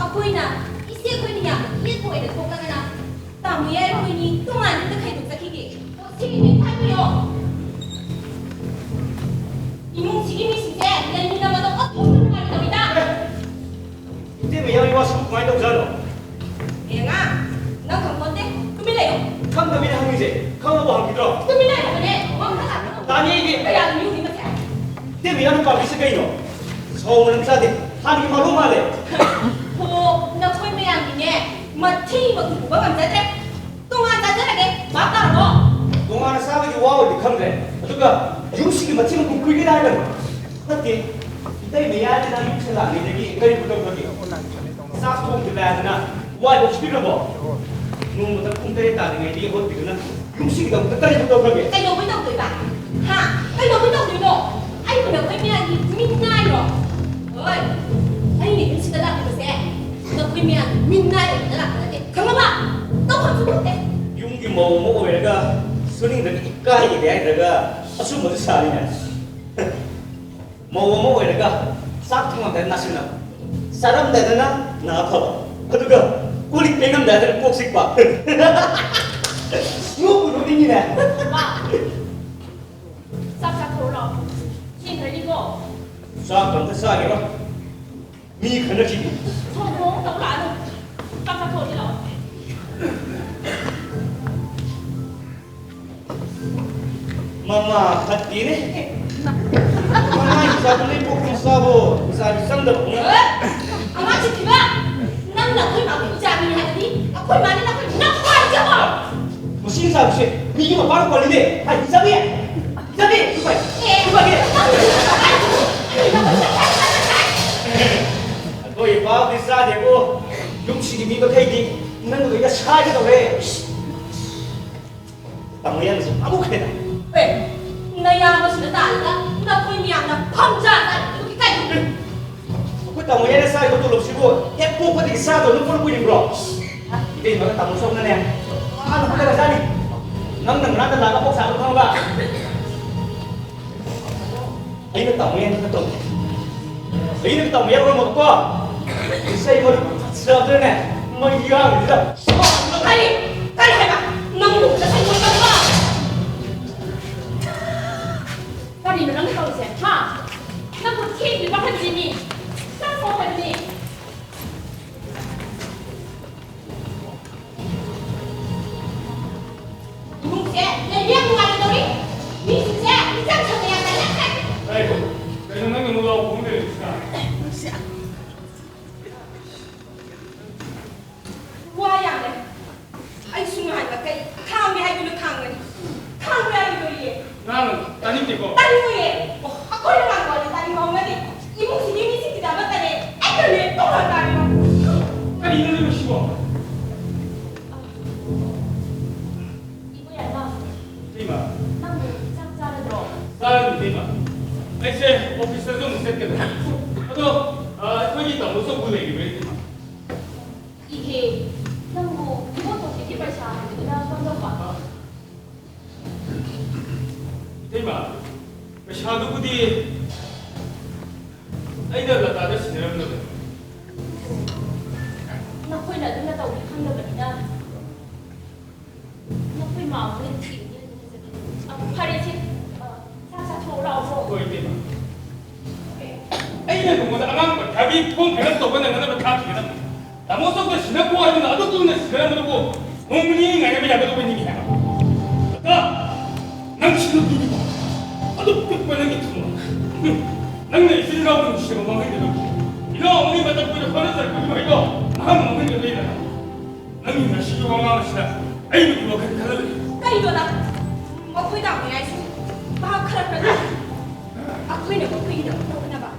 ꯑꯩꯈꯣꯏꯅ, ꯏꯆꯦ ꯑꯩꯈꯣꯏꯅ ꯌꯥꯝꯅ ꯌꯦꯠꯄ ꯑꯣꯏꯅ ꯊꯣꯛꯂꯒꯅ ꯇꯥꯃꯣ ꯌꯥꯏꯐꯕꯅꯤ ꯇꯣꯉꯥꯟꯅ ꯈꯥꯏꯗꯣꯛꯆꯈꯤꯒꯦ꯫ ꯁꯤꯅꯤ ꯈꯥꯏꯕꯤꯌꯣ꯫ ꯏꯃꯨꯡꯁꯤꯒꯤ ꯃꯤꯁꯤꯡꯁꯦ ꯂꯩꯃꯤꯟꯅꯕꯗ ꯑꯣꯟꯊꯣꯛꯅ ꯅꯨꯡꯉꯥꯏꯇꯕꯤꯗ꯫ ꯏꯇꯩꯃ ꯌꯥꯎꯏ ꯋꯥꯁꯤꯕꯨ ꯀꯃꯥꯏꯅ ꯇꯧꯖꯥꯠꯅꯣ? ꯌꯦꯡꯉꯥ, ꯅꯪ ꯈꯪꯄꯣꯟꯇꯦ꯫ ꯇꯨꯃꯤꯟ ꯂꯩꯌꯣ꯫ ꯈꯪꯗꯕꯤꯅ ꯍꯪꯉꯤꯁꯦ꯫ ꯈꯪꯉꯕꯣ ꯍꯪꯈꯤꯗ꯭ꯔꯣ? ꯇꯨꯃꯤꯟ ꯂꯩꯌꯣ ꯍꯥꯏꯕꯅꯦ꯫ ꯋꯥ ꯑꯝꯇ ꯉꯥꯡꯒꯅꯨ꯫ ꯇꯥꯅꯤꯡꯗꯦ꯫ ꯀꯌꯥ ꯃꯤꯑꯣꯏ ꯃꯁꯦ? ꯏꯇꯩꯃ ꯌꯥꯝꯅ ꯄꯥꯝꯃꯤꯁꯦ ꯀꯩꯅꯣ? ꯁꯥꯎ ꯃꯔꯝ ꯆꯥꯗꯦ꯫ ꯍꯥꯟꯅꯒꯤ ꯃꯥꯂꯣꯝ ꯃꯥꯜꯂꯦ꯫ ꯍꯣ, ꯅꯈꯣꯏ ꯃꯌꯥꯝꯒꯤꯅꯦ ꯃꯊꯤ ꯃꯀꯨ ꯄꯨꯕ ꯉꯝꯖꯗ꯭ꯔꯦ꯫ ꯇꯣꯉꯥꯟ ꯆꯥꯖꯔꯒꯦ꯫ ꯚꯥꯞ ꯇꯥꯔꯕꯣ? ꯇꯣꯉꯥꯟꯅ ꯆꯥꯕꯒꯤ ꯋꯥ ꯑꯣꯏꯗꯤ ꯈꯪꯗ꯭ꯔꯦ꯫ ꯑꯗꯨꯒ ꯌꯨꯝꯁꯤꯒꯤ ꯃꯊꯤ ꯃꯀꯨ ꯀꯨꯏꯒꯦ ꯍꯥꯏꯒꯅꯨ꯫ ꯅꯠꯇꯦ, ꯏꯇꯩꯃ ꯌꯥꯏꯗꯅ ꯌꯨꯝꯁꯦ ꯂꯥꯛꯂꯤꯉꯩꯗꯒꯤ ꯀꯔꯤꯕꯨ ꯇꯧꯈ꯭ꯔꯒꯦ? ꯆꯥꯛ ꯊꯣꯡꯗ꯭ꯔꯤꯕꯅ ꯋꯥꯏꯕ ꯁꯤꯕꯤꯔꯕꯣ? ꯅꯣꯡꯃꯇ ꯄꯨꯡ ꯇꯔꯦꯠ ꯇꯥꯗ꯭ꯔꯤꯉꯩꯗꯒꯤ ꯍꯧꯒꯠꯄꯤꯗꯨꯅ ꯌꯨꯝꯁꯤꯒꯤꯗꯃꯛꯇ ꯀꯔꯤꯕꯨ ꯇꯧꯈ꯭ꯔꯒꯦ? ꯀꯩꯗꯧꯕꯩ ꯇꯧꯗꯣꯏꯕ? ꯍꯥ? ꯀꯩꯗꯧꯕꯩ ꯇꯧꯗꯣꯏꯅꯣ? ꯑꯩꯕꯨ ꯅꯈꯣꯏ ꯃꯌꯥꯝꯒꯤ ꯃꯤꯠꯅꯥꯏꯔꯣ? ꯍꯣꯏ, ꯑꯩꯅ ꯌꯨꯝꯁꯤꯗ ꯂꯥꯛꯂꯤꯕꯁꯦ ꯅꯈꯣꯏ ꯃꯌꯥꯝꯒꯤ ꯃꯤꯠꯅꯥꯏ ꯑꯣꯏꯅ ꯂꯥꯛꯄ ꯅꯠꯇꯦ, ꯈꯪꯉꯕ? ꯇꯧꯐꯝꯁꯨ ꯊꯣꯛꯇꯦ꯫ ꯌꯨꯝꯒꯤ ꯃꯧ ꯑꯃ ꯑꯣꯏꯔꯒ ꯁꯨꯅꯤꯡꯗ꯭ꯔꯒ ꯏꯀꯥꯏꯒꯦꯗꯤ ꯍꯥꯏꯗ꯭ꯔꯒ ꯑꯆꯨꯝꯕꯁꯨ ꯁꯥꯔꯤꯅꯦ꯫ ꯃꯧ ꯑꯃ ꯑꯣꯏꯔꯒ ꯆꯥꯛ ꯊꯣꯡꯉꯝꯗꯥꯏꯗ ꯅꯥꯁꯤꯟꯅꯕ, ꯆꯥꯔꯝꯗꯥꯏꯗꯅ ꯅꯥ ꯐꯕ, ꯑꯗꯨꯒ ꯀꯣꯜ ꯂꯤꯛ ꯐꯦꯡꯉꯝꯗꯥꯏꯗꯅ ꯀꯣꯛ ꯆꯤꯛꯄ꯫ ꯅꯣꯛꯄꯨ ꯅꯣꯛꯅꯤꯡꯉꯤꯅꯦ꯫ ꯃꯥ, ꯆꯥꯛ ꯆꯥꯊꯣꯛꯎꯔꯣ꯫ ꯊꯦꯡꯈ꯭ꯔꯅꯤꯀꯣ꯫ ꯆꯥꯛ ꯑꯝꯇ ꯆꯥꯒꯦꯔꯣ? ꯃꯤ ꯈꯠꯅꯈꯤꯅꯤ꯫ ꯊꯣꯡ ꯊꯣꯡ ꯇꯧ ꯂꯥꯛꯑꯅꯨ꯫ ꯆꯥꯛ ꯆꯥꯊꯣꯛꯑꯁꯤ ꯂꯥꯛꯑꯣ꯫ ꯃꯃꯥ ꯐꯠꯇꯦꯅꯦ꯫ ꯃꯃꯥ ꯏꯆꯥꯗꯨꯅ ꯏꯄꯣꯛ ꯃꯆꯥꯕꯨ ꯏꯆꯥꯒꯤ ꯆꯪꯗꯕ ꯍꯧꯅ꯫ ꯑꯦ! ꯑꯉꯥꯡ ꯁꯤꯊꯤꯕ! ꯅꯪꯅ ꯑꯩꯈꯣꯏ ꯃꯥꯕꯨ ꯏꯆꯥꯅꯤ ꯍꯥꯏꯔꯗꯤ ꯑꯩꯈꯣꯏ ꯃꯥꯅ ꯅꯈꯣꯏ ꯅꯞꯄ ꯍꯥꯏꯖꯕ! ꯃꯁꯤ ꯏꯆꯥꯁꯦ ꯃꯤꯒꯤ ꯃꯄꯥꯒ ꯄꯣꯜꯂꯤꯅꯦ꯫ ꯍꯥꯏ, ꯏꯆꯥꯕꯤ! ꯏꯆꯥꯕꯤ! ꯏꯆꯥꯕꯤ! ꯑꯦ! ꯏꯆꯥꯕꯤ! ꯑꯩꯈꯣꯏ ꯏꯄꯥꯕꯨꯗꯤ ꯆꯥꯗꯦꯕꯨ, ꯌꯨꯝꯁꯤꯒꯤ ꯃꯤ ꯃꯈꯩꯗꯤ ꯅꯪꯒ ꯂꯣꯏꯅ ꯁꯥꯏꯒꯗꯧꯔꯦ꯫ ꯇꯥꯃꯣ ꯌꯥꯏꯃꯁꯦ ꯑꯃꯨꯛ ꯍꯦꯟꯅ꯫ ꯑꯦ, ꯅꯌꯥꯝꯕꯁꯤꯅ ꯇꯥꯜꯂꯒ ꯅꯈꯣꯏ ꯃꯌꯥꯝꯅ ꯐꯝꯖꯥ ꯆꯥꯔꯤꯗꯨꯕꯨ ꯏꯀꯥꯏꯗ꯭ꯔꯣ? ꯑꯩꯈꯣꯏ ꯇꯥꯃꯣ ꯌꯥꯏꯅ ꯆꯥꯔꯤꯕ ꯇꯣꯂꯣꯞꯁꯤꯕꯨ ꯍꯦꯛ ꯄꯣꯛꯄꯗꯒꯤ ꯆꯥꯗꯕꯅ ꯄꯣꯛꯂꯛꯄ ꯑꯣꯏꯔꯤꯕ꯭ꯔꯣ? ꯏꯇꯩꯃꯒ ꯇꯥꯃꯣ ꯁꯣꯝꯅꯅꯦ ꯋꯥꯅ ꯍꯣꯠꯅꯒ꯭ꯔꯖꯥꯠꯅꯤ꯫ ꯅꯪꯅ ꯉꯔꯥꯡꯗ ꯂꯥꯛꯑꯒ ꯀꯣꯛ ꯁꯥꯕ ꯈꯪꯉꯕ? ꯑꯩꯅ ꯇꯥꯃꯣ ꯌꯥꯏꯅ ꯇꯧꯒꯦ꯫ ꯑꯩꯅ ꯇꯥꯃꯣ ꯌꯥꯏ ꯑꯣꯏꯔꯝꯃꯕꯀꯣ? ꯏꯁꯩ ꯃꯔꯨꯞ ꯆꯠꯇ꯭ꯔꯅꯦ ꯃꯩ ꯌꯥꯝꯕꯁꯤꯗ꯫ ꯀꯔꯤ? ꯀꯔꯤ ꯍꯥꯏꯕ? ꯅꯪ ꯅꯨꯡꯗ ꯁꯩ ꯃꯔꯨꯞ ꯇꯝꯕ? ꯀꯔꯤꯅꯣ ꯅꯪꯅ ꯇꯧꯔꯤꯁꯦ? ꯍꯥ? ꯅꯪꯕꯨ ꯊꯦꯡꯗ꯭ꯔꯤꯕ ꯍꯥꯏꯕꯅꯤ꯫ ꯆꯥꯛ ꯊꯣꯡ ꯍꯥꯏꯕꯅꯤ꯫ ꯏꯃꯨꯡꯁꯦ ꯂꯩꯕ ꯌꯥꯝ ꯅꯨꯡꯉꯥꯏꯅ ꯇꯧꯔꯤ꯫ ꯃꯤꯁꯤꯡꯁꯦ ꯃꯤꯆꯪ ꯆꯪꯕ ꯌꯥꯝ ꯇꯜꯂꯛꯈ꯭ꯔꯦ꯫ ꯑꯩ, ꯀꯩꯅꯣ ꯅꯪꯅ ꯑꯃꯨꯛ ꯂꯥꯎ ꯈꯣꯡ ꯂꯩꯔꯤꯁꯤꯅ? ꯋꯥ ꯌꯥꯝꯃꯦ꯫ ꯑꯩꯁꯨ ꯉꯥꯏꯕ ꯀꯩ ꯈꯥꯡꯒꯦ ꯍꯥꯏꯗꯨꯅ ꯈꯥꯡꯕꯅꯤ꯫ ꯈꯥꯡꯕ ꯌꯥꯔꯣꯏꯗꯣꯔꯤꯌꯦ꯫ ꯉꯥꯡꯒꯅꯨ, ꯇꯥꯅꯤꯡꯗꯦꯀꯣ꯫ ꯇꯥꯅꯤꯡꯉꯣꯏꯌꯦ꯫ ꯑꯣ꯫ ꯑꯩꯈꯣꯏꯅ ꯉꯥꯡꯕ ꯋꯥꯔꯤ ꯇꯥꯅꯤꯡꯕ ꯍꯧꯅꯗꯦ꯫ ꯏꯃꯨꯡꯁꯤꯒꯤ ꯃꯤꯁꯤꯡꯁꯤꯗ ꯑꯃꯠꯇꯅꯦ ꯑꯩꯅ ꯂꯦꯞ ꯇꯧꯔ ꯇꯥꯔꯤꯕ꯫ ꯀꯔꯤꯅꯣꯅꯦ ꯃꯁꯤꯕꯣ? ꯏꯕꯣꯌꯥꯏꯃ, ꯏꯇꯩꯃ꯫ ꯅꯪꯕꯨ ꯆꯥꯛ ꯆꯥꯔꯗ꯭ꯔꯣ? ꯆꯥꯔꯅꯤ, ꯏꯇꯩꯃ꯫ ꯑꯩꯁꯦ ꯑꯣꯐꯤꯁꯇꯁꯨ ꯑꯃꯨꯛ ꯆꯠꯀꯗꯕ꯫ ꯑꯗꯣ, ꯑ, ꯑꯩꯈꯣꯏꯒꯤ ꯇꯥꯃꯣ ꯆꯧꯕ ꯂꯩꯔꯤꯕ꯭ꯔꯥ, ꯏꯇꯩꯃ? ꯏꯍꯦ, ꯅꯪꯕꯨ ꯏꯕꯣꯇꯣꯝꯕꯤꯒꯤ ꯄꯩꯁꯥ ꯍꯥꯏꯕꯗꯨꯅ ꯀꯝꯗꯧꯕ? ꯏꯇꯩꯃ, ꯄꯩꯁꯥꯗꯨꯕꯨꯗꯤ ꯑꯩꯅ ꯂꯇꯥꯗ ꯁꯤꯟꯅꯔꯝꯂꯕꯅꯤ꯫ ꯅꯈꯣꯏꯅ ꯑꯗꯨꯝꯅ ꯇꯧ ꯈꯪꯗꯕꯅꯤꯅ ꯅꯈꯣꯏ ꯃꯥ ꯑꯃꯨꯛ ꯊꯤꯔꯨꯒꯦ ꯑꯗꯨꯝ ꯐꯖꯕꯤꯗꯣ꯫ ꯑ, ꯐꯔꯦ ꯏꯆꯦ꯫ ꯑ, ꯆꯥꯛ ꯆꯥꯊꯣꯛꯎ ꯂꯥꯛꯑꯣꯀꯣ꯫ ꯍꯣꯏ, ꯏꯇꯩꯃ꯫ ꯑꯩꯅ ꯅꯉꯣꯟꯗ ꯑꯉꯥꯡ ꯄꯔꯤꯈꯥꯒꯤ form fill up ꯇꯧꯕ ꯅꯪꯅꯅꯕ ꯊꯥꯈꯤꯒꯗꯕꯅꯤ꯫ ꯇꯥꯃꯣ ꯑꯆꯧꯕ ꯁꯤꯟꯅ ꯀꯣ ꯍꯥꯏꯗꯨꯅ ꯑꯗꯨ ꯀꯨꯏꯅ ꯁꯤꯟꯅꯔꯝꯕꯗꯨꯕꯨ ꯅꯣꯡ ꯅꯤꯅꯤ ꯉꯥꯏꯅꯕ ꯌꯥꯒꯗꯧꯕ ꯅꯤꯡꯉꯤ ꯍꯥꯏꯕ꯫ ꯀꯀꯥ, ꯅꯪ ꯁꯤ ꯅꯨꯄꯤꯅꯤꯀꯣ꯫ ꯑꯗꯨ ꯄꯤꯛꯄ ꯅꯪꯒꯤ ꯊꯃꯣꯏ꯫ ꯍꯨꯝ, ꯅꯪꯅ ꯏꯆꯤꯜ ꯏꯅꯥꯎꯕꯨ ꯅꯨꯡꯁꯤꯕ ꯃꯥꯡꯍꯟꯒꯗꯕ꯫ ꯏꯅꯥꯎ ꯑꯃꯒꯤ ꯃꯇꯝ ꯀꯨꯏꯅ ꯍꯣꯠꯅꯖꯔꯛꯄꯒꯤ ꯃꯍꯩꯗꯣ ꯑꯍꯥꯟꯕ ꯃꯥꯡꯍꯟꯒꯗꯣꯏꯔꯥ? ꯅꯪꯒꯤ ꯉꯁꯤꯒꯤ ꯋꯥꯉꯥꯡ ꯑꯁꯤꯅ ꯑꯩꯕꯨꯗꯤ ꯋꯥꯈꯜ ꯈꯜꯍꯜꯂꯦ꯫ ꯀꯩꯅꯣ ꯅꯪ? ꯃꯈꯣꯏ ꯇꯥꯛꯄꯤꯉꯥꯏꯁꯨ ꯚꯥꯞ ꯈꯔ ꯈꯔ ꯇꯥ꯫ ꯑꯩꯈꯣꯏꯅ ꯃꯈꯣꯏꯒꯤꯗꯃꯛ ꯇꯧꯅꯕ,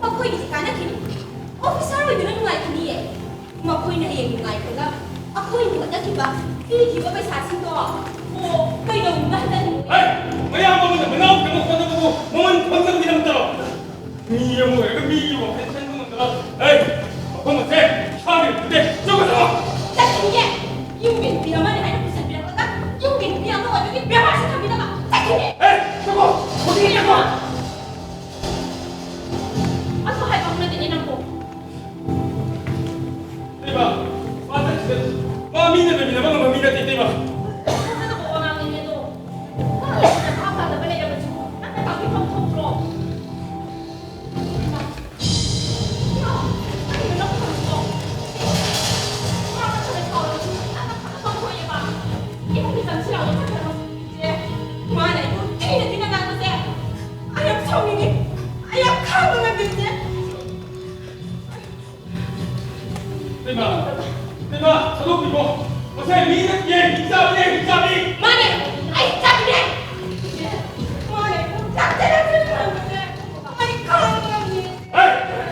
ꯃꯈꯣꯏꯒꯤꯗꯤ ꯀꯥꯟꯅꯈꯤꯅꯤ꯫ ꯑꯣꯐꯤꯁꯥꯔ ꯑꯣꯏꯗꯨꯅ ꯅꯨꯡꯉꯥꯏꯈꯤꯅꯤꯌꯦ꯫ ꯃꯈꯣꯏꯅ ꯍꯌꯦꯡ ꯅꯨꯡꯉꯥꯏꯈ꯭ꯔꯒ ꯑꯩꯈꯣꯏꯅ ꯍꯣꯠꯅꯈꯤꯕ, ꯄꯤꯈꯤꯕ ꯄꯩꯁꯥꯁꯤꯡꯗꯣ ꯑꯣ ꯀꯩꯗꯧꯅꯨꯡꯗ ꯍꯟꯊꯅꯤꯡꯉꯤ꯫ ꯍꯦ! ꯃꯌꯥꯝ ꯑꯃꯅ ꯃꯅꯥꯎꯒꯤꯗꯃꯛ ꯍꯣꯠꯅꯕꯕꯨ ꯃꯃꯜ ꯈꯪꯗꯕꯒꯤꯗꯃꯛꯇꯔꯣ? ꯃꯤ ꯑꯃ ꯑꯣꯏꯔꯒ ꯃꯤꯒꯤ ꯋꯥꯈꯜ ꯈꯟꯕ ꯉꯝꯗꯕ꯫ ꯍꯦ! ꯃꯐꯝ ꯑꯁꯦ ꯏꯁꯥꯒꯤ ꯅꯠꯇꯦ꯫ ꯆꯠꯈꯣ, ꯆꯠꯈꯣ! ꯆꯠꯈꯤꯅꯤꯌꯦ! ꯌꯨꯝꯒꯤ ꯅꯨꯄꯤ ꯑꯃꯅꯤ ꯍꯥꯏꯅ ꯄꯨꯁꯟꯕꯤꯔꯛꯂꯒ ꯌꯨꯝꯒꯤ ꯅꯨꯄꯤ ꯑꯃ ꯑꯣꯏꯕꯒꯤ ꯕꯦꯕꯥꯔꯁꯨ ꯊꯝꯕꯤꯗꯕ꯫ ꯆꯠꯈꯤꯅꯤ! ꯍꯦ! ꯆꯠꯈꯣ! ꯆꯠꯈꯤꯅꯤ! ꯆꯠꯈꯣ! ꯑꯗꯨ ꯍꯥꯏꯕ ꯍꯧꯅꯗꯦꯅꯦ ꯅꯪꯕꯨ꯫ ꯏꯇꯩꯃ, ꯃꯥ ꯆꯠꯈꯤꯁꯅꯨ꯫ ꯃꯥ ꯃꯤꯅ ꯂꯩꯃꯤꯟꯅꯕ ꯉꯝꯕ ꯃꯤ ꯅꯠꯇꯦ, ꯏꯇꯩꯃ꯫ ꯊꯥꯖꯗꯕ ꯋꯥꯉꯥꯡꯅꯤꯅꯦ ꯑꯗꯣ꯫ ꯃꯥ ꯂꯩꯇꯅ ꯚꯥꯞ ꯇꯥꯗꯕ ꯂꯩꯔꯕꯁꯤꯕꯨ ꯅꯪꯅ ꯇꯥꯛꯄꯤꯐꯝ ꯊꯣꯛꯇ꯭ꯔꯣ? ꯏꯃꯥ, ꯏꯃꯥ, ꯀꯔꯤꯅꯣ ꯅꯪ ꯇꯧꯔꯤꯁꯤꯕꯣ? ꯏꯃꯥ ꯅꯠꯇꯅ ꯁꯥꯎꯔꯕꯁꯨ ꯅꯪꯅ ꯐꯖꯅ ꯄꯥꯡꯊꯣꯛꯑꯦꯕ꯫ ꯏꯃꯨꯡꯒꯤ ꯆꯪꯁꯤꯜꯂꯛꯑꯣ ꯆꯠꯈ꯭ꯔꯕ ꯏꯆꯦ꯫ ꯏꯃꯥꯅ ꯑꯩꯕꯨ ꯊꯤꯅ ꯊꯤꯅ ꯉꯥꯡꯕꯁꯦ ꯑꯩ ꯌꯥꯝ ꯁꯥꯎꯅꯤꯡꯉꯤ꯫ ꯑꯩ ꯌꯥꯝ ꯈꯥꯡꯕ ꯉꯝꯗꯦ, ꯏꯆꯦ꯫ ꯏꯇꯩꯃ! ꯏꯇꯩꯃ! ꯊꯥꯗꯣꯛꯄꯤꯈꯣ! ꯃꯁꯤ ꯃꯤ ꯅꯠꯇꯤꯌꯦ! ꯍꯤꯡꯆꯥꯕꯤꯅꯦ! ꯍꯤꯡꯆꯥꯕꯤ! ꯃꯥꯅꯦ! ꯑꯩ ꯍꯤꯡꯆꯥꯕꯤꯅꯦ! ꯃꯥꯅꯦ! ꯂꯥꯛꯆꯔꯛꯇ꯭ꯔꯦ ꯈꯪꯕꯁꯦ ꯑꯩ ꯈꯥꯡꯕ ꯉꯝꯗꯦ! ꯍꯦ!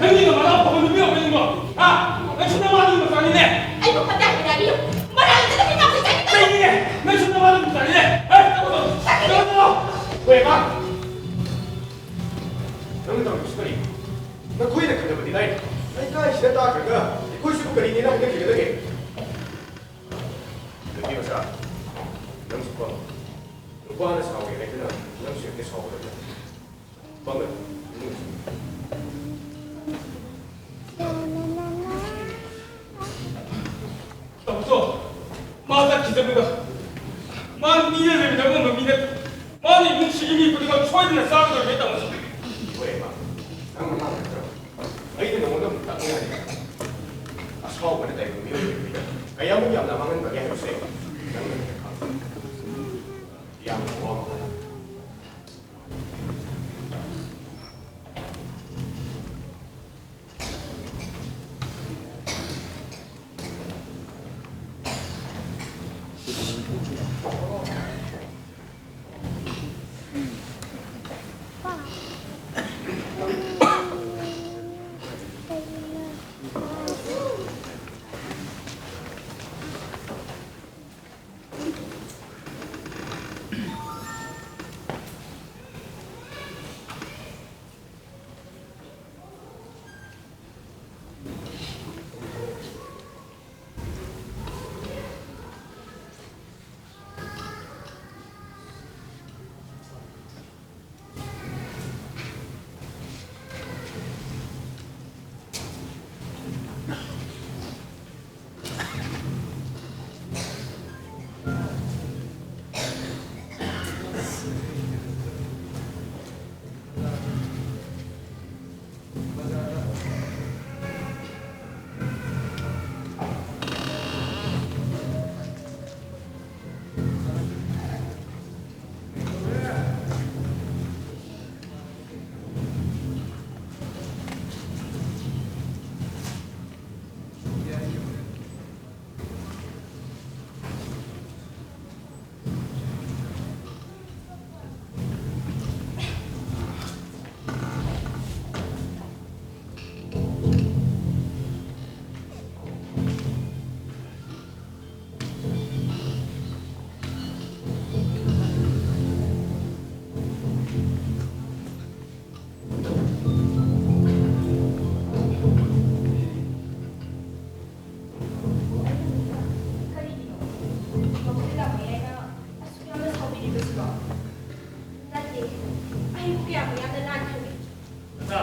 ꯅꯪꯗꯤ ꯅꯃꯥꯅ ꯑꯐꯕ ꯅꯨꯄꯤ ꯑꯣꯏꯕꯅꯤꯀꯣ? ꯍꯥ? ꯅꯪꯁꯨ ꯅꯃꯥꯒꯤ ꯃꯆꯥꯅꯤꯅꯦ! ꯑꯩꯕꯨ ꯐꯠꯇꯦ ꯍꯥꯏꯕꯤꯔꯗꯤ ꯃꯔꯥꯜ ꯑꯗꯨꯗ ꯃꯤ ꯉꯥꯛꯇ ꯆꯠꯈꯤꯗꯣꯏꯅꯤ! ꯀꯩꯅꯤꯅꯦ? ꯅꯪꯁꯨ ꯅꯃꯥꯒꯤ ꯃꯆꯥꯅꯤꯅꯦ! ꯍꯦ! ꯆꯠꯂꯣ! ꯆꯠꯂꯣ! ꯆꯠꯂꯣ! ꯍꯣꯏ, ꯏꯃꯥ! ꯅꯪꯅ ꯇꯧꯔꯤꯁꯤ ꯀꯔꯤꯅꯣ? ꯅꯈꯣꯏꯅ ꯈꯠꯅꯕꯗꯤ ꯂꯥꯏꯔꯤ, ꯂꯩꯀꯥꯏꯁꯤꯗ ꯇꯥꯈ꯭ꯔꯒ ꯑꯩꯈꯣꯏꯁꯤꯕꯨ ꯀꯔꯤꯅꯦꯅ ꯍꯥꯏꯅꯈꯤꯒꯗꯒꯦ? ꯅꯨꯄꯤ ꯃꯆꯥ, ꯅꯪꯁꯨ ꯄꯪꯉꯤ꯫ ꯅꯨꯄꯥꯅ ꯁꯥꯎꯒꯦ ꯍꯥꯏꯗꯨꯅ ꯅꯪꯁꯨ ꯍꯦꯛꯇ ꯁꯥꯎꯒꯗꯕ ꯅꯠꯇꯦ꯫ ꯄꯪꯒꯅꯨ, ꯏꯃꯨꯡꯁꯤ꯫ ꯃꯥꯅ ꯏꯃꯨꯡꯁꯤꯒꯤ ꯃꯤ ꯈꯨꯗꯤꯡꯃꯛ ꯁꯣꯏꯗꯅ ꯆꯥꯒꯗꯧꯔꯤꯕꯅꯤ ꯇꯥꯃꯣ꯫ ꯍꯣꯏ, ꯏꯃꯥ꯫ ꯅꯪ ꯑꯉꯥꯡ ꯅꯠꯇ꯭ꯔꯣ? ꯑꯩꯅ ꯅꯉꯣꯟꯗ ꯑꯃꯨꯛ ꯇꯥꯛꯅꯤꯡꯉꯥꯏ꯫ ꯑꯁꯥꯎꯕꯅ ꯇꯥꯏꯕꯪ ꯃꯤꯑꯣꯏꯕꯒꯤꯗ ꯀꯌꯥꯃꯨꯛ ꯌꯥꯝꯅ ꯃꯥꯡꯍꯟꯕꯒꯦ ꯍꯥꯏꯕꯁꯦ ꯅꯪꯅ ꯈꯪꯕ꯫ ꯌꯥꯝꯅ ꯋꯥꯕ꯫ ꯀꯔꯤꯒꯤꯅꯣ? ꯃꯈꯣꯏ ꯂꯥꯛꯄ ꯌꯥꯏꯅ ꯑꯁꯨꯛ ꯌꯥꯝꯅ ꯁꯥꯎꯕꯤꯔꯤꯕꯁꯤꯕꯣ? ꯅꯠꯇꯦ, ꯑꯩꯕꯨ ꯀꯌꯥꯃꯨꯛ ꯌꯥꯝꯅ ꯂꯥꯟꯈ꯭ꯔꯒꯦ? ꯅꯆꯥ,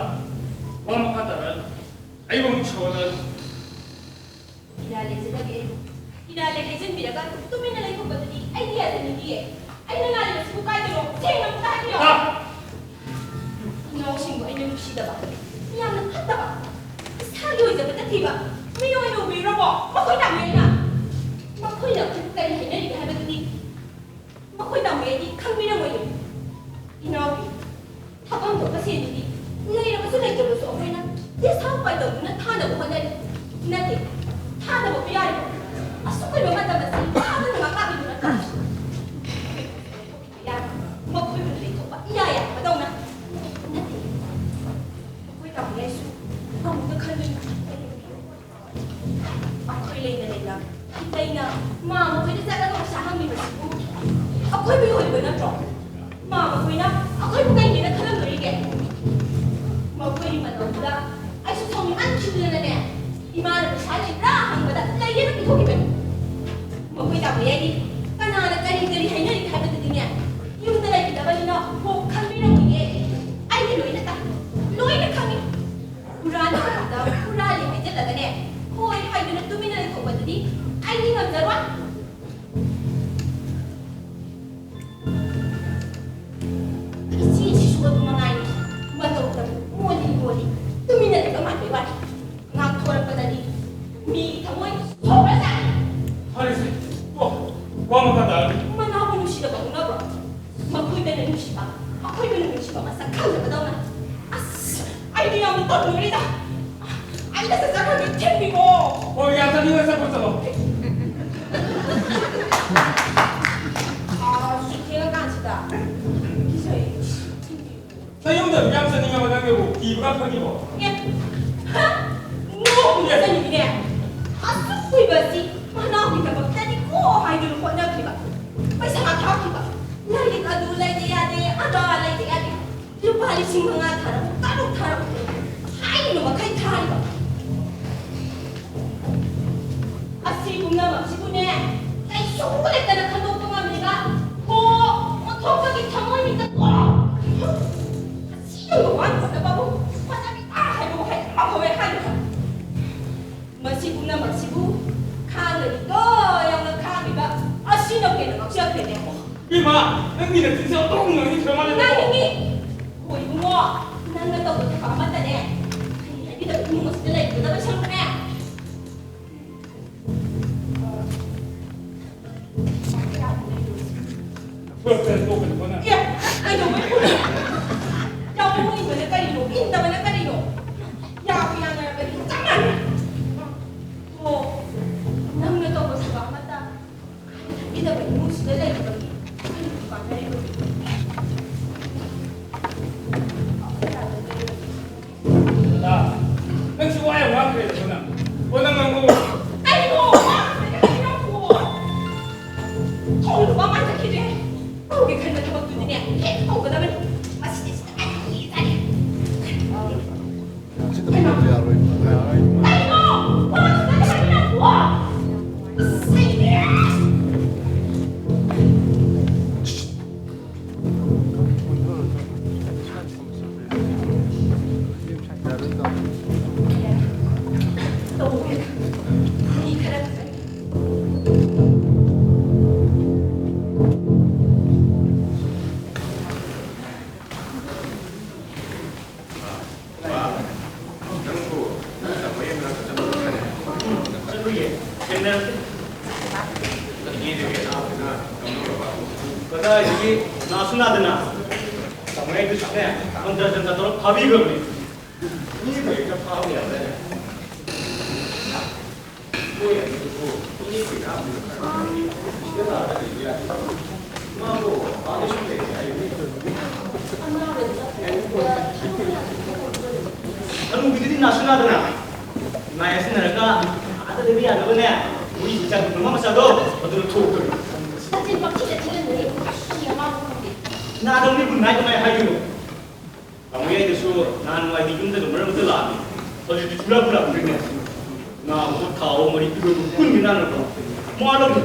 ꯋꯥ ꯃꯈꯥ ꯇꯥꯔꯛꯑꯅꯨ꯫ ꯑꯩꯕꯨ ꯑꯃꯨꯛ ꯁꯥꯎꯍꯜꯂꯛꯑꯅꯨ꯫ ꯏꯔꯥꯜꯂꯦ ꯍꯥꯏꯖꯤꯟꯕꯤꯔꯒ ꯇꯨꯃꯤꯟꯅ ꯂꯩꯊꯣꯛꯄꯗꯨꯗꯤ ꯑꯩꯗꯤ ꯌꯥꯖꯅꯤꯡꯗꯤꯌꯦ꯫ ꯑꯩꯅ ꯂꯥꯜꯂꯤꯕꯁꯤꯕꯨ ꯀꯥꯏꯗꯅꯣ? ꯐꯠꯇꯕ, ꯌꯥꯝꯅ ꯐꯠꯇꯕ, ꯏꯁꯥꯒꯤ ꯑꯣꯏꯖꯕꯇ ꯊꯤꯕ ꯃꯤꯑꯣꯏ ꯑꯣꯏꯅ ꯎꯕꯤꯔꯨꯔꯕꯣ? ꯃꯈꯣꯏ ꯇꯥꯃꯣ ꯑꯩꯅ, ꯃꯈꯣꯏꯅ ꯑꯩꯈꯣꯏꯕꯨ ꯀꯔꯤ ꯍꯥꯏꯅꯔꯤꯒꯦ ꯍꯥꯏꯕꯗꯨꯗꯤ ꯃꯈꯣꯏ ꯇꯥꯃꯣ ꯑꯩꯗꯤ ꯈꯪꯕꯤꯔꯝꯃꯣꯏꯌꯦ꯫ ꯏꯅꯥꯎꯕꯤ, ꯊꯛꯐꯝ ꯊꯣꯛꯄ ꯁꯦꯟꯗꯨꯗꯤ ꯂꯩꯔꯕꯁꯨ ꯂꯩꯇ꯭ꯔꯕꯁꯨ ꯑꯩꯈꯣꯏꯅ ꯇꯦꯁꯥ ꯎꯄꯥꯏ ꯇꯧꯗꯨꯅ ꯊꯥꯅꯕ ꯍꯣꯠꯅꯔꯤ꯫ ꯅꯠꯇꯦ, ꯊꯥꯗꯕꯕꯨ ꯌꯥꯔꯤꯕ ꯑꯁꯨꯛ ꯀꯨꯏꯕ ꯃꯇꯝ ꯑꯁꯤ ꯊꯥꯗꯅ ꯉꯥꯛꯂꯛꯂꯤꯕ ꯅꯠꯇ꯭ꯔꯣ? ꯃꯈꯣꯏꯕꯨ ꯂꯩꯊꯣꯛꯄ ꯏꯌꯥ ꯌꯥꯗꯕꯗꯧꯅ꯫ ꯅꯠꯇꯦ, ꯃꯈꯣꯏ ꯇꯥꯃꯣ ꯑꯩꯁꯨ ꯑꯃꯨꯛꯇ ꯈꯟꯗꯨꯅ ꯑꯩꯈꯣꯏ ꯂꯩꯅ ꯂꯩꯅ ꯏꯇꯩꯅ ꯃꯥ ꯃꯈꯣꯏꯗ ꯆꯠꯂꯒ ꯄꯩꯁꯥ ꯍꯪꯂꯤꯕꯁꯤꯕꯨ ꯑꯩꯈꯣꯏꯕꯨ ꯌꯣꯜꯂꯤꯕ ꯅꯠꯇ꯭ꯔꯣ? ꯃꯥ ꯃꯈꯣꯏꯅ ꯑꯩꯈꯣꯏꯕꯨ ꯀꯩꯒꯤꯅ ꯈꯜꯂꯝꯗꯣꯔꯤꯒꯦ? ꯃꯈꯣꯏꯒꯤ ꯃꯇꯧꯗꯨꯗ ꯑꯩꯁꯨ ꯁꯥꯎꯅꯤꯡꯃꯟꯈꯤꯗꯅꯅꯦ, ꯏꯃꯥꯅ ꯄꯩꯁꯥ ꯂꯩꯕ꯭ꯔꯥ ꯍꯪꯕꯗ ꯂꯩꯌꯦꯅ ꯄꯤꯊꯣꯛꯈꯤꯕꯅꯤ꯫ ꯃꯈꯣꯏ ꯇꯥꯃꯣ ꯑꯩꯗꯤ ꯀꯅꯥꯅ ꯀꯔꯤ ꯀꯔꯤ ꯍꯥꯏꯅꯔꯤ ꯍꯥꯏꯕꯗꯨꯗꯤꯅꯦ, ꯌꯨꯝꯗ ꯂꯩꯈꯤꯗꯕꯅꯤꯅ ꯀꯣꯛ ꯈꯪꯕꯤꯔꯝꯃꯣꯏꯌꯦ꯫ ꯑꯩꯗꯤ ꯂꯣꯏꯅ ꯇꯥꯏ, ꯂꯣꯏꯅ ꯈꯪꯉꯤ꯫ ꯍꯨꯔꯥꯟꯕ ꯈꯛꯇ ꯍꯨꯔꯥꯜꯂꯤ ꯍꯥꯏꯖꯤꯜꯂꯒꯅꯦ, ꯍꯣꯏ ꯍꯥꯏꯗꯨꯅ ꯇꯨꯃꯤꯟꯅ ꯂꯩꯊꯣꯛꯄꯗꯨꯗꯤ ꯑꯩꯗꯤ ꯉꯝꯖꯔꯣꯏ꯫ ꯏꯆꯦꯁꯤꯁꯨ ꯑꯗꯨ ꯃꯉꯥꯏꯔꯦ, ꯃꯇꯧ ꯇꯧꯏ, ꯃꯣꯜꯂꯤ ꯃꯣꯜꯂꯤ, ꯇꯨꯃꯤꯟꯅ ꯂꯩꯕ ꯃꯥꯟꯕꯩ ꯋꯥꯅꯤ꯫ ꯉꯥꯡꯊꯣꯔꯛꯄꯗꯗꯤ ꯃꯤꯒꯤ ꯊꯃꯣꯏ ꯁꯣꯛꯈ꯭ꯔꯖꯥꯠꯅꯤ꯫ ꯐꯔꯦꯁꯦ, ꯇꯣꯛ, ꯋꯥ ꯃꯈꯥ ꯇꯥꯔꯅꯨ꯫ ꯃꯅꯥꯎꯕꯨ ꯅꯨꯡꯁꯤꯗꯕ ꯍꯧꯅꯕ꯭ꯔꯣ? ꯃꯈꯣꯏꯗꯅ ꯅꯨꯡꯁꯤꯕ, ꯑꯩꯈꯣꯏꯕꯨꯅ ꯅꯨꯡꯁꯤꯕ ꯃꯁꯛ ꯈꯪꯗꯕꯗꯧꯅ꯫ ꯑꯁ, ꯑꯩꯗꯤ ꯌꯥꯝꯅ ꯇꯧꯅꯤꯡꯉꯤꯗ꯫ ꯑꯩꯅ ꯆꯠꯆꯈ꯭ꯔꯒꯦ, ꯊꯤꯟꯕꯤꯈꯣ꯫ ꯍꯣꯏ, ꯌꯥꯝ ꯆꯠꯅꯤꯡꯉ ꯆꯠꯈ꯭ꯔꯣ, ꯆꯠꯂꯣ꯫ ꯑꯥ, ꯍꯧꯖꯤꯛ ꯊꯦꯡꯉꯀꯥꯟꯁꯤꯗ꯫ ꯀꯤꯖꯩ꯫ ꯊꯤꯟꯕꯤꯌꯨ꯫ ꯅꯌꯨꯝꯗ ꯑꯗꯨꯛ ꯌꯥꯝ ꯆꯠꯅꯤꯡꯉꯕ ꯅꯪꯅꯕꯨ ꯀꯤꯕꯒ ꯈꯪꯉꯤꯕꯣ? ꯑꯦ, ꯍꯥ? ꯅꯣꯛꯄ ꯆꯠꯅꯤꯡꯉꯤꯅꯦ꯫ ꯑꯁꯨꯛ ꯀꯨꯏꯕ ꯑꯁꯤ ꯃꯅꯥꯎꯒꯤꯗꯃꯛꯇꯅꯤꯀꯣ ꯍꯥꯏꯗꯨꯅ ꯍꯣꯠꯅꯈꯤꯕ꯫ ꯄꯩꯁꯥ ꯊꯥꯈꯤꯕ꯫ ꯂꯥꯏꯔꯤꯛ ꯑꯗꯨ ꯂꯩꯗ ꯌꯥꯗꯦ, ꯑꯗꯥ ꯂꯩꯗ ꯌꯥꯗꯦ꯫ ꯂꯨꯄꯥ ꯂꯤꯁꯤꯡ ꯃꯉꯥ ꯊꯥꯔꯛꯎ, ꯇꯔꯨꯛ ꯊꯥꯔꯛꯎ ꯍꯥꯏꯔꯤꯕ ꯃꯈꯩ ꯊꯥꯔꯤꯕ꯫ ꯑꯁꯤ ꯄꯨꯝꯅꯃꯛꯁꯤꯕꯨꯅꯦ, ꯀꯩꯁꯨ ꯂꯩꯇꯅ ꯈꯟꯗꯣꯛꯄ ꯉꯝꯂꯤꯕ꯫ ꯍꯣ, ꯑꯣꯟꯊꯣꯛꯄꯒꯤ ꯊꯃꯣꯏ ꯃꯤꯇ ꯀꯣ꯫ ꯑꯁꯤꯒꯨꯝꯕ ꯋꯥꯅ ꯍꯣꯠꯅꯕꯕꯨ ꯍꯣꯠꯅꯕꯤ ꯇꯥ ꯍꯥꯏꯕꯕꯨ ꯍꯩ ꯑꯃ ꯍꯧꯋꯦ ꯍꯥꯏꯔꯤꯕ꯫ ꯃꯁꯤ ꯄꯨꯝꯅꯃꯛꯁꯤꯕꯨ ꯈꯥꯡꯒꯅꯤꯀꯣ ꯌꯥꯝꯅ ꯈꯥꯡꯂꯤꯕ ꯑꯁꯤꯅ ꯍꯦꯟꯅ ꯉꯥꯎꯖꯈ꯭ꯔꯦꯅꯦ꯫ ꯏꯃꯥ, ꯅꯪꯒꯤ ꯅꯆꯤꯟꯁꯦ ꯑꯣꯟꯊꯣꯛ ꯉꯥꯡꯅꯤꯡꯗ꯭ꯔ ꯃꯥꯜꯂꯦ꯫ ꯉꯥꯡꯅꯤꯡꯉꯤ꯫ ꯍꯣ ꯏꯕꯨꯡꯉꯣ, ꯅꯪꯅ ꯇꯧꯕ ꯊꯕꯛ ꯑꯃꯠꯇꯅꯦ, ꯑꯩ ꯍꯥꯏꯕꯤꯗꯕ ꯏꯃꯨꯡ ꯑꯁꯤꯗ ꯂꯩꯒꯗꯕ ꯁꯔꯨꯛꯅꯦ꯫ ꯑꯦ, ꯀꯩꯗꯧꯕꯩ ꯐꯨꯔꯤꯅꯣ? ꯌꯥꯝ ꯅꯣꯛꯅꯤꯡꯕꯅ ꯀꯔꯤꯅꯣ? ꯏꯟꯗꯕꯅ ꯀꯔꯤꯅꯣ? ꯌꯥꯕꯨ ꯌꯥꯅꯔꯕꯗꯤ ꯆꯞ ꯃꯥꯟꯅꯩ꯫ ꯑꯣ, ꯅꯪꯅ ꯇꯧꯕ ꯊꯕꯛ ꯑꯃꯠꯇ ꯏꯟꯗꯕ ꯏꯃꯨꯡꯁꯤꯗ ꯂꯩꯔꯤꯕꯒꯤ ꯑꯩꯈꯣꯏꯅ ꯄꯥꯟꯅꯔꯤꯕꯅꯤ꯫ ꯅꯪꯁꯨ ꯋꯥ ꯌꯥꯝ ꯉꯥꯡꯈ꯭ꯔꯦꯗꯀꯣ ꯅꯪ꯫ ꯑꯣ, ꯅꯪ ꯉꯥꯡꯉꯣ꯫ ꯀꯔꯤꯅꯣ? ꯋꯥ ꯉꯥꯡꯕꯗ ꯀꯔꯤꯅꯣ? ꯊꯣꯡꯗꯨ ꯃꯃꯥꯡ ꯆꯠꯈꯤꯗ꯭ꯔꯦ꯫ ꯇꯧꯒꯦ ꯈꯟꯕ ꯊꯕꯛꯇꯨꯗꯤꯅꯦ, ꯍꯦꯛ ꯇꯧꯒꯗꯕꯅꯤ꯫ ꯃꯁꯤꯗꯤ ꯁꯤꯗ ꯑꯩ ꯆꯥꯅꯤ꯫ ꯁꯤꯗ ꯄꯨꯕ ꯌꯥꯔꯣꯏ꯫ ꯀꯔꯤꯅꯣ? ꯋꯥ ꯉꯥꯡꯕꯗ ꯀꯔꯤꯅꯣ? ꯋꯥ! ꯑꯁ, ꯑꯩꯗꯤ! ꯆꯠꯂꯨꯏꯌꯦ, ꯊꯦꯡꯅꯔꯛꯇꯦ꯫ ꯀꯗꯥꯏꯗꯒꯤ ꯅꯥꯁꯨ ꯅꯥꯗꯅ, ꯇꯥꯃꯣ ꯌꯥꯏꯗꯨꯁꯨꯅꯦ, ꯃꯟꯇ꯭ꯔ ꯖꯟꯇ꯭ꯔ ꯇꯧꯔ ꯐꯥꯕꯤꯈ꯭ꯔꯕꯅꯤ꯫ ꯃꯤꯕꯨ ꯍꯦꯛꯇ ꯐꯥꯕ ꯌꯥꯕ꯭ꯔꯥꯅꯦ? ꯃꯣꯏ ꯑꯅꯤꯗꯨꯕꯨ ꯏꯅꯦ ꯀꯣꯏꯅꯥꯕꯗꯨꯗ ꯈꯪꯉꯝꯃꯗꯤ ꯁꯤꯗ ꯂꯥꯛꯑꯒ ꯂꯩꯕ ꯌꯥꯗꯦ꯫ ꯃꯥꯕꯨ ꯑꯥꯗ ꯁꯨꯝ ꯂꯩꯔꯦ ꯍꯥꯏꯌꯨꯅꯦ꯫ ꯍꯅꯨꯕꯤꯗꯨꯗꯤ ꯅꯥꯁꯨ ꯅꯥꯗꯅ ꯅꯥꯌꯥ ꯁꯤꯟꯅꯔꯒ ꯑꯥꯗ ꯂꯩꯕ ꯌꯥꯅꯕꯅꯦ, ꯃꯣꯏꯒꯤ ꯏꯆꯥ ꯅꯨꯄꯤ ꯃꯃꯥ ꯃꯆꯥꯗꯣ ꯑꯗꯨꯗ ꯊꯣꯛꯇꯣꯏꯅꯦ꯫ ꯃꯆꯤꯟ ꯄꯪꯊꯤꯗ ꯊꯤꯒꯟꯕꯅꯦ꯫ ꯃꯤꯅ ꯃꯥꯕꯨ ꯈꯪꯗꯦ꯫ ꯅꯥꯗꯕꯅꯤ ꯀꯨꯟ ꯍꯥꯏ ꯀꯃꯥꯏ ꯍꯥꯏꯗꯣꯏꯅꯣ? ꯇꯥꯃꯣ ꯌꯥꯏꯗꯁꯨ ꯅꯍꯥꯟꯋꯥꯏꯗꯤ ꯌꯨꯝꯗꯒ ꯃꯔꯛ ꯃꯔꯛꯇ ꯂꯥꯛꯑꯝꯃꯤ꯫ ꯍꯧꯖꯤꯛꯇꯤ ꯁꯨꯡꯂꯥꯛꯄꯨ ꯂꯥꯛꯇ꯭ꯔꯦꯅꯦ꯫ ꯉꯥ ꯑꯃꯨꯛ ꯊꯥꯎ ꯃꯔꯤ ꯄꯤꯕꯕꯨ ꯀꯨꯟꯒꯤ ꯅꯥꯟꯅꯕ꯭ꯔꯣ? ꯃꯋꯥ ꯂꯧꯗꯦ꯫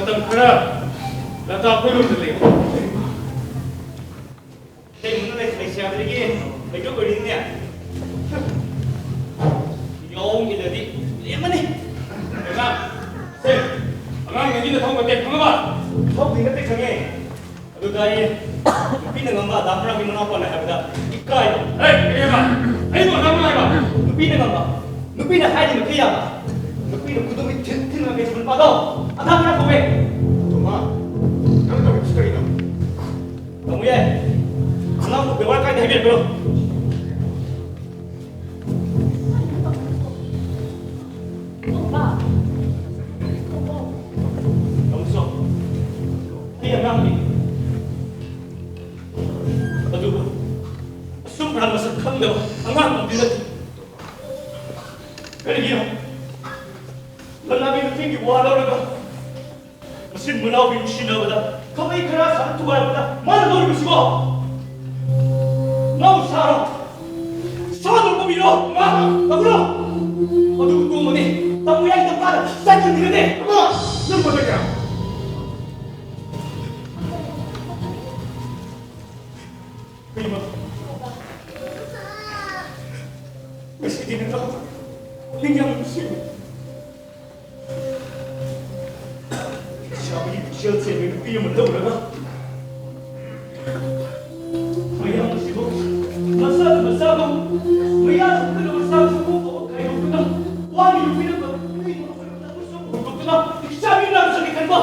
ꯃꯇꯝ ꯈꯔ ꯂꯇꯥ ꯑꯩꯈꯣꯏꯔꯣꯝꯗ ꯂꯩ꯫ ꯏꯇꯩꯃꯅ ꯂꯩ-, ꯂꯩꯁꯥꯕꯤꯗꯒꯤ ꯂꯩꯇ꯭ꯔꯣ ꯀꯣꯏꯔꯤꯅꯦ? ꯌꯥꯎ ꯏꯜꯂꯗꯤ ꯂꯦꯝꯃꯅꯤ꯫ ꯑꯉꯥꯡ, ꯁꯦ, ꯑꯉꯥꯡ ꯅꯪꯒꯤ ꯅꯊꯧ ꯅꯠꯇꯦ, ꯈꯪꯉꯕ? ꯊꯧꯗꯤ ꯅꯠꯇꯦ, ꯈꯪꯉꯦ꯫ ꯑꯗꯨꯗ ꯑꯩ ꯅꯨꯄꯤꯅ ꯉꯝꯕ ꯑꯗꯥ ꯃꯔꯛꯀꯤ ꯃꯅꯥꯎꯄꯥꯅ ꯍꯥꯏꯕꯗ ꯏꯀꯥꯏꯕ꯫ ꯑꯦ, ꯀꯔꯤ ꯍꯥꯏꯕ? ꯑꯩꯕꯨ ꯑꯗꯥ ꯃꯔꯛ ꯍꯥꯏꯕ? ꯅꯨꯄꯤꯅ ꯉꯝꯕ꯫ ꯅꯨꯄꯤꯅ ꯍꯥꯏꯔꯤ ꯃꯈꯩ ꯌꯥꯕ꯫ ꯅꯨꯄꯤꯅ ꯈꯨꯗꯣꯝꯕꯤ ꯊꯤꯟ ꯊꯤꯟ ꯉꯝꯕ ꯅꯨꯄꯥꯗꯣ ꯑꯗꯥ ꯃꯔꯛ ꯀꯧꯋꯦ꯫ ꯇꯣꯝꯕ, ꯅꯪ ꯇꯧꯔꯤꯕꯁꯤ ꯀꯔꯤꯅꯣ? ꯇꯥꯃꯣ ꯌꯥꯏ꯫ ꯑꯉꯥꯡꯕꯨ ꯕꯦꯕꯥꯔ ꯀꯥꯏꯗ ꯍꯥꯏꯕꯤꯔꯛꯄ꯭ꯔꯣ? ꯇꯥꯃꯣꯆꯧ, ꯑꯩ ꯑꯉꯥꯡꯅꯤ꯫ ꯑꯗꯨꯕꯨ ꯑꯁꯨꯝ ꯃꯁꯛ ꯈꯪꯗꯕ ꯑꯉꯥꯡ ꯑꯃꯗꯤ ꯅꯠꯇꯦ꯫ ꯀꯔꯤꯒꯤꯅꯣ? ꯂꯂꯥꯕꯤ ꯅꯨꯄꯤꯒꯤ ꯋꯥ ꯂꯧꯔꯒ ꯃꯆꯤꯟ ꯃꯅꯥꯎꯒꯤ ꯅꯨꯡꯁꯤꯅꯕꯗ ꯈꯥꯕꯩ ꯈꯔ ꯁꯥꯟꯅ ꯊꯨꯒꯥꯏꯕꯗ ꯃꯥꯅ ꯂꯧꯔꯤꯕꯁꯤꯕꯣ? ꯅꯧ ꯁꯥꯔꯣ! ꯁꯥꯗꯣꯔꯕ ꯃꯤꯔꯣ? ꯉꯥ ꯇꯧꯔꯣ! ꯑꯗꯨꯕꯨ ꯇꯣꯡꯕꯅꯤ ꯇꯝꯕ ꯌꯥꯏ ꯇꯝꯕ ꯆꯠꯀꯅꯤꯒꯗꯤ! ꯑꯃ! ꯅꯪ ꯃꯊꯛꯇ! ꯀꯩꯅꯣ? ꯉꯁꯤꯗꯤ ꯅꯪ ꯅꯤꯡ ꯌꯥꯝ ꯅꯨꯡꯁꯤꯕ ꯂꯩꯁꯥꯕꯤ ꯄꯨꯛꯆꯦꯜ ꯁꯦꯡꯕꯤ ꯅꯨꯄꯤ ꯑꯃ ꯂꯧꯔꯒ ꯃꯌꯥꯝꯁꯤꯕꯨ ꯃꯆꯥ ꯃꯆꯥꯕꯨ ꯃꯌꯥ ꯊꯨꯝꯗꯅ ꯃꯆꯥꯁꯤꯕꯨ ꯈꯥꯏꯗꯣꯛꯇꯨꯅ ꯋꯥꯒꯤ ꯅꯨꯄꯤꯅ ꯍꯨꯟꯗꯣꯛꯇꯨꯅ ꯂꯩꯁꯥꯕꯤ ꯂꯥꯛꯆꯒꯦ ꯈꯟꯕ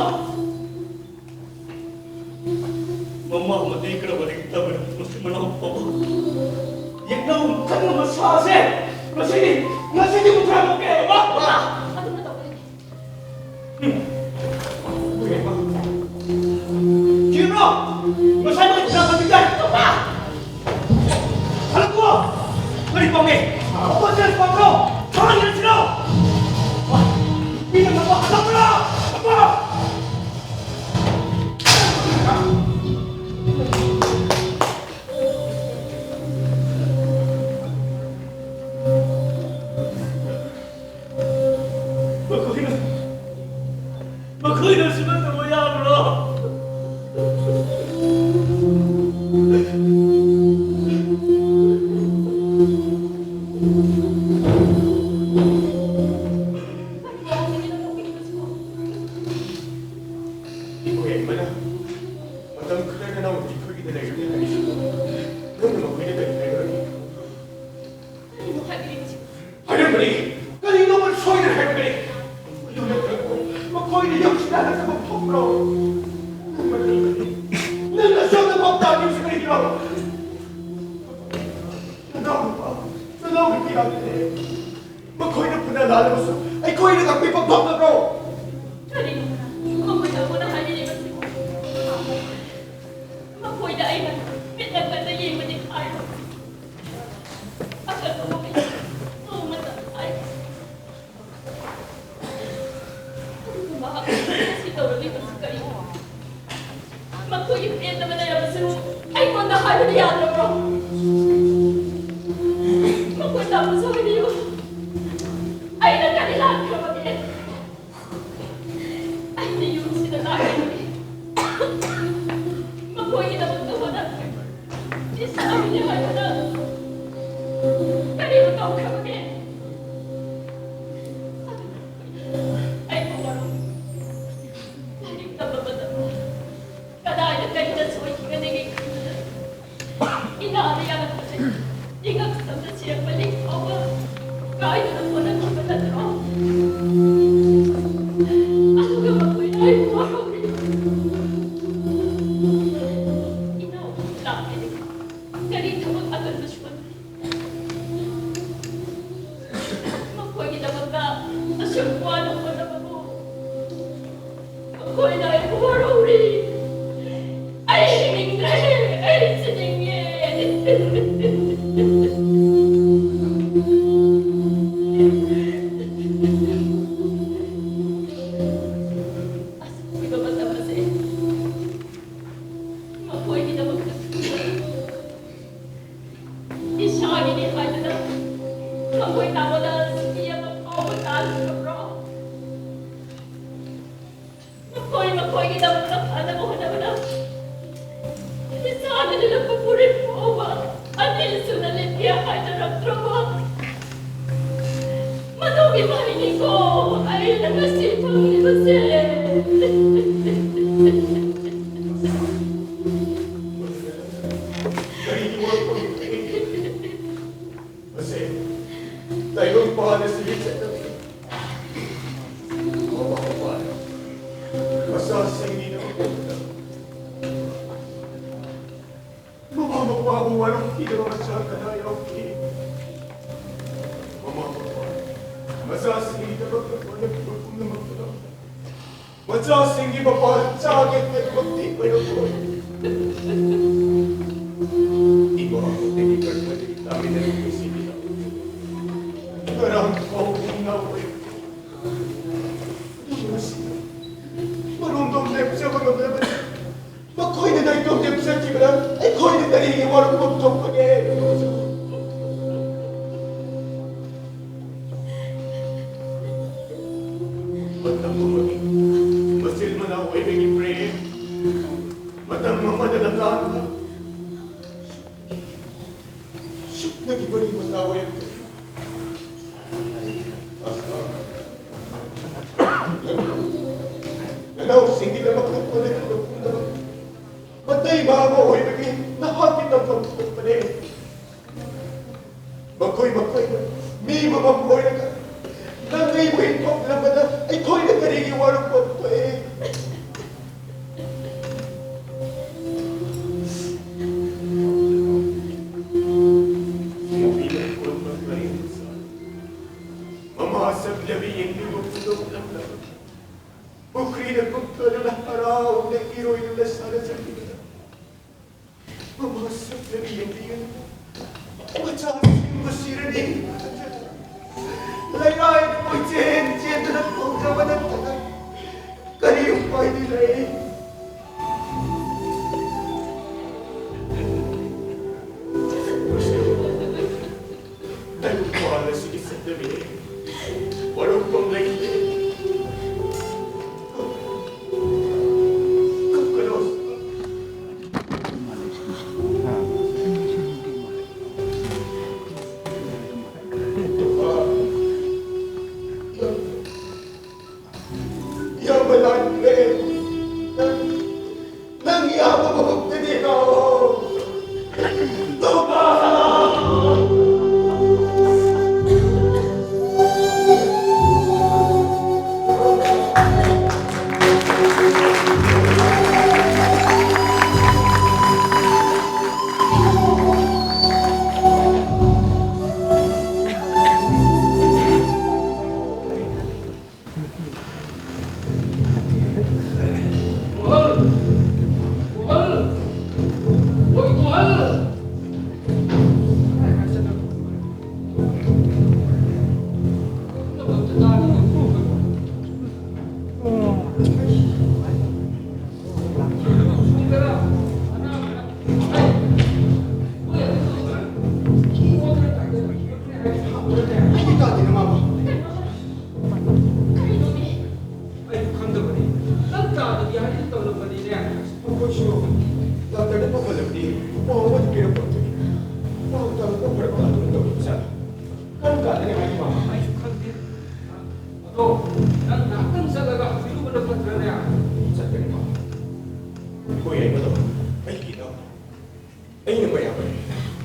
ꯃꯃꯥ ꯑꯃꯗꯤ ꯀꯔꯝꯕꯗꯒꯤ ꯇꯝꯕꯅꯣ ꯃꯁꯤ ꯃꯅꯥꯎ ꯐꯥꯎꯕ ꯌꯦꯛꯅꯕ ꯈꯟꯕ ꯃꯁꯥꯁꯦ ꯉꯁꯤꯗꯤ ꯉꯁꯤꯗꯤ ꯃꯨꯊ꯭ꯔꯥ ꯂꯧꯒꯦ ꯍꯥꯏꯕ? ꯑꯗꯨꯅ ꯇꯧꯒꯗꯕꯅꯤ꯫ ꯀꯤꯕ꯭ꯔꯣ? ꯉꯁꯥꯏ ꯃꯣꯏ ꯊꯤꯅ ꯐꯪꯈꯤꯗꯥꯏ? ꯍꯜꯂꯛꯄ꯭ꯔꯣ? ꯀꯔꯤ ꯄꯥꯝꯒꯦ? ꯑꯣꯄꯣꯖꯤꯁꯟ ꯄꯥꯝꯕ꯭ꯔꯣ? ꯊꯥꯡ ꯌꯦꯡꯁꯤꯔꯣ? ꯃꯤꯅ ꯉꯝꯕ ꯍꯜꯂꯛꯄ꯭ꯔꯣ? ꯍꯜꯂꯛꯄ꯭ꯔꯣ? ꯃꯈꯣꯏꯅ ꯃꯈꯣꯏꯅ ꯐꯅ ꯂꯥꯜꯂꯕꯁꯨ ꯑꯩꯈꯣꯏꯅ ꯉꯥꯛꯄꯤꯕ ꯐꯪꯒꯗ꯭ꯔꯣ? ꯀꯔꯤꯅꯣ ꯃꯈꯣꯏꯅ ꯑꯩꯉꯣꯟꯗ ꯍꯥꯏꯕꯤꯔꯤꯕꯁꯤꯕꯨ? ꯃꯈꯣꯏꯗ ꯑꯩꯅ ꯃꯤꯠ ꯅꯥꯀꯟꯗ ꯌꯦꯡꯕꯗꯤ ꯈꯥꯏꯔꯣꯏ꯫ ꯑꯀꯟꯕ ꯃꯈꯩ ꯅꯣꯡꯃꯇ ꯍꯥꯏꯔꯣꯏ꯫ ꯑꯗꯨꯒ ꯃꯍꯥꯛ ꯉꯁꯤ ꯇꯧꯔꯛꯂꯤꯕꯁꯤ ꯀꯔꯤꯅꯣ? ꯃꯈꯣꯏꯒꯤ ꯄꯦꯟꯗꯕ ꯂꯩꯔꯕꯁꯨ ꯑꯩꯉꯣꯟꯗ ꯍꯥꯏꯕꯗꯤ ꯌꯥꯗ꯭ꯔꯕ꯭ꯔꯣ? ꯃꯈꯣꯏ ꯇꯥꯃꯣꯁꯨ ꯍꯥꯏꯕꯤꯌꯨ꯫ ꯑꯩꯅ ꯀꯔꯤ ꯂꯥꯟꯈ꯭ꯔꯕꯒꯦ? ꯑꯩꯅ ꯌꯨꯝꯁꯤꯗ ꯂꯥꯛꯂꯤꯕꯅꯤ꯫ ꯃꯈꯣꯏꯒꯤꯗꯃꯛꯇ ꯍꯣꯠꯅꯈ꯭ꯔꯦ꯫ ꯏꯁꯥꯒꯤꯅꯤ ꯍꯥꯏꯕꯗ ꯀꯔꯤꯕꯨ ꯇꯧꯈ꯭ꯔꯕꯒꯦ? ꯑꯩꯕꯨ ꯃꯔꯨꯞ ꯂꯥꯏꯔꯤꯛ ꯇꯝꯕ ꯃꯇꯝꯗ ꯀꯗꯥꯏꯗ ꯀꯔꯤꯗ ꯁꯣꯏꯈꯤꯒꯗꯒꯦ ꯈꯟꯕꯗ ꯏꯅꯥꯗ ꯌꯥꯔꯛꯄꯁꯦ ꯏꯉꯛ ꯁꯝꯅ ꯁꯤꯔꯛꯄ ꯂꯤꯛ ꯐꯥꯎꯕ ꯀꯥꯏꯗꯅ ꯍꯣꯠꯅꯈꯤꯕ ꯅꯠꯇ꯭ꯔꯣ? ꯑꯗꯨꯒ ꯃꯈꯣꯏꯅ ꯑꯩꯕꯨ ꯋꯥꯍꯧꯔꯤ꯫ ꯏꯅꯥꯎ ꯂꯥꯛꯂꯤꯕ ꯀꯔꯤ ꯊꯕꯛ ꯑꯀꯟꯕ ꯁꯨꯍꯟꯕ? ꯃꯈꯣꯏꯒꯤꯗꯃꯛꯇ ꯑꯁꯨꯛ ꯋꯥꯅ ꯍꯣꯠꯅꯕꯕꯨ ꯃꯈꯣꯏꯅ ꯑꯩꯕꯨ ꯋꯥꯔꯧꯔꯤ꯫ ꯑꯩ ꯍꯤꯡꯅꯤꯡꯗ꯭ꯔꯦ꯫ ꯑꯩ ꯁꯤꯅꯤꯡꯉꯦ꯫ ꯑꯁꯨꯛ ꯀꯨꯏꯕ ꯃꯇꯝ ꯑꯁꯦ ꯃꯈꯣꯏꯒꯤꯗꯃꯛꯇ ꯏꯁꯥꯒꯤꯅꯤ ꯍꯥꯏꯗꯨꯅ ꯊꯃꯣꯏ ꯇꯥꯕꯗ ꯁꯤꯀꯤ ꯑꯃ ꯐꯥꯎꯕ ꯇꯥꯔꯨꯗ꯭ꯔꯕ꯭ꯔꯣ? ꯃꯈꯣꯏ ꯃꯈꯣꯏꯒꯤꯗꯃꯛꯇ ꯐꯅꯕ ꯍꯣꯠꯅꯕꯗ ꯏꯁꯥꯅ ꯂꯤꯠꯂꯛꯄ ꯐꯨꯔꯤꯠ ꯐꯥꯎꯕ ꯑꯅꯤꯁꯨꯅ ꯂꯤꯠꯀꯦ ꯍꯥꯏꯖꯔꯛꯇ꯭ꯔꯕ? ꯃꯗꯨꯒꯤ ꯃꯍꯩꯅꯤꯀꯣ ꯑꯩꯅ ꯉꯁꯤ ꯐꯪꯂꯤꯕꯁꯦ꯫ ꯀꯔꯤꯒꯤ ꯋꯥꯐꯝ? ꯃꯁꯦ ꯇꯥꯏꯕꯪꯄꯥꯟ ꯑꯁꯤꯒꯤ ꯆꯠꯅꯕꯤ꯫ ꯃꯃꯥ ꯃꯄꯥꯅ ꯃꯆꯥꯁꯤꯡꯒꯤꯗꯃꯛꯇ ꯃꯃꯥ ꯃꯄꯥꯕꯨ ꯋꯥꯔꯧꯈꯤꯗꯕ ꯃꯆꯥ ꯀꯅꯥ ꯌꯥꯎꯈꯤ? ꯃꯆꯥꯁꯤꯡꯒꯤꯗꯃꯛꯇ ꯍꯣꯠꯅꯈꯤꯕ ꯄꯨꯝꯅꯃꯛꯇꯨꯗ ꯃꯆꯥꯁꯤꯡꯒꯤ ꯃꯄꯥꯜ ꯆꯥꯒꯦ ꯍꯥꯏꯕꯃꯛꯇꯤ ꯑꯣꯏꯔꯝꯂꯣꯏ꯫ ꯏꯃꯥ ꯑꯩꯒꯤ ꯒꯔꯚꯗꯒꯤ ꯇꯥꯃꯤꯟꯅꯔꯛꯄꯁꯤꯡꯒꯤꯗ ꯉꯔꯥꯡ ꯐꯥꯎꯕ ꯏꯅꯥꯎ ꯑꯣꯏꯔꯛꯈꯤ꯫ ꯑꯗꯨꯕꯨ ꯉꯁꯤ ꯃꯔꯣꯝꯗꯣꯝ ꯂꯦꯞꯆꯕ ꯉꯝꯂꯕꯗꯤ ꯃꯈꯣꯏꯅ ꯅꯥꯏꯇꯣꯝ ꯂꯦꯞꯆꯈꯤꯕꯗ ꯑꯩꯈꯣꯏꯅ ꯀꯔꯤꯒꯤ ꯋꯥꯔꯧꯐꯝ ꯊꯣꯛꯄꯒꯦ? ꯃꯇꯝ ꯑꯃꯒꯤ ꯃꯆꯤꯟ ꯃꯅꯥꯎ ꯑꯣꯏꯕꯒꯤ ꯄ꯭ꯔꯦꯝ, ꯃꯇꯝ ꯑꯃꯗ ꯂꯝꯂꯥꯟꯗ ꯁꯨꯞꯅꯒꯤ ꯃꯔꯤ ꯃꯇꯥ ꯑꯣꯏꯔꯛꯇꯦ꯫ ꯅꯅꯥꯎꯁꯤꯡꯒꯤꯗꯃꯛ ꯍꯣꯠꯅꯔꯤꯕ ꯄꯨꯝꯅꯃꯛ ꯃꯇꯩ ꯃꯥꯡꯕ ꯑꯣꯏꯕꯒꯤ ꯅꯍꯥꯛꯀꯤ ꯇꯝꯐꯝ ꯊꯣꯛꯄꯅꯦ꯫ ꯃꯈꯣꯏ ꯃꯈꯣꯏꯅ ꯃꯤ ꯑꯃꯃꯝ ꯑꯣꯏꯔꯒ ꯅꯪ ꯑꯩꯕꯨ ꯏꯟꯊꯣꯛꯂꯝꯕꯗ ꯑꯩꯈꯣꯏꯅ ꯀꯔꯤꯒꯤ ꯋꯥꯔꯧꯕ ꯊꯣꯛꯏ? ꯃꯃꯥ ꯁꯛꯂꯕꯤ ꯌꯦꯡꯂꯤꯕ ꯈꯨꯗꯣꯛꯂꯝꯂꯕ ꯄꯨꯈ꯭ꯔꯤꯗ ꯀꯨꯝꯊꯗꯨꯅ ꯍꯔꯥꯎꯅ ꯏꯔꯣꯏꯗꯨꯅ ꯁꯥꯟꯅꯖꯈꯤꯕꯗ ꯃꯃꯥ ꯁꯛꯂꯕꯤ ꯌꯦꯡꯂꯤꯕ ꯃꯆꯥꯁꯤꯡꯕꯨ ꯁꯤꯔꯅꯤ ꯈꯟꯖꯗꯨꯅ ꯂꯩꯔꯥꯏꯗ ꯀꯣꯏꯆꯦꯟ ꯆꯦꯟꯗꯨꯅ ꯈꯣꯡꯖꯕ ꯅꯠꯇꯅ ꯀꯔꯤ ꯎꯄꯥꯏꯗꯤ ꯂꯩ? ꯅꯪ ꯋꯥꯜ ꯑꯁꯤꯒꯤ ꯆꯠꯅꯕꯤꯅꯤ꯫ ꯋꯥꯔꯧꯐꯝ ꯂꯩꯇꯦ꯫ ꯀꯞꯀꯅꯣ꯫ ꯏꯌꯥꯝꯕ ꯂꯥꯟꯈ꯭ꯔꯦ꯫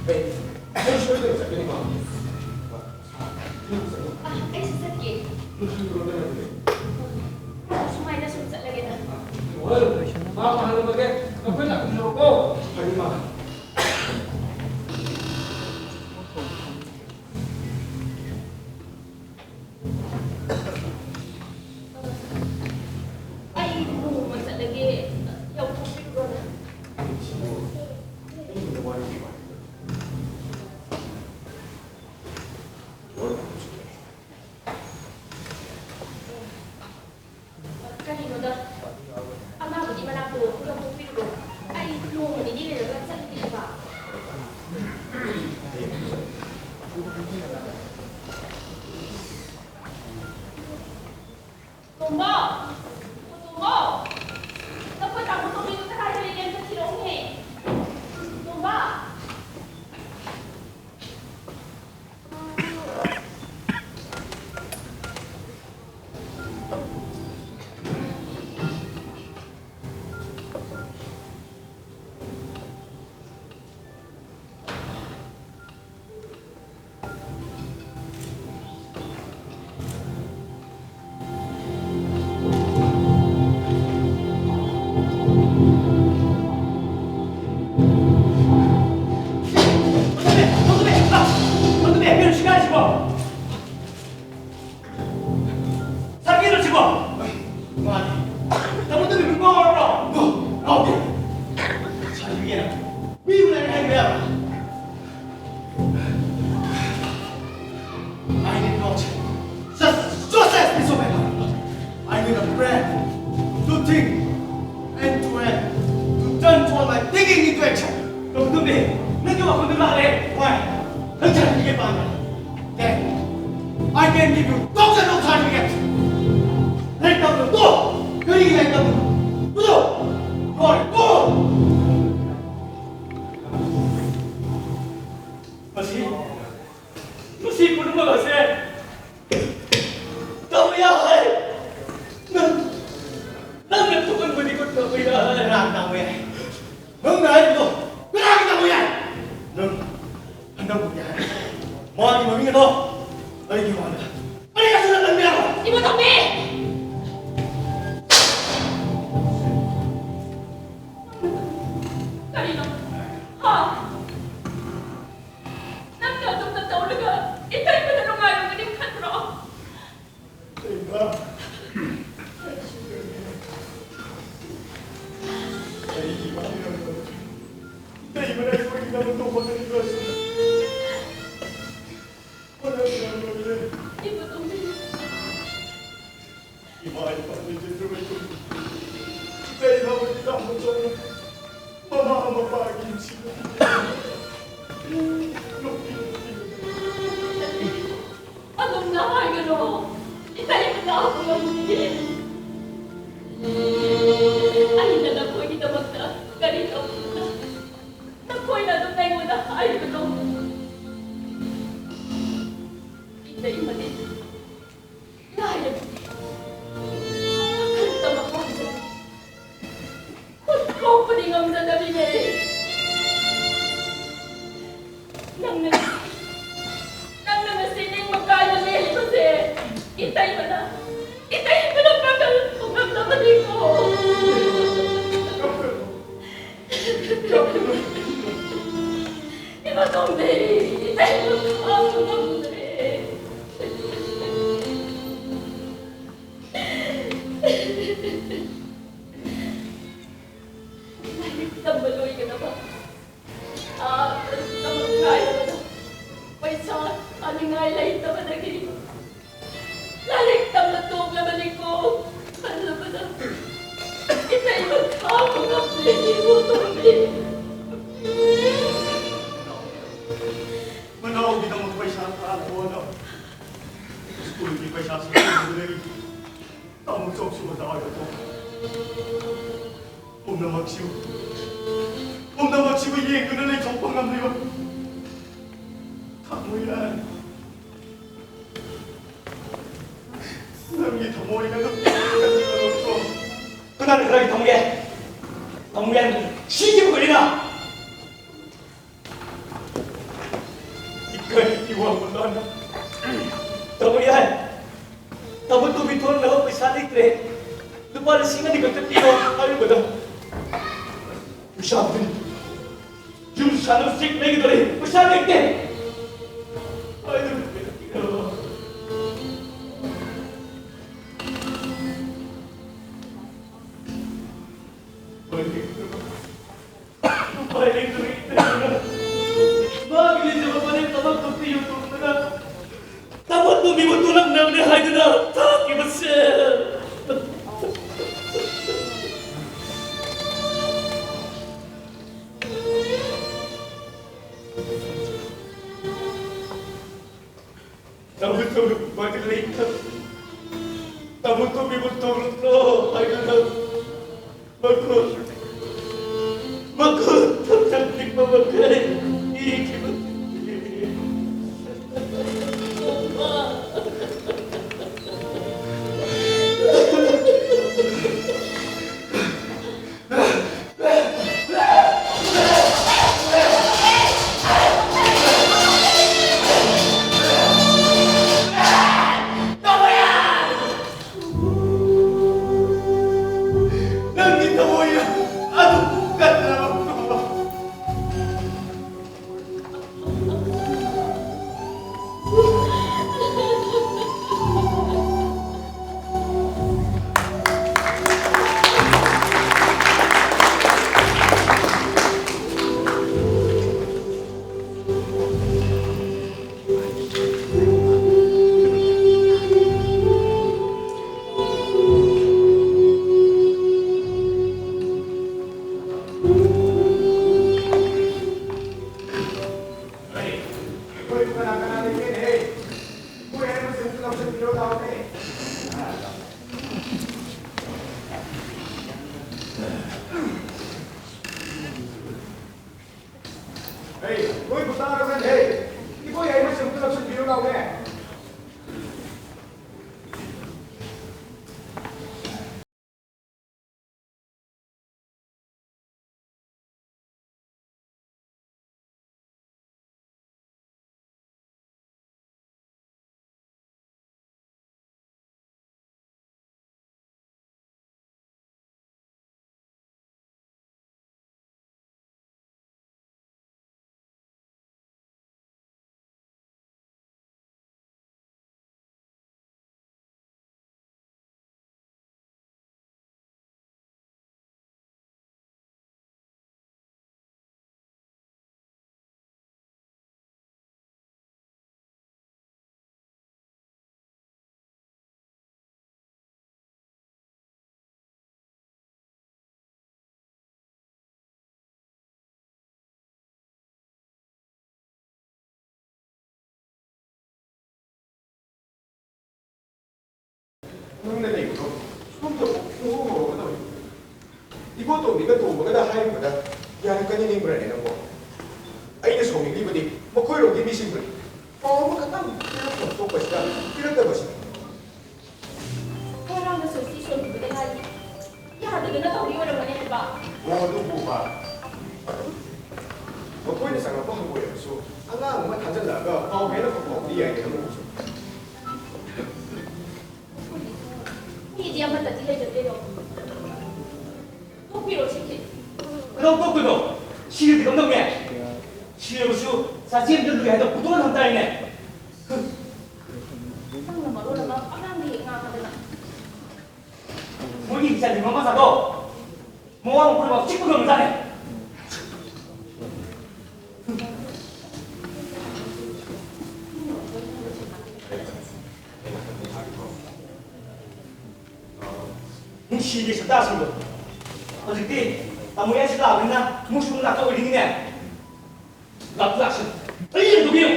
ꯑꯩ ꯁꯣꯏꯗꯅ ꯆꯠꯀꯅꯤꯀꯣ꯫ ꯑ, ꯑꯩꯁꯨ ꯆꯠꯀꯦ꯫ ꯁꯨꯃꯥꯏꯅ ꯁꯨꯝ ꯆꯠꯂꯒꯦꯗ꯫ ꯃꯥ ꯃꯥ ꯍꯜꯂꯝꯃꯒꯦ꯫ ꯑꯩꯈꯣꯏ ꯂꯥꯛꯃꯤꯟꯅꯔꯣꯀꯣ꯫ ꯐꯔꯦ, ꯃꯥ꯫ ꯑꯩ ꯅꯣꯡꯃ ꯆꯠꯂꯒꯦ, ꯌꯥꯎꯊꯣꯛꯄꯤꯔꯨꯔꯣꯅ꯫ ꯀꯔꯤꯅꯣꯗ, ꯑꯅꯥꯕꯒꯤ ꯃꯅꯥꯛꯇꯣ ꯌꯧꯊꯣꯛꯄꯤꯔꯨꯔꯣ꯫ ꯑꯩ ꯅꯣꯡꯃ ꯅꯤꯅꯤ ꯂꯩꯔꯒ ꯆꯠꯂꯒꯦ ꯍꯥꯏꯕ꯫ ꯇꯣꯝꯕ! ꯇꯣꯝꯕ! ꯅꯈꯣꯏ ꯇꯥꯃꯣ ꯇꯣꯝꯕꯤꯗꯣ ꯀꯗꯥꯏꯗ ꯂꯩꯒꯦ? ꯑꯝꯇ ꯊꯤꯔꯛꯎꯅꯦ꯫ ꯇꯣꯝꯕ! ꯁꯛꯀꯤꯔꯣ ꯁꯤꯕꯣ? ꯃꯥꯅꯤ꯫ ꯇꯥꯃꯣ ꯇꯣꯝꯕꯤ ꯃꯤ ꯉꯥꯎꯔꯕ꯭ꯔꯣ? ꯉꯥꯎꯗꯦ꯫ ꯁꯥꯊꯤꯕꯤꯒꯦꯅ ꯃꯤꯕꯨ ꯂꯥꯏꯔꯤꯛ ꯍꯩꯕ ꯌꯥꯕ꯭ꯔꯥ? I need not just, just as piece of paper. I need a brain to think and to act, to turn all my thinking into action. ꯇꯣꯝꯕꯤ, ꯅꯪꯒꯤ ꯋꯥꯈꯜꯗꯨ ꯂꯥꯜꯂꯦ꯫ Why? ꯅꯪ ꯁꯥꯔꯇꯤꯐꯤꯀꯦꯠ ꯄꯥꯝꯕ꯭ꯔꯥ? Then I can give you thousand of certificates. ꯂꯥꯏꯔꯤꯛ ꯇꯝꯕꯗꯣ ꯇꯣꯛ! ꯀꯔꯤꯒꯤ ꯂꯥꯏꯔꯤꯛ ꯇꯝꯕꯅꯣ? ꯇꯣꯛ! You are a fool! ꯃꯁꯤ, ꯃꯁꯤ ꯄꯨꯝꯅꯃꯛ ꯑꯁꯦ ꯇꯧꯕ ꯌꯥꯏ! ꯅꯪ, ꯅꯪꯅ ꯊꯣꯛꯍꯟꯕꯅꯤꯀꯣ ꯇꯧꯕ ꯌꯥꯏ! ꯀꯅꯥꯅ ꯇꯧꯕ ꯌꯥꯏ? ꯅꯪꯅ ꯍꯥꯏꯔꯤꯕꯗꯣ ꯀꯅꯥꯒꯤ ꯇꯧꯕ ꯌꯥꯏ? ꯅꯪ ꯅꯪꯕꯨꯗꯤ ꯍꯥꯏꯔꯦ꯫ ꯃꯥꯒꯤ ꯃꯃꯤꯡ ꯑꯗꯣ ꯑꯩꯒꯤ ꯃꯥꯡꯗ ꯀꯔꯤ ꯑꯁꯤꯅ ꯄꯟꯕ ꯌꯥꯕ? ꯏꯕꯣ ꯇꯣꯝꯕꯤ! ꯀꯔꯤꯅꯣ? ꯍꯥ? ꯅꯪꯅ ꯑꯗꯨꯝꯅ ꯇꯧꯔꯒ ꯏꯇꯩꯃꯗ ꯅꯨꯡꯉꯥꯏꯔꯝꯒꯅꯤ ꯈꯟꯕ꯭ꯔꯣ? ꯏꯇꯩꯃ! ꯏꯇꯩꯃ! ꯏꯇꯩꯃꯅ ꯑꯩꯈꯣꯏꯒꯤꯗꯃꯛꯇ ꯍꯣꯠꯅꯔꯤꯕ ꯑꯁꯤ ꯍꯣꯠꯅꯕꯤꯔꯝꯂꯣꯏꯔꯦ꯫ ꯏꯕꯣ ꯇꯣꯝꯕꯤ! ꯏꯃꯥ ꯏꯄꯥ ꯂꯩꯖꯗ꯭ꯔꯕ ꯑꯩꯈꯣꯏ ꯏꯇꯩ ꯏꯅꯥꯎ ꯏꯅꯥꯎ ꯃꯆꯥꯅ ꯃꯃꯥ ꯃꯄꯥꯒꯤ ꯅꯨꯡꯁꯤꯕ ꯄꯤꯕꯤꯕ ꯌꯣꯛꯄꯤꯕ ꯄꯤꯕꯤꯕ ꯑꯗꯨꯝꯅ ꯍꯥꯏꯒꯅꯨ꯫ ꯏꯇꯩ ꯏꯅꯥꯎ ꯉꯝꯗꯦ꯫ ꯑꯩꯅ ꯅꯈꯣꯏꯒꯤꯗꯃꯛꯇ ꯀꯔꯤ ꯇꯧꯈꯤꯕꯅꯣ? ꯅꯈꯣꯏꯅ ꯑꯗꯨꯝ ꯑꯩꯉꯣꯟꯗ ꯍꯥꯏꯔꯤꯕꯗꯣ꯫ ꯏꯇꯩꯃꯗꯤ ꯂꯥꯏꯔꯕꯅꯤ꯫ ꯋꯥꯈꯜ ꯇꯝꯕ ꯄꯥꯝꯖꯕꯤ꯫ ꯈꯨꯠ ꯊꯣꯛꯄꯗꯤ ꯉꯝꯖꯗꯕꯤꯅꯦ꯫ ꯅꯪꯅ, ꯅꯪꯅ ꯉꯁꯤ ꯅꯤꯡꯕ ꯀꯥꯏꯅ ꯂꯦꯜꯂꯤꯕꯁꯦ ꯏꯇꯩꯃꯅ, ꯏꯇꯩꯃꯅ ꯄꯥꯡꯒꯜ ꯊꯣꯛꯂꯝꯗꯕꯅꯤꯀꯣ꯫ ꯏꯕꯣ ꯇꯣꯝꯕꯤ, ꯏꯇꯩꯃ ꯈꯥꯡꯕ ꯉꯝꯗ꯭ꯔꯦ꯫ ꯂꯥꯏꯔꯤꯛ ꯇꯝꯕ ꯂꯣꯏꯒꯗꯕ ꯊꯥ ꯇꯔꯨꯛ ꯇꯃꯛ ꯉꯥꯏꯔꯕꯗ ꯄꯩꯁꯥ ꯊꯥꯅꯤꯡꯉꯥꯏ ꯂꯩꯇꯕꯗꯒꯤ ꯂꯥꯏꯔꯤꯛ ꯇꯝꯕ ꯇꯣꯛꯂꯕꯅꯤꯀꯣ ꯈꯜꯂꯕꯗ ꯏꯇꯩꯃ ꯈꯥꯡꯕ ꯉꯝꯗ꯭ꯔꯦ, ꯏꯕꯣ ꯇꯣꯝꯕꯤ꯫ ꯃꯅꯥꯎꯒꯤꯗꯃꯛ ꯄꯩꯁꯥ ꯇꯥꯅꯕ ꯍꯣꯠꯅꯕ꯫ ꯁ꯭ꯀꯨꯜꯒꯤ ꯄꯩꯁꯥꯁꯨ ꯂꯩꯇꯕꯗꯒꯤ ꯇꯥꯃꯣ ꯆꯧꯁꯨ ꯑꯣꯖꯥ ꯑꯣꯏꯕ ꯇꯣꯛꯈ꯭ꯔꯦ꯫ ꯄꯨꯝꯅꯃꯛꯁꯤꯕꯨ, ꯄꯨꯝꯅꯃꯛꯁꯤꯕꯨ ꯌꯦꯡꯗꯨꯅ ꯂꯩꯊꯣꯛꯄ ꯉꯝꯂꯤꯕ ꯊꯃꯣꯏ ꯂꯥꯏ꯫ ꯅꯪꯒꯤ ꯊꯃꯣꯏꯅ ꯑꯗꯨꯝ ꯀꯟꯅ ꯀꯜꯂꯛꯄ꯭ꯔꯣ? ꯀꯅꯥꯅ ꯀꯅꯥꯒꯤ ꯊꯃꯣꯏ ꯌꯥꯏ? ꯊꯃꯣꯏ ꯌꯥꯏ ꯁꯤꯒꯤ ꯃꯈꯣꯏꯅ꯫ ꯋꯥꯡꯃ ꯂꯣꯟꯅ ꯇꯧꯕ ꯌꯥꯏ꯫ ꯇꯥꯃꯣ ꯇꯣꯝꯕꯤ ꯊꯣꯛꯂꯛꯅꯕ ꯄꯩꯁꯥ ꯂꯩꯇ꯭ꯔꯦ꯫ ꯂꯨꯄꯥ ꯂꯤꯁꯤꯡ ꯑꯅꯤ ꯈꯛꯇ ꯄꯤꯌꯣ ꯍꯥꯏꯔꯨꯕꯗ ꯄꯩꯁꯥ ꯄꯤꯌꯨ꯫ ꯌꯨꯝ ꯁꯥꯅꯕ ꯆꯦꯛ ꯂꯩꯒꯗꯧꯔꯦ꯫ ꯄꯩꯁꯥ ꯂꯩꯇꯦ꯫ ꯍꯥꯏꯗꯨꯅ ꯄꯤꯔꯛꯑꯣ꯫ ꯎꯄꯥꯏ ꯂꯩꯇꯕ ꯏꯇꯩꯅ ꯃꯥꯒꯤ ꯂꯩꯖꯕ ꯃꯅꯦꯝ ꯊꯕꯛ ꯈꯛꯇ ꯌꯣꯟꯊꯣꯛꯇꯅ ꯊꯕꯛ ꯇꯧꯕꯤꯕ ꯇꯣꯂꯛꯅꯕꯅꯦ ꯍꯥꯏꯗꯨꯅ ꯊꯥꯈꯤꯕ ꯁꯦꯜ꯫ ꯇꯥꯃꯣ ꯇꯣꯝꯕꯤ ꯃꯥꯒꯤ ꯂꯩꯈ꯭ꯔ-, ꯇꯥꯃꯣ ꯇꯣꯝꯕꯤꯕꯨ ꯇꯣꯂꯛꯂꯣ ꯍꯥꯏꯗꯨꯅ ꯃꯈꯨꯠ, ꯃꯈꯨꯠ ꯊꯝꯆꯠ ꯄꯤꯛꯄ ꯃꯈꯩ ꯏꯈꯤꯕ꯫ ꯅꯪꯒꯤ ꯊꯃꯣꯏ ꯑꯗꯨ ꯀꯟꯅꯕ꯫ ꯑꯩꯈꯣꯏ ꯀꯅꯥ ꯀꯅꯥ ꯂꯩꯒꯦꯅꯦꯍꯦ? ꯑꯩꯈꯣꯏ ꯍꯥꯏꯕꯁꯤ ꯑꯝꯇ ꯂꯧꯁꯤꯟꯕꯤꯔꯣ ꯂꯥꯎꯅꯦ꯫ ꯍꯦ, ꯅꯣꯏꯕꯨ ꯇꯥꯔꯕꯅꯦ? ꯍꯦ, ꯏꯕꯣ ꯌꯥꯏꯃ ꯁꯤꯡꯗꯨ ꯂꯧꯁꯤꯟꯕꯤꯔꯨ ꯂꯥꯎꯅꯦ꯫ ꯅꯪꯅ ꯂꯩꯕꯗꯣ ꯁꯣꯝꯗ ꯄꯨꯡꯍꯧ ꯍꯧꯔꯒꯗꯧꯔꯤ꯫ ꯏꯕꯣꯇꯣꯝꯕꯤꯒ ꯇꯣꯝꯕꯒꯗ ꯍꯥꯏꯔꯨꯕꯗ ꯌꯥꯔꯛꯀꯅꯤ ꯅꯤꯡꯕ꯭ꯔꯅꯦ ꯅꯪꯕꯣ? ꯑꯩꯅ ꯁꯥꯎꯅꯤꯡꯂꯤꯕꯗꯤ ꯃꯈꯣꯏꯔꯣꯝꯒꯤ ꯃꯤꯁꯤꯡꯕꯨꯅꯤ꯫ ꯄꯥꯎ ꯑꯃꯈꯛꯇꯪ ꯄꯤꯔꯛꯇꯕ ꯇꯣꯛꯄꯁꯤꯗ ꯄꯤꯔꯛꯇꯕꯁꯤꯅ꯫ ꯉꯔꯥꯡꯗ ꯁꯣꯏꯁꯤ ꯁꯣꯏꯈꯤꯕꯗ ꯉꯥꯏꯔꯤ꯫ ꯌꯥꯗꯗꯅ ꯇꯧꯔꯤ ꯑꯣꯏꯔꯝꯒꯅꯤ ꯍꯥꯏꯕ꯫ ꯑꯣ, ꯑꯗꯨꯕꯨ ꯃꯥ꯫ ꯃꯈꯣꯏꯅ ꯆꯪꯂꯛꯄ ꯍꯪꯒꯣꯏꯔꯕꯁꯨ ꯑꯉꯥꯡ ꯑꯃ ꯊꯥꯖꯤꯜꯂꯛꯑꯒ ꯄꯥꯎ ꯍꯦꯟꯅ ꯐꯥꯎꯕꯗꯤ ꯌꯥꯏꯗꯅ ꯃꯈꯣꯏꯁꯨ꯫ ꯃꯤꯗꯤ ꯑꯃꯠꯇꯗꯤ ꯂꯩꯖꯗꯦꯗꯣ꯫ ꯇꯣꯛꯄꯤꯔꯣ ꯁꯤꯈꯤ꯫ ꯀꯩꯗꯧ ꯇꯣꯛꯇꯣꯏꯅꯣ? ꯁꯤꯔꯗꯤ ꯀꯝꯗꯧꯅꯤ? ꯁꯤꯔꯕꯁꯨ ꯆꯥꯆꯦꯝꯗ ꯂꯨꯏ ꯍꯥꯏꯗꯣ ꯄꯨꯊꯣꯛꯑ ꯊꯝ ꯇꯥꯏꯅꯦ꯫ ꯅꯪꯅ ꯃꯔꯣꯜ ꯑꯃ ꯑꯉꯥꯡꯗ ꯍꯦꯛ ꯉꯥꯡꯉꯗꯅ꯫ ꯃꯣꯏꯒꯤ ꯏꯆꯥꯅꯤ ꯃꯃꯥ ꯃꯆꯥꯗꯣ ꯃꯋꯥ ꯃꯈꯣꯏ ꯐꯥꯎ ꯆꯤꯛꯄ ꯉꯝꯖꯥꯠꯅꯤ꯫ ꯅꯨꯡꯁꯤꯕꯤ ꯁꯛꯇꯥꯁꯤꯡꯗꯣ꯫ ꯍꯧꯖꯤꯛꯇꯤ ꯇꯥꯃꯣ ꯌꯥꯏꯁꯨ ꯂꯥꯛꯑꯕꯅꯤꯅ ꯃꯨꯁꯨ ꯉꯥꯛꯇ ꯑꯣꯏꯅꯤꯡꯉꯤꯅꯦ꯫ ꯂꯥꯛ ꯂꯥꯛꯁꯤ꯫ ꯑꯩ ꯌꯦꯡꯊꯣꯛꯄꯤꯌꯨ꯫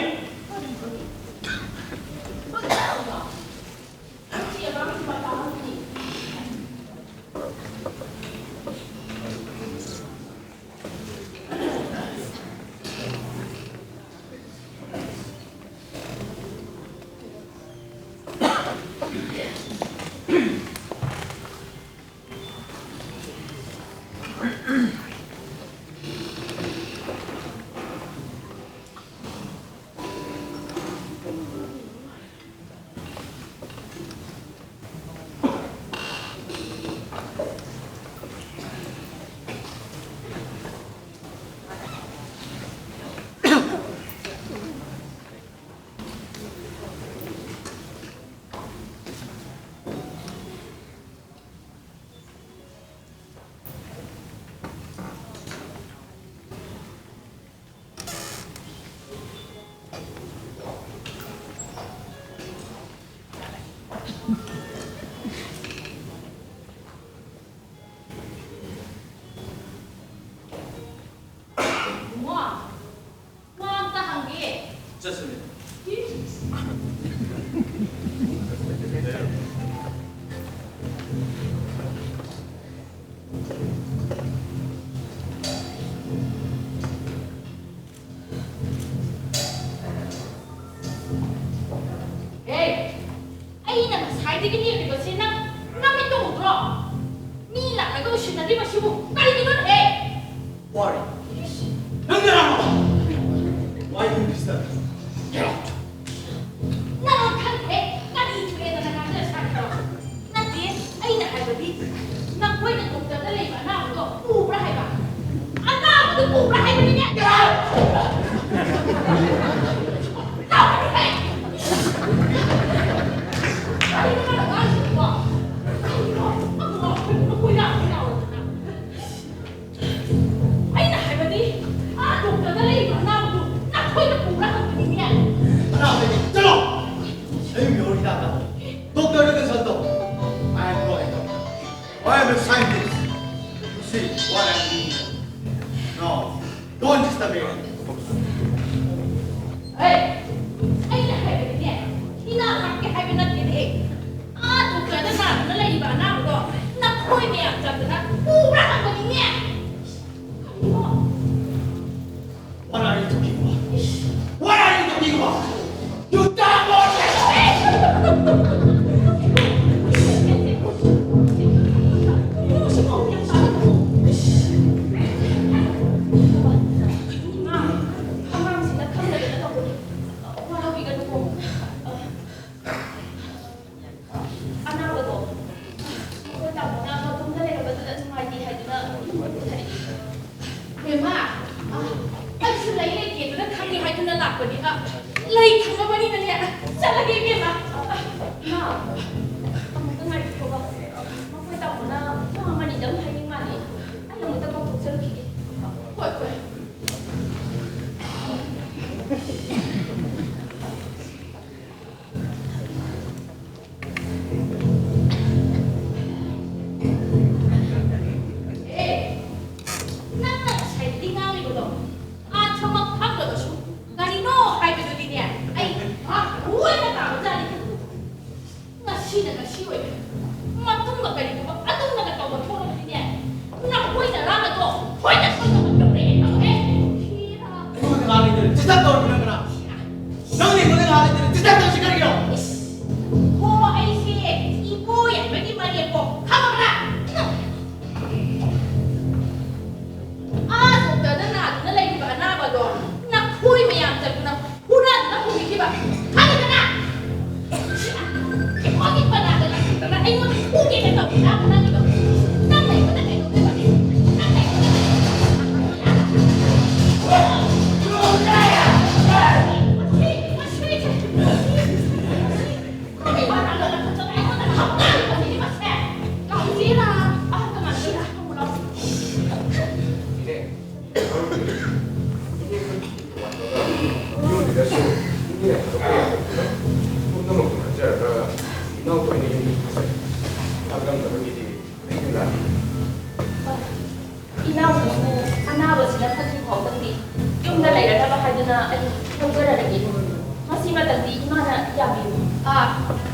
ꯏꯕꯨꯡꯉꯣ, ꯋꯥ ꯑꯝꯇ ꯍꯪꯒꯦ꯫ ꯆꯠꯁꯤꯅꯦ꯫ ꯏꯁ꯫ ꯅꯦꯝꯂꯤꯕꯁꯤ ꯅꯪ, ꯅꯪ ꯃꯤꯠꯇ ꯎꯗ꯭ꯔꯣ? ꯃꯤ ꯂꯥꯛꯂꯒ ꯎꯁꯤꯟꯅꯗ꯭ꯔꯤꯕꯁꯤꯕꯨ ꯀꯔꯤꯒꯤꯅꯣꯅꯦꯍꯦ? ꯋꯥꯔꯤ꯫ ꯅꯪ ꯀꯅꯥꯅꯣ? Why you disturb? Get out! ꯅꯪ ꯈꯪꯗꯦ, ꯀꯔꯤ ꯊꯣꯛꯑꯦꯗꯅ ꯉꯥꯡꯅ ꯁꯥꯔꯤꯅꯣ? ꯅꯠꯇꯦ, ꯑꯩꯅ ꯍꯥꯏꯕꯗꯤ, ꯅꯈꯣꯏꯅ ꯗꯣꯛꯇꯔꯗ ꯂꯩꯕ ꯑꯅꯥꯕꯗꯣ ꯎꯕ꯭ꯔꯥ ꯍꯥꯏꯕ? ꯑꯅꯥꯕꯗꯨ ꯎꯕ꯭ꯔꯥ ꯍꯥꯏꯕꯅꯤꯅꯦ! ꯇꯧꯔꯤꯁꯦ! ꯀꯔꯤꯅꯣ ꯅꯪꯅ ꯉꯥꯡꯉꯤꯁꯤꯕꯣ? ꯀꯔꯤꯅꯣ? ꯑꯃꯨꯛ ꯉꯥꯎꯈ꯭ꯔꯦ, ꯃꯈꯣꯏ ꯂꯥꯛꯄ ꯌꯥꯎꯔꯗꯅ꯫ ꯑꯩꯅ ꯍꯥꯏꯕꯗꯤ, ꯑꯥ ꯗꯣꯛꯇꯔꯗ ꯂꯩꯕ ꯑꯅꯥꯕꯗꯨ ꯅꯈꯣꯏꯅ ꯎꯕ꯭ꯔꯥ ꯍꯪꯕꯅꯤꯅꯦ꯫ ꯑꯅꯥꯕꯗꯤ ꯆꯠꯂꯣ! ꯑꯩ ꯃꯤꯑꯣꯏ ꯍꯤꯗꯥꯛ ꯀꯥꯞꯄꯣ꯫ ꯗꯣꯛꯇꯔꯗ consult ꯇꯧ꯫ I am not a doctor. I am a scientist. You see what I am doing here? No, don't disturb me. ꯍꯦ! ꯑꯩꯅ ꯍꯥꯏꯕꯗꯤꯅꯦ, ꯍꯤꯗꯥꯛ ꯀꯥꯞꯀꯦ ꯍꯥꯏꯕ ꯅꯠꯇꯦꯅꯦ꯫ ꯑꯥ ꯗꯣꯛꯇꯔꯗ ꯅꯥꯗꯨꯅ ꯂꯩꯔꯤꯕ ꯑꯅꯥꯕꯗꯣ ꯅꯈꯣꯏ ꯃꯌꯥꯝ ꯆꯪꯗꯅ ꯎꯕ꯭ꯔꯥ ꯍꯪꯕꯅꯤꯅꯦ꯫ ꯀꯔꯤꯅꯣ? What are you talking about? What are you talking about? You damn ꯑꯅꯥꯕꯗꯣ ꯃꯈꯣꯏ ꯇꯥꯃꯣꯅ ꯃꯇꯣꯝꯇ ꯂꯩꯔꯝꯕꯗꯨꯗ ꯅꯨꯡꯉꯥꯏꯇꯦ ꯍꯥꯏꯗꯨꯅ ꯄꯨꯊꯔꯛꯏ꯫ ꯕꯦꯝꯃ, ꯑ, ꯑꯩꯁꯨ ꯂꯩ ꯂꯩꯇꯦꯗꯨꯅ ꯈꯪꯉꯦ ꯍꯥꯏꯗꯨꯅ ꯂꯥꯛꯄꯅꯤ꯫ ꯑ, ꯂꯩ ꯈꯪꯉꯕꯅꯤꯅꯅꯦ, ꯆꯠꯂꯒꯦ ꯏꯕꯦꯝꯃ꯫ ꯑ, ꯏꯃꯥ, ꯑꯃꯨꯛꯇ ꯉꯥꯏꯕꯤꯌꯣꯕ꯫ ꯃꯈꯣꯏ ꯇꯥꯃꯣꯅ ꯋꯥ ꯑꯃꯅꯤꯗꯪ ꯍꯥꯏꯅꯤꯡ ꯃꯥꯜꯂꯤ꯫ ꯑꯩ ꯑꯃꯨꯛꯇ ꯀꯥꯎꯊꯣꯛꯆꯔꯨꯈꯤꯒꯦ꯫ ꯍꯣꯏ, ꯍꯣꯏ꯫ ꯑꯦ, ꯅꯪꯅ ꯉꯁꯥꯏꯗꯒꯤ ꯉꯥꯡꯂꯤꯕꯗꯣ ꯑꯥ ꯊꯃꯛ ꯈꯪꯗ꯭ꯔꯒꯁꯨ ꯀꯔꯤꯅꯣ ꯍꯥꯏꯕꯗꯨꯗꯤꯅꯦ, ꯑꯩ ꯚꯥꯞ ꯂꯣꯏꯅ ꯇꯥꯕꯖꯥꯠꯅꯤ꯫ ꯉꯁꯤꯅ ꯉꯁꯤ ꯑꯣꯏꯈ꯭ꯔꯦ꯫ ꯃꯇꯨꯡꯗ ꯀꯔꯤꯒꯨꯝꯕ ꯑꯗꯨꯝꯅꯒ ꯇꯧꯕ ꯊꯣꯛ ꯂꯧꯖꯔꯔꯒꯦ꯫ ꯃꯁꯤꯃꯇꯪꯗꯤ ꯏꯃꯥꯅ ꯌꯥꯕꯤꯌꯨ꯫ ꯑꯥ,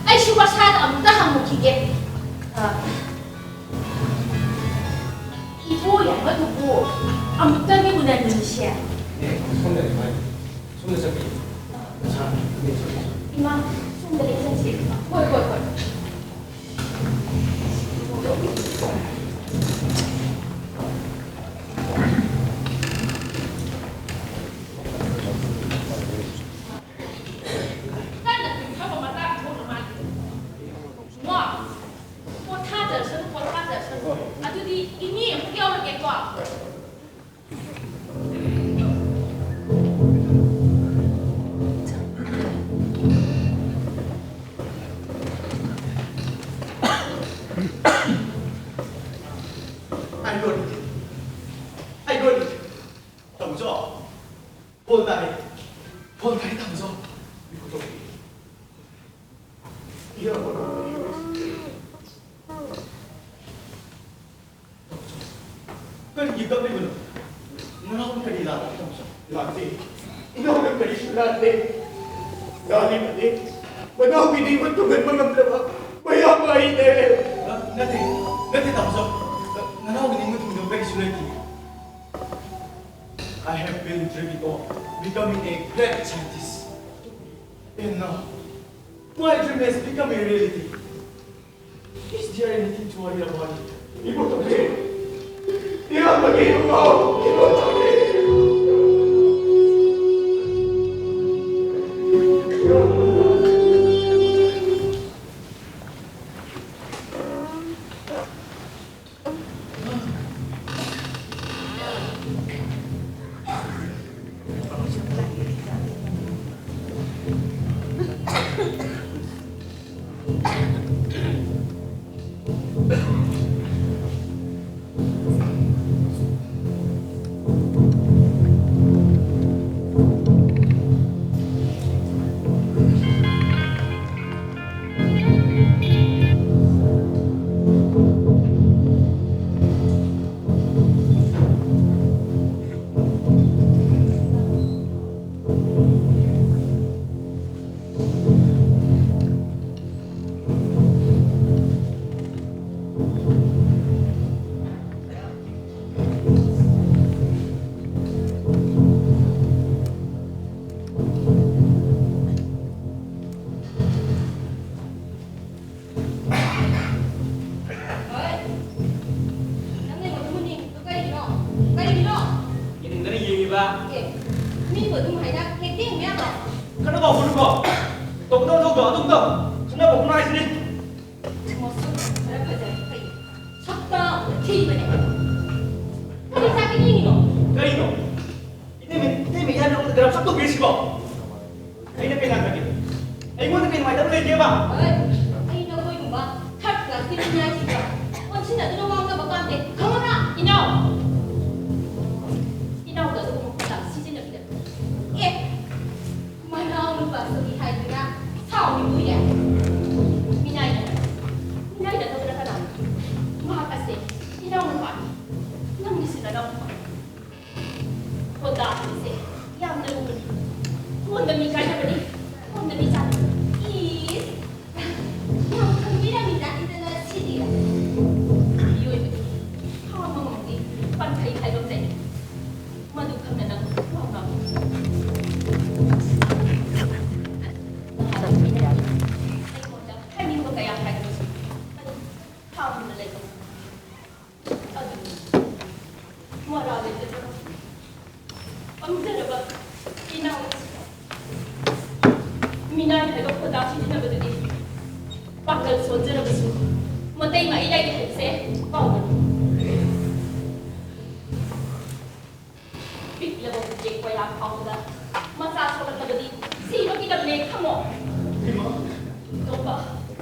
ꯑꯩꯁꯨ ꯃꯁꯥꯗ ꯑꯃꯨꯛꯇ ꯍꯪꯉꯨꯈꯤꯒꯦ꯫ ꯑꯥ, ꯏꯕꯣ ꯌꯥꯏꯃꯗꯨꯕꯨ ꯑꯃꯨꯛꯇꯪꯗꯤ ꯎꯅꯅꯤꯡꯉꯤꯁꯦ꯫ ꯑꯦ, ꯁꯣꯝꯗ ꯂꯩ, ꯁꯣꯝꯗ ꯆꯠꯄꯤꯌꯨ꯫ ꯏꯃꯥ, ꯁꯣꯝꯗ ꯂꯦꯡꯁꯟꯁꯤ꯫ ꯍꯣꯏ, ꯍꯣꯏ, ꯍꯣꯏ꯫ ꯀꯟꯅ ꯇꯨꯝꯊꯕ ꯃꯇꯥꯡ ꯊꯣꯛꯅ ꯃꯥꯜꯂꯤ꯫ ꯏꯃꯥ, ꯄꯣꯊꯥꯖꯔꯁꯅꯨ, ꯄꯣꯊꯥꯖꯔꯁꯅꯨ꯫ ꯑꯗꯨꯗꯤ ꯏꯅꯦ ꯑꯃꯨꯛ ꯌꯥꯎꯔꯒꯦꯀꯣ꯫ ꯑꯩ ꯂꯣꯏꯔꯦ꯫ ꯑꯩ ꯂꯣꯏꯔꯦ꯫ ꯇꯥꯃꯣꯆꯧ, ꯐꯣꯟ ꯇꯥꯔꯦ꯫ ꯐꯣꯟ ꯇꯥꯔꯦ, ꯇꯥꯃꯣꯆꯧ꯫ ꯏꯌꯥꯝꯕ꯫ ꯀꯔꯤꯒꯤ ꯀꯞꯂꯤꯕꯅꯣ? ꯅꯅꯥꯎꯅ ꯀꯔꯤ ꯂꯥꯟꯈ꯭ꯔꯦ, ꯇꯥꯃꯣꯆꯧ? ꯂꯥꯟꯗꯦ꯫ ꯏꯅꯥꯎꯅ ꯀꯔꯤꯁꯨ ꯂꯥꯟꯗꯦ꯫ ꯂꯥꯜꯂꯤꯕꯗꯤ ꯃꯅꯥꯎꯒꯤ ꯅꯤꯡꯕ ꯊꯨꯡꯍꯟꯕ ꯉꯝꯗ꯭ꯔꯕ ꯃꯌꯥꯝꯕ ꯑꯩꯅꯦ꯫ ꯑ, ꯅꯠꯇꯦ, ꯅꯠꯇꯦ, ꯇꯥꯃꯣꯆꯧ꯫ ꯑ, ꯅꯅꯥꯎꯒꯤ ꯅꯤꯡꯕ ꯊꯨꯡꯗꯕ ꯀꯔꯤꯁꯨ ꯂꯩꯇꯦ꯫ I have been dreaming of becoming a great scientist. And now, my dream has become a reality. Is there anything to worry about it? ꯏꯕꯣꯇꯣꯝꯕꯤ! ꯏꯌꯥꯝꯕꯒꯤ ꯏꯕꯨꯡꯉꯣ! ꯏꯕꯣꯇꯣꯝꯕꯤ! ꯍꯣꯏ꯫ ꯅꯪꯅ ꯑꯩꯉꯣꯟꯗ ꯃꯨꯟꯅ ꯌꯦꯡꯉꯤꯗꯣ ꯀꯔꯤꯒꯤꯅꯣ? ꯀꯔꯤꯒꯤꯅꯣ? ꯌꯦꯡꯅꯤꯡꯗꯅ ꯌꯦꯡꯉꯤꯕ꯫ ꯑꯦ, ꯃꯤꯕꯨ ꯑꯗꯨꯝ ꯍꯥꯏꯅ ꯍꯦꯛꯇ ꯌꯦꯡꯕ ꯌꯥꯕ꯭ꯔꯣ? ꯈꯠꯅꯕ ꯍꯧꯒꯅꯨꯀꯣ꯫ ꯇꯧꯒꯗꯕ ꯊꯧꯗꯣꯛ ꯑꯗꯨꯝ ꯇꯧ꯫ ꯈꯠꯅꯕ ꯍꯧꯒꯅꯨ ꯍꯥꯏꯁꯤꯅꯤ꯫ ꯃꯁꯛ ꯈꯔ ꯐꯖꯔꯗꯤ ꯐꯩ꯫ ꯁꯛꯇ ꯊꯤꯕꯅꯦ꯫ ꯀꯔꯤ ꯆꯥꯒꯦ ꯌꯦꯡꯉꯤꯅꯣ? ꯀꯔꯤꯅꯣ? ꯏꯇꯩꯃ, ꯏꯇꯩꯃ ꯌꯥꯏ ꯅꯉꯣꯟꯗ ꯒꯔꯝ ꯁꯛ ꯇꯧꯕꯤꯔꯤꯁꯤꯕꯣ? ꯑꯩꯅ ꯀꯩ ꯂꯥꯟꯈ꯭ꯔꯒꯦ? ꯑꯩꯉꯣꯟꯗ ꯀꯩ ꯅꯨꯡꯉꯥꯏꯇꯕ ꯂꯩꯒꯦꯕ? ꯍꯣꯏ, ꯑꯩ ꯅꯈꯣꯏꯒꯨꯝꯕ third class ꯀꯤ ꯃꯤꯅꯥꯏꯁꯤꯡꯒ ꯑꯣꯟꯁꯤꯟꯅꯗꯨꯅ ꯋꯥ ꯉꯥꯡꯅꯕ ꯄꯥꯝꯗꯦ, ꯈꯪꯉꯕ꯭ꯔꯥ? ꯏꯅꯥꯎ! ꯏꯅꯥꯎꯗ ꯑꯗꯨꯒꯨꯝꯕ ꯄꯥꯎꯇꯥꯛ ꯁꯤꯖꯤꯟꯅꯕꯤꯒꯅꯨ꯫ ꯑꯦ! ꯃꯅꯥꯎ ꯅꯨꯄꯥ ꯁꯣꯔꯤ ꯍꯥꯏꯗꯨꯅ ꯁꯥꯎꯔꯤꯕꯨ ꯌꯥꯏ꯫ ꯃꯤꯅꯥꯏ ꯅꯠꯇꯕ, ꯃꯤꯅꯥꯏ ꯅꯠꯇꯕꯅ ꯀꯅꯥꯅꯣ? ꯃꯍꯥꯛ ꯑꯁꯦ ꯏꯅꯥꯎ ꯅꯨꯄꯥꯅꯤ꯫ ꯅꯪꯒꯤꯁꯨ ꯅꯅꯥꯎ ꯅꯨꯄꯥ꯫ ꯈꯣꯟꯗꯥ ꯍꯥꯏꯕꯁꯦ ꯌꯥꯝꯅ ꯂꯨꯕꯅꯤ꯫ ꯈꯣꯟꯗ ꯃꯤ ꯀꯥꯏꯅꯕꯅꯤ, ꯈꯣꯟꯗ ꯃꯤ ꯆꯥꯟꯅꯕꯅꯤ꯫ ꯏꯁ! ꯌꯥꯝ ꯈꯪꯕꯤꯔꯝꯃꯤꯖꯥꯠꯅꯤꯗꯅ ꯁꯤꯗꯤ꯫ ꯃꯤꯑꯣꯏꯕꯗꯤ ꯈꯥꯡꯕ ꯉꯝꯗꯦ, ꯄꯟꯊꯩ ꯍꯥꯏꯕ ꯑꯃ ꯂꯩ꯫ ꯃꯗꯨ ꯈꯪꯅ ꯅꯪ ꯋꯥ ꯉꯥꯡꯉꯨ꯫ ꯅꯍꯥꯟ ꯑꯩꯉꯣꯟꯗ ꯍꯥꯏꯅꯤꯡꯕ ꯀꯌꯥ ꯍꯥꯏꯔꯕꯁꯨ ꯑꯗꯨꯝ ꯈꯥꯡꯗꯨꯅ ꯂꯩꯕ ꯉꯝꯃꯤ꯫ ꯑꯗꯨꯕꯨ ꯃꯔꯥꯜ ꯂꯩꯖꯗ꯭ꯔꯕ, ꯄꯪꯖꯔꯕ ꯏꯅꯥꯎ ꯑꯁꯤꯗ ꯃꯤꯅꯥꯏ ꯍꯥꯏꯕ ꯈꯣꯟꯗꯥ ꯁꯤꯖꯤꯟꯅꯕꯗꯨꯗꯤ ꯄꯥꯡꯒꯜ ꯁꯣꯟꯖꯔꯕꯁꯨ ꯃꯇꯩ ꯃꯥꯏ ꯂꯩꯔꯦ ꯍꯥꯏꯕꯁꯦ ꯀꯥꯎꯒꯅꯨ꯫ ꯄꯤꯛꯂꯕ ꯎꯆꯦꯛ ꯀꯣꯏꯔꯥ ꯐꯥꯎꯕꯗ ꯃꯆꯥ ꯁꯣꯛꯂꯛꯂꯕꯗꯤ ꯁꯤꯕꯒꯤ ꯂꯝꯅꯦ ꯈꯪꯉꯣ꯫ ꯏꯃꯥ! ꯇꯣꯝꯕ,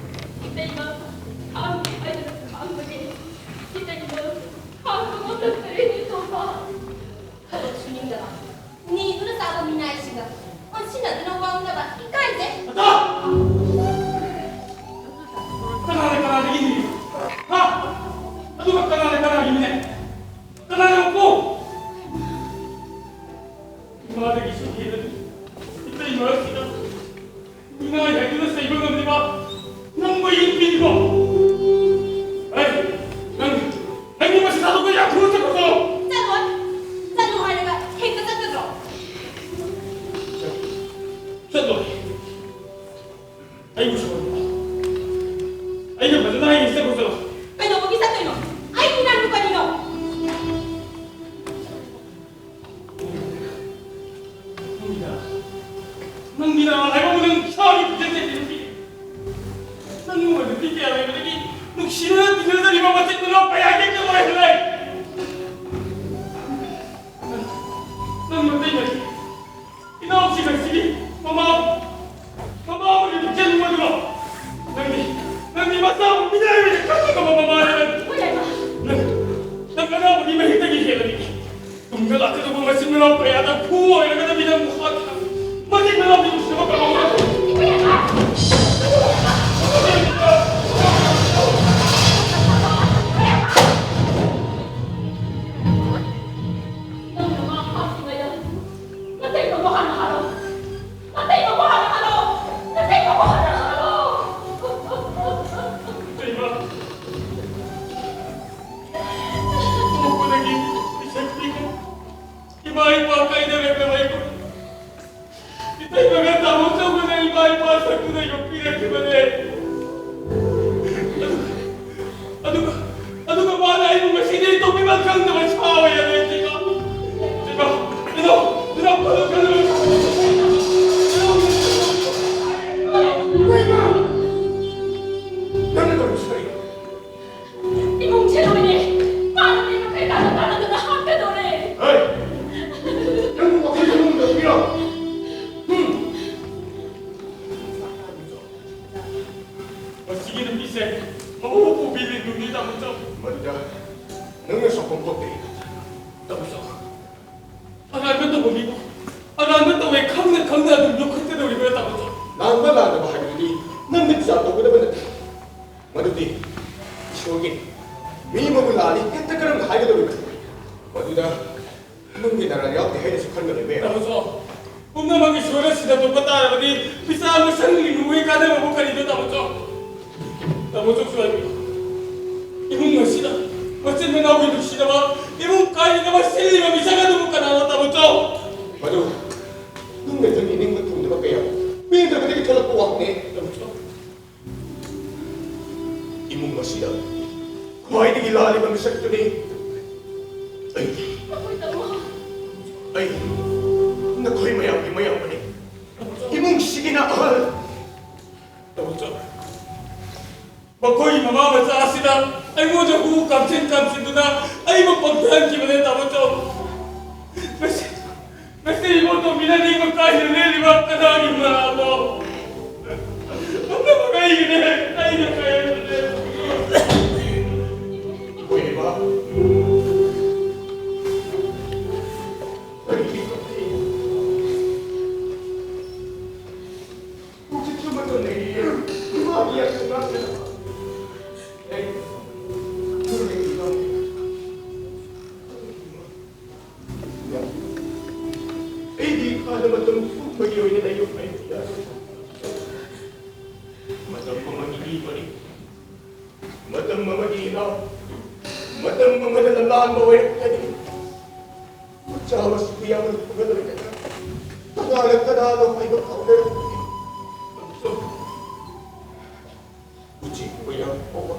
ꯏꯇꯩꯃ ꯈꯥꯡꯒꯦ ꯍꯥꯏꯗꯨꯅ ꯈꯥꯡꯕꯅꯦ꯫ ꯏꯇꯩꯃ ꯈꯥꯡꯕ ꯉꯝꯂꯛꯇꯔꯦꯅꯦ, ꯇꯣꯝꯕ꯫ ꯊꯕꯛ ꯁꯨꯅꯤꯡꯗꯕ, ꯅꯤꯗꯨꯅ ꯆꯥꯕ ꯃꯤꯅꯥꯏꯁꯤꯡꯒ ꯑꯣꯟꯁꯤꯟꯅꯗꯨꯅ ꯋꯥ ꯉꯥꯡꯅꯕ ꯏꯀꯥꯏꯖꯩ꯫ ꯑꯗꯣ! ꯀꯅꯥꯅ ꯀꯅꯥꯗꯒꯤ ꯅꯤꯔꯤꯕ? ꯍꯥ? ꯑꯗꯨꯒ ꯀꯅꯥꯅ ꯀꯅꯥꯒꯤ ꯃꯤꯅꯥꯏ? ꯀꯅꯥꯅ ꯑꯣꯛꯄꯣ? ꯏꯃꯥꯗꯒꯤꯁꯨ ꯍꯦꯟꯅ ꯅꯪꯒꯤ ꯅꯔꯥꯜ ꯍꯥꯏꯕꯕꯨ ꯅꯪ ꯏꯁꯥꯒꯤ ꯄꯨꯛꯆꯦꯜ ꯆꯦꯜꯂꯤꯕꯅꯤ꯫ ꯅꯪ ꯅꯨꯡꯉꯥꯏꯕ ꯅꯨꯄꯤ ꯀꯌꯥ ꯂꯩꯕꯗꯒꯤ ꯅꯨꯡꯁꯤꯅ ꯇꯤꯟꯅꯖꯔꯤꯕ ꯃꯆꯤꯟ ꯃꯅꯥꯎ ꯀꯌꯥ ꯍꯦꯛꯇ ꯂꯣꯏꯍꯜꯂꯦ꯫ ꯅꯪ, ꯅꯪ ꯃꯇꯩ ꯃꯔꯤ, ꯏꯅꯥꯎꯁꯤꯡ ꯑꯁꯤꯒꯤ ꯃꯃꯥ, ꯃꯃꯥꯕꯨ ꯅꯨꯡꯁꯤꯅ ꯅꯨꯡꯉꯥꯏꯕ꯭ꯔꯣ? ꯅꯪꯗꯤ, ꯅꯪꯗꯤ ꯃꯆꯥꯕꯨ ꯃꯤꯅꯥꯏ ꯑꯣꯏꯅ ꯈꯟꯕ ꯉꯝꯕ ꯃꯃꯥꯅꯤ ꯅꯪ꯫ ꯅꯪ, ꯅꯪ ꯑꯅꯥꯕꯒꯤ ꯃꯍꯤꯛꯇꯒꯤ ꯍꯦꯜꯂꯕꯤ꯫ ꯇꯨꯡꯗ ꯂꯥꯛꯀꯗꯧꯕ ꯃꯆꯤꯟ ꯃꯅꯥꯎ ꯀꯌꯥꯗ ꯈꯨ ꯑꯣꯏꯔꯒꯗꯕꯤ ꯅꯪꯕꯨ ꯍꯥꯠꯈ꯭ꯔꯕ ꯃꯆꯤꯟ ꯃꯅꯥꯎꯒꯤ ꯅꯨꯡꯁꯤꯅꯕ ꯀꯅꯥ ꯅꯪꯅ ꯃꯥ ꯍꯥꯠꯇ꯭ꯔꯤꯉꯩꯗ ꯅꯇꯩꯃꯕꯨ ꯍꯥꯟꯅ ꯍꯥꯠꯂꯣ꯫ ꯅꯇꯩꯃꯕꯨ ꯍꯥꯟꯅ ꯍꯥꯠꯂꯣ꯫ ꯅꯇꯩꯃꯕꯨ ꯍꯥꯟꯅ ꯍꯥꯠꯂꯣ꯫ ꯏꯇꯩꯃ, ꯄꯣꯛꯄꯗꯒꯤ ꯄꯤꯁꯛ ꯄꯤꯛꯅ ꯏꯃꯥ ꯏꯄꯥ ꯀꯥꯏꯅꯔꯛꯂꯕ ꯑꯩꯕꯨ ꯏꯇꯩꯃꯒ ꯇꯥꯃꯣ ꯆꯧꯒꯅ ꯏꯃꯥ ꯏꯄꯥ ꯁꯛꯇꯨꯅ ꯌꯣꯛꯄꯤꯔꯛꯈꯤꯕꯅꯦ꯫ ꯑꯗꯨꯒ, ꯑꯗꯨꯒ, ꯑꯗꯨꯒ ꯃꯥꯅ ꯑꯩꯕꯨ ꯉꯁꯤꯗꯤ ꯇꯧꯕꯤꯐꯝ ꯈꯪꯗꯕ ꯁꯥ ꯑꯣꯏꯅ ꯂꯩꯈꯤꯕ꯫ ꯏꯃꯥ, ꯏꯃꯥ, ꯏꯃꯥ, ꯐꯔꯛꯀꯅꯨ꯫ ꯅꯪꯅ ꯇꯧꯔꯤꯁꯤ ꯀꯔꯤꯅꯣ? ꯏꯃꯨꯡꯁꯦ ꯂꯣꯏꯔꯦ꯫ ꯃꯥꯅ ꯃꯤ ꯃꯈꯩ ꯇꯥꯟꯅ ꯇꯥꯟꯅꯗꯨꯅ ꯍꯥꯠꯀꯗꯧꯔꯦ꯫ ꯍꯦ! ꯅꯪꯕꯨ ꯋꯥꯈꯜ ꯈꯟꯕ ꯉꯝꯗꯕꯒꯤꯔꯣ? ꯍꯨꯝ! ꯃꯁꯤꯒꯤ ꯅꯨꯄꯤꯁꯦ ꯃꯕꯨ ꯄꯨꯕꯤ ꯂꯤꯟꯗꯨꯅꯤ, ꯇꯥꯃꯣꯆꯧ꯫ ꯃꯗꯨꯗ ꯅꯪꯅ ꯁꯥꯎꯐꯝ ꯊꯣꯛꯇꯦ, ꯇꯥꯃꯣꯆꯧ꯫ ꯑꯔꯥꯟꯕ ꯇꯧꯕ ꯃꯤꯕꯨ ꯑꯔꯥꯟꯕ ꯇꯧꯋꯦ ꯈꯪꯅ ꯈꯪꯅ ꯑꯗꯨꯝ ꯌꯣꯛꯈꯠꯀꯗꯧꯔꯤꯕ꯭ꯔꯥ, ꯇꯥꯃꯣꯆꯧ? ꯂꯥꯟꯕ ꯂꯥꯟꯗꯕ ꯍꯥꯏꯕꯗꯨꯗꯤ ꯅꯪꯅ ꯕꯤꯆꯥꯔ ꯇꯧꯒꯗꯕ ꯅꯠꯇꯦ꯫ ꯃꯗꯨꯗꯤ ꯏꯁꯣꯔꯒꯤꯅꯤ꯫ ꯃꯤ ꯑꯃꯕꯨ ꯂꯥꯜꯂꯤ ꯍꯦꯛꯇ ꯀꯔꯝꯅ ꯍꯥꯏꯒꯗꯧꯔꯤꯕꯅꯣ? ꯃꯗꯨꯗ ꯅꯪꯒꯤ ꯅꯔꯥꯜ ꯌꯥꯎꯗꯦ ꯍꯥꯏꯅꯁꯨ ꯈꯟꯒꯗꯧꯕ ꯌꯥꯏ꯫ ꯇꯥꯃꯣꯆꯧ, ꯄꯨꯝꯅꯃꯛ ꯏꯁꯣꯔꯅ ꯁꯤꯟꯅꯊꯣꯛꯄ ꯇꯥꯔꯕꯗꯤ ꯕꯤꯆꯥꯔ ꯃꯁꯪ ꯂꯤꯡꯂꯨꯕꯒꯤ ꯀꯥꯟꯅꯕꯕꯨ ꯀꯔꯤꯅꯣ, ꯇꯥꯃꯣꯆꯧ? ꯇꯥꯃꯣꯆꯧꯁꯨ ꯍꯥꯏꯕꯤꯌꯨ꯫ ꯏꯃꯨꯡ ꯑꯁꯤꯗ ꯃꯆꯤꯟ ꯃꯅꯥꯎꯒꯤ ꯅꯨꯡꯁꯤꯅꯕ, ꯏꯃꯨꯡ ꯀꯥꯏꯅꯅꯕ ꯁꯤꯜꯂꯤꯕ ꯃꯤꯁꯛ ꯑꯗꯨꯕꯨ ꯀꯅꯥꯅꯣ, ꯇꯥꯃꯣꯆꯧ? ꯃꯗꯨ ꯅꯪꯅ ꯅꯪꯒꯤ ꯅꯤꯡꯕ ꯊꯨꯡꯗꯕ ꯀꯌꯥ ꯄꯦꯟꯗꯕꯗꯒꯤ ꯊꯣꯛꯂꯛꯄ ꯋꯥꯐꯝꯅꯤ꯫ ꯇꯥꯃꯣꯆꯧ, ꯏꯃꯨꯡ ꯑꯁꯤꯗ ꯈ꯭ꯋꯥꯏꯗꯒꯤ ꯂꯥꯜꯂꯤꯕ ꯃꯤꯁꯛꯇꯨꯅꯤ ꯑꯩ꯫ ꯑꯩꯈꯣꯏ ꯇꯥꯃꯣ꯫ ꯑꯩ ꯅꯈꯣꯏ ꯃꯌꯥꯝꯒꯤ ꯃꯌꯥꯝꯕꯅꯤ꯫ ꯁꯤꯅ ꯑꯍꯜ꯫ ꯇꯥꯃꯣꯆꯧ, ꯃꯈꯣꯏꯒꯤ ꯃꯃꯥ ꯃꯆꯥ ꯑꯁꯤꯅ ꯑꯩꯉꯣꯟꯗ ꯍꯨ ꯀꯥꯝꯁꯤꯟ ꯀꯥꯝꯁꯤꯟꯗꯨꯅ ꯑꯩꯕꯨ ꯄꯪꯊꯍꯟꯈꯤꯕꯅꯦ, ꯇꯥꯃꯣꯆꯧ꯫ ꯉꯁꯤ, ꯉꯁꯤ ꯏꯕꯣꯇꯣꯝꯕꯤꯅ ꯅꯤꯡꯕ ꯀꯥꯏꯅ ꯂꯦꯜꯂꯤꯕ ꯀꯅꯥꯒꯤ ꯃꯔꯥꯜꯅꯣ? ꯄꯨꯝꯅꯃꯛ ꯑꯩꯒꯤꯅꯦ, ꯑꯩꯅ ꯀꯥꯏꯍꯟꯕꯅꯦ꯫ ꯏꯕꯣꯏ ꯏꯃꯥ, ꯀꯔꯤꯒꯤ ꯀꯞꯄꯤ? ꯍꯧꯖꯤꯛꯁꯨ ꯃꯇꯝ ꯂꯩꯔꯤꯌꯦ꯫ ꯏꯃꯥꯒꯤ ꯌꯥꯝꯅ ꯉꯥꯡꯗꯅꯕ꯫ ꯑꯩ ꯅꯣꯏꯒꯤ ꯏꯃꯥ꯫ ꯑꯩꯗꯤ ꯏꯝꯐꯥꯜꯗ ꯃꯇꯝ ꯄꯨꯝꯕꯒꯤ ꯑꯣꯏꯅ ꯂꯩꯌꯨ ꯍꯥꯏꯕ ꯌꯥꯔꯣꯏ꯫ ꯃꯇꯝ ꯑꯃꯒꯤ ꯃꯤ ꯃꯔꯤ, ꯃꯇꯝ ꯑꯃꯒꯤ ꯏꯅꯥꯎ, ꯃꯇꯝ ꯑꯃꯗ ꯂꯝꯂꯥꯟꯕ ꯑꯣꯏꯔꯛꯀꯅꯤ꯫ ꯃꯆꯥ ꯃꯁꯨ ꯌꯥꯝꯅ ꯐꯒꯠꯂꯛꯇꯅ ꯀꯅꯥꯅ ꯀꯅꯥꯅꯣ ꯍꯥꯏꯕ ꯀꯥꯎꯅꯔꯛꯀꯅꯤ꯫ ꯎꯆꯦꯛ ꯃꯌꯥꯝ ꯐꯥꯎꯕ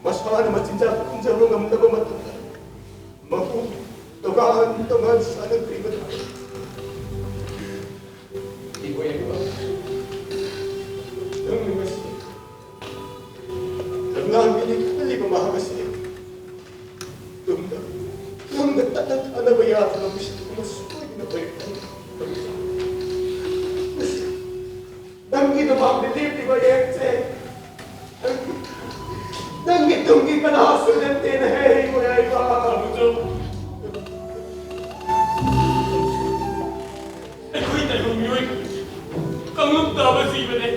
ꯃꯁꯥꯅ ꯃꯆꯤꯟꯖꯥꯛ ꯈꯨꯟꯖꯕ ꯉꯝꯗꯕ ꯃꯇꯝꯗ ꯃꯄꯨ ꯇꯣꯉꯥꯟ ꯇꯣꯉꯥꯟ ꯁꯥꯟꯅꯈ꯭ꯔꯤꯕ ꯏꯕꯣꯌꯥꯏꯃ, ꯅꯪꯅ ꯉꯁꯤ ꯂꯝꯂꯥꯟꯕꯤꯅꯤ ꯈꯜꯂꯤꯕ ꯃꯍꯥꯛ ꯑꯁꯤ ꯇꯨꯡꯗ, ꯇꯨꯡꯗ ꯇꯠꯅ ꯊꯥꯅꯕ ꯌꯥꯗꯕ ꯃꯤꯁꯛ ꯑꯃ ꯁꯣꯏꯗꯅ ꯑꯣꯏꯔꯛꯀꯅꯤ꯫ ꯅꯪꯒꯤꯗꯃꯛꯇ ꯂꯦꯞꯂꯤꯕ ꯑꯩꯁꯦ ꯅꯪꯒꯤ ꯇꯨꯡꯒꯤ ꯀꯅꯥꯁꯨ ꯅꯠꯇꯦꯅ ꯍꯦ ꯏꯕꯣꯌꯥꯏꯃ꯫ ꯑꯩꯈꯣꯏ ꯇꯥꯏꯕꯪ ꯃꯤꯑꯣꯏ ꯀꯥꯡꯂꯨꯞ ꯇꯥꯕ ꯖꯤꯕꯅꯦ꯫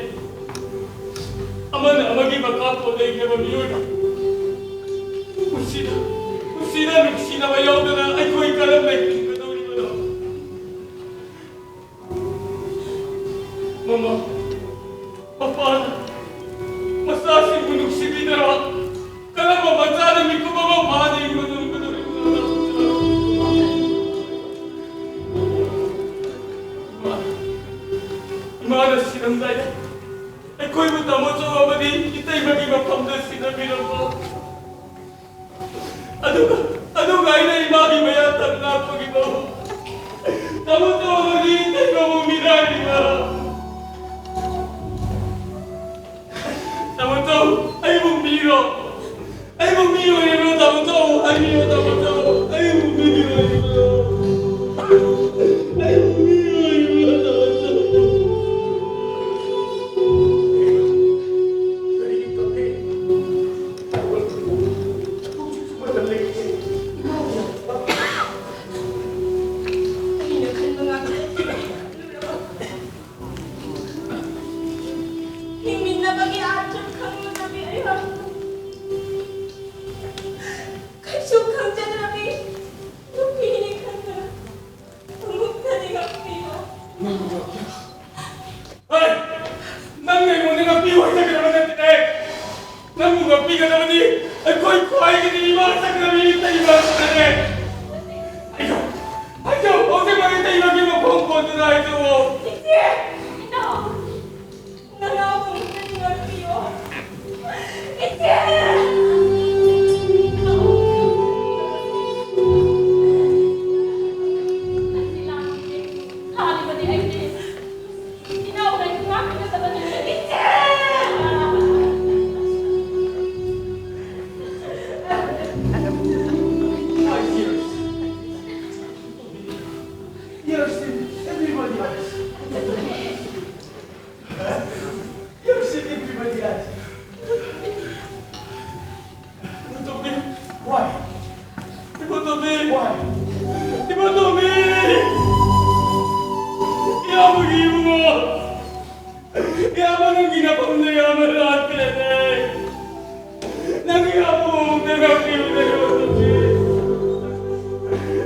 ꯑꯃꯅ ꯑꯃꯒꯤ ꯃꯈꯥ ꯄꯣꯜꯂꯛꯏꯅꯦꯕ ꯃꯤꯑꯣꯏꯕ꯫ ꯄꯨꯟꯁꯤꯗ, ꯄꯨꯟꯁꯤꯗ ꯅꯨꯡꯁꯤꯅꯕ ꯌꯥꯎꯗꯅ ꯑꯩꯈꯣꯏ ꯀꯔꯝꯅ ꯍꯤꯡꯒꯗꯧꯔꯤꯕꯅꯣ? ꯃꯃꯥ, ꯃꯄꯥꯅ ꯃꯆꯥꯁꯤꯡꯕꯨ ꯅꯨꯡꯁꯤꯕꯤꯗ꯭ꯔꯕ ꯀꯔꯝꯕ ꯃꯆꯥꯅ ꯃꯤꯀꯨꯞ ꯑꯃ ꯃꯥꯅ ꯌꯦꯡꯕ ꯉꯝꯒꯗꯧꯔꯤꯕꯅꯣ? ꯏꯃꯥ, ꯏꯃꯥꯅ ꯁꯤꯔꯝꯗꯥꯏꯗ ꯑꯩꯈꯣꯏꯕꯨ ꯇꯥꯃꯣꯆꯧ ꯑꯃꯗꯤ ꯏꯇꯩꯃꯒꯤ ꯃꯐꯝꯗ ꯁꯤꯟꯅꯕꯤꯔꯝꯕ꯫ ꯑꯗꯨꯒ, ꯑꯗꯨꯒ ꯑꯩꯅ ꯏꯃꯥꯒꯤ ꯃꯌꯥ ꯊꯪ ꯂꯥꯛꯄꯒꯤ ꯃꯍꯨꯠ ꯇꯥꯃꯣꯆꯧ ꯑꯃꯗꯤ ꯏꯇꯩꯃꯕꯨ ꯃꯤꯔꯥꯏꯔꯤꯕ꯫ ꯄꯤꯒꯗꯕꯅꯤ꯫ ꯑꯩꯈꯣꯏ ꯈ꯭ꯋꯥꯏꯒꯤꯗꯤ ꯏꯃꯥ ꯁꯛꯅꯕꯤ ꯏꯇꯩꯃ ꯈꯛꯇꯅꯦ꯫ ꯑꯩꯁꯨ, ꯑꯩꯁꯨ ꯍꯧꯖꯤꯛꯃꯛ ꯏꯇꯩꯃꯒꯤ ꯃꯈꯣꯡ ꯀꯣꯟꯗꯨꯅ ꯑꯩꯁꯨ ꯏꯆꯦ! ꯏꯅꯥꯎ! ꯅꯅꯥꯎ ꯑꯃꯨꯛꯇꯗꯤ ꯉꯥꯛꯄꯤꯌꯣ꯫ ꯏꯆꯦ! ꯏꯅꯥꯎ! ꯑꯩꯗꯤ ꯂꯥꯛꯂꯤꯅꯦ꯫ ꯂꯥꯛꯂꯤꯕꯅꯤ ꯑꯩꯗꯤ꯫ ꯏꯅꯥꯎ ꯂꯩ ꯉꯥꯛꯄꯤꯒꯗꯕꯅꯤ꯫ ꯏꯆꯦ! Five years. Years in everybody else. Years in everybody else. Ibotomi, why? Ibotomi, why? Ibotomi! Iyamboꯒꯤ ꯏꯕꯨꯡꯉꯣ! ꯏꯌꯥꯝꯕ, ꯅꯪꯒꯤ ꯅꯐꯝꯗ ꯏꯌꯥꯝꯕ ꯂꯥꯛꯈ꯭ꯔꯦꯅꯦ꯫ ꯅꯪꯒꯤ ꯏꯌꯥꯝꯕꯕꯨ ꯑꯃꯨꯛꯇ ꯉꯥꯛꯄꯤꯌꯨꯅꯦ, ꯏꯕꯣꯇꯣꯝꯕꯤ꯫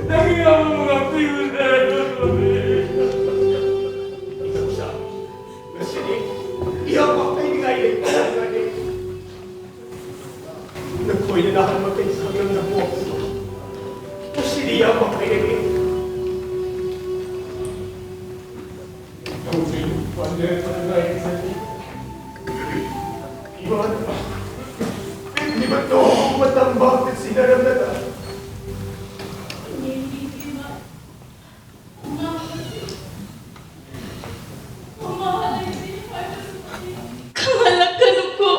ꯅꯪꯒꯤ ꯏꯌꯥꯝꯕꯕꯨ ꯉꯥꯛꯄꯤꯌꯨꯅꯦ, ꯏꯕꯣꯇꯣꯝꯕꯤ꯫ ꯏꯗꯣꯝꯆꯥ, ꯉꯁꯤꯗꯤ ꯏꯌꯥꯝꯕ ꯍꯥꯏꯅꯤꯡꯉꯥꯏ ꯂꯩꯇꯦ꯫ ꯅꯈꯣꯏꯅ ꯅꯍꯥꯟ ꯃꯈꯩ ꯁꯛꯂꯝꯅ ꯄꯣꯛꯄꯗꯣ ꯉꯁꯤꯗꯤ ꯌꯥꯝ ꯍꯩꯔꯦ꯫ ꯍꯧꯖꯤꯛ ꯄꯥꯟꯖꯔ ꯄꯥꯟꯖꯔ ꯏꯃꯥꯅ ꯄꯤꯛꯂꯤꯕ ꯇꯣꯝꯕ ꯇꯝꯕꯥꯛꯇ ꯁꯤꯟꯅꯔꯝꯂꯒ ꯈꯪꯍꯜꯂꯛꯀꯅꯨꯀꯣ꯫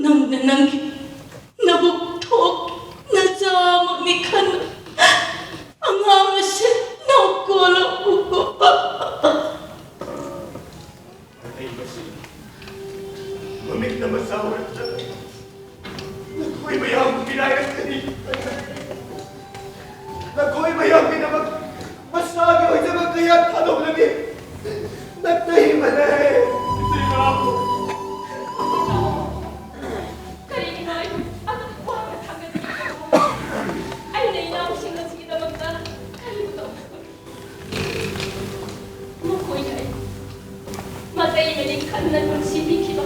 ꯅꯪꯅ ꯅꯪꯒꯤ ꯅꯕꯨꯛ ꯊꯣꯛ ꯅꯆꯥꯃꯛꯅꯤ ꯈꯟꯅ ꯑꯉꯥꯡ ꯑꯁꯤ ꯅꯧꯀꯣꯜꯂꯛꯎꯀꯣ꯫ ꯑꯇꯩꯕꯁꯤ ꯃꯃꯤꯠꯅ ꯃꯆꯥ ꯎꯔꯛꯇꯕ ꯅꯈꯣꯏ ꯃꯌꯥꯝꯕꯨ ꯃꯤꯔꯥꯏꯔꯛꯀꯅꯤ꯫ ꯅꯈꯣꯏ ꯃꯌꯥꯝꯒꯤꯗꯃꯛ ꯃꯁꯥꯒꯤ ꯑꯣꯏꯖꯕ ꯀꯌꯥ ꯊꯥꯗꯣꯛꯂꯒꯦ꯫ ꯅꯇꯩꯃꯅꯦ꯫ ꯀꯔꯤꯒꯤꯅꯣ ꯑꯩꯕꯨ ꯑꯗꯨꯛ ꯋꯥꯅ ꯊꯥꯒꯠꯂꯤꯕꯅꯣ? ꯑꯩꯅ ꯏꯅꯥꯎꯁꯤꯡ ꯑꯁꯤꯒꯤꯗꯃꯛꯇ ꯀꯔꯤꯕꯨ ꯇꯧꯈ꯭ꯔꯕꯒꯦ? ꯃꯈꯣꯏꯅ ꯑꯩ ꯃꯇꯩ ꯃꯔꯤ ꯈꯟꯅ ꯅꯨꯡꯁꯤꯕꯤꯈꯤꯕ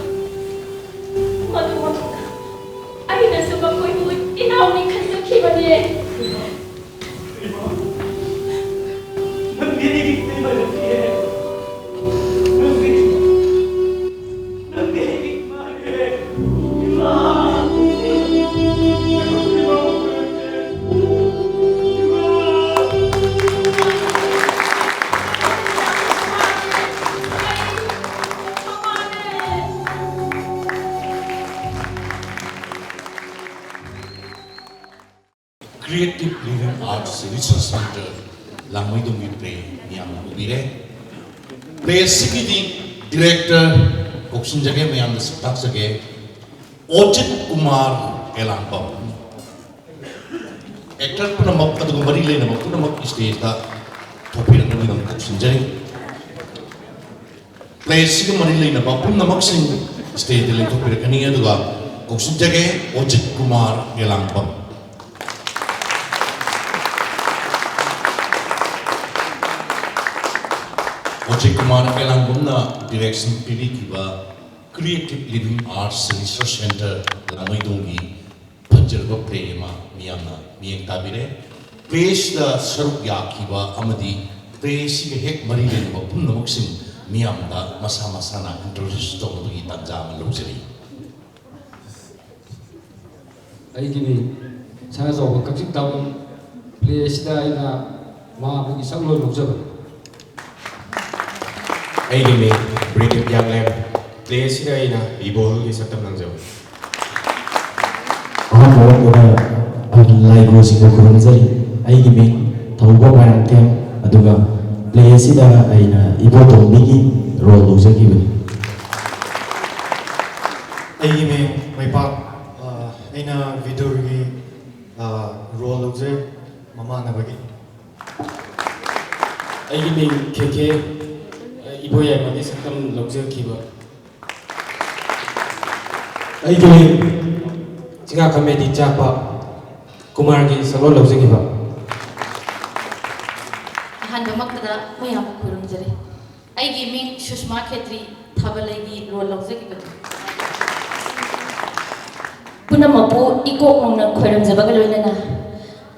Creative Living Arts Research Center ꯂꯥꯡꯃꯩꯗꯣꯡꯒꯤ ꯄ꯭ꯂꯦ ꯃꯤꯌꯥꯝꯅ ꯎꯕꯤꯔꯦ꯫ ꯄ꯭ꯂꯦ ꯑꯁꯤꯒꯤꯗꯤ ꯗꯤꯔꯦꯛꯇꯔ ꯀꯧꯁꯤꯟꯖꯒꯦ, ꯃꯌꯥꯝꯗ ꯁꯛ ꯇꯥꯛꯆꯒꯦ꯫ ꯑꯣꯖꯤꯠ ꯀꯨꯃꯥꯔ ꯀꯦꯂꯥꯡꯕꯝ꯫ ꯑꯦꯛꯇꯔ ꯄꯨꯝꯅꯃꯛ ꯑꯗꯨꯒ ꯃꯔꯤ ꯂꯩꯅꯕ ꯄꯨꯝꯅꯃꯛ ꯁ꯭ꯇꯦꯖꯇ ꯊꯣꯛꯄꯤꯔꯛꯅꯕꯒꯤꯗꯃꯛ ꯀꯧꯁꯤꯟꯖꯔꯤ꯫ ꯄ꯭ꯂꯦ ꯑꯁꯤꯒ ꯃꯔꯤ ꯂꯩꯅꯕ ꯄꯨꯝꯅꯃꯛꯁꯤꯡ ꯁ꯭ꯇꯦꯖꯇ ꯂꯦꯡꯊꯣꯛꯄꯤꯔꯛꯀꯅꯤ꯫ ꯑꯗꯨꯒ ꯀꯧꯁꯤꯟꯖꯒꯦ ꯑꯣꯖꯤꯠ ꯀꯨꯃꯥꯔ ꯌꯦꯂꯥꯡꯕꯝ꯫ ꯑꯣꯖꯤꯠ ꯀꯨꯃꯥꯔ ꯌꯦꯂꯥꯡꯕꯝꯅ ꯗꯤꯔꯦꯛꯁꯟ ꯄꯤꯕꯤꯈꯤꯕ Creative Living Arts Research Center ꯂꯥꯡꯃꯩꯗꯣꯡꯒꯤ ꯐꯖꯔꯕ ꯄ꯭ꯂꯦ ꯑꯃ ꯃꯤꯌꯥꯝꯅ ꯃꯤꯠꯌꯦꯡ ꯇꯥꯕꯤꯔꯦ꯫ ꯄ꯭ꯂꯦꯁꯤꯗ ꯁꯔꯨꯛ ꯌꯥꯈꯤꯕ ꯑꯃꯗꯤ ꯄ꯭ꯂꯦꯁꯤꯒ ꯍꯦꯛ ꯃꯔꯤ ꯂꯩꯅꯕ ꯄꯨꯝꯅꯃꯛꯁꯤꯡ ꯃꯤꯌꯥꯝꯗ ꯃꯁꯥ ꯃꯁꯥꯅ ꯏꯟꯇ꯭ꯔꯣꯗ꯭ꯌꯨꯁ ꯇꯧꯅꯕꯒꯤ ꯇꯥꯟꯖꯥ ꯑꯃ ꯂꯧꯖꯔꯤ꯫ ꯑꯩꯒꯤ ꯃꯤꯡ ꯁꯅꯥꯖꯥꯎꯕ ꯀꯛꯆꯤꯡ ꯇꯥꯕꯨꯡ꯫ ꯄ꯭ꯂꯦꯁꯤꯗ ꯑꯩꯅ ꯃꯃꯥ ꯑꯃꯒꯤ ꯁꯛꯂꯣꯟ ꯂꯧꯖꯕꯅꯤ꯫ ꯑꯩꯒꯤ ꯃꯤꯡ ꯕ꯭ꯔꯤꯗꯤꯞ ꯌꯥꯡꯂꯦꯝ꯫ ꯄ꯭ꯂꯦ ꯑꯁꯤꯗ ꯑꯩꯅ ꯏꯕꯣꯍꯜꯒꯤ ꯁꯛꯇꯝ ꯂꯥꯡꯖꯕꯅꯤ꯫ ꯑꯍꯥꯟꯕ ꯑꯣꯏꯅ ꯂꯥꯏꯒꯨꯁꯤꯡꯕꯨ ꯈꯨꯔꯨꯝꯖꯔꯤ꯫ ꯑꯩꯒꯤ ꯃꯤꯡ ꯊꯧꯕ ꯃꯣꯏꯔꯥꯡꯊꯦꯝ, ꯑꯗꯨꯒ ꯄ꯭ꯂꯦ ꯑꯁꯤꯗ ꯑꯩꯅ ꯏꯕꯣꯇꯣꯝꯕꯤꯒꯤ ꯔꯣꯜ ꯂꯧꯖꯈꯤꯕꯅꯤ꯫ ꯑꯩꯒꯤ ꯃꯤꯡ ꯃꯩꯄꯥꯛ, ꯑ, ꯑꯩꯅ ꯚꯤꯗꯨꯔꯒꯤ, ꯑ, ꯔꯣꯜ ꯂꯧꯖꯩ, ꯃꯃꯥꯟꯅꯕꯒꯤ꯫ ꯑꯩꯒꯤ ꯃꯤꯡ ꯈꯦꯈꯦ, ꯏꯕꯣꯌꯥꯏꯃꯒꯤ ꯁꯛꯇꯝ ꯂꯧꯖꯈꯤꯕ꯫ ꯑꯩꯒꯤ ꯃꯤꯡ ꯆꯤꯡꯉꯥꯈꯝꯃꯦꯗꯤ ꯆꯥꯛꯄ, ꯀꯨꯃꯥꯔꯒꯤ ꯁꯛꯂꯣꯟ ꯂꯧꯖꯈꯤꯕ꯫ ꯑꯍꯥꯟꯕꯃꯛꯇꯗ ꯃꯌꯥꯝꯕꯨ ꯈꯨꯔꯨꯝꯖꯔꯤ꯫ ꯑꯩꯒꯤ ꯃꯤꯡ ꯁꯨꯁꯃꯥ ꯈꯦꯇ꯭ꯔꯤ, ꯊꯥꯕꯂꯩꯒꯤ ꯔꯣꯜ ꯂꯧꯖꯈꯤꯕꯅꯤ꯫ ꯄꯨꯝꯅꯃꯛꯄꯨ ꯏꯀꯣꯛ ꯅꯧꯅ ꯈꯣꯏꯔꯝꯖꯕꯒ ꯂꯣꯏꯅꯅ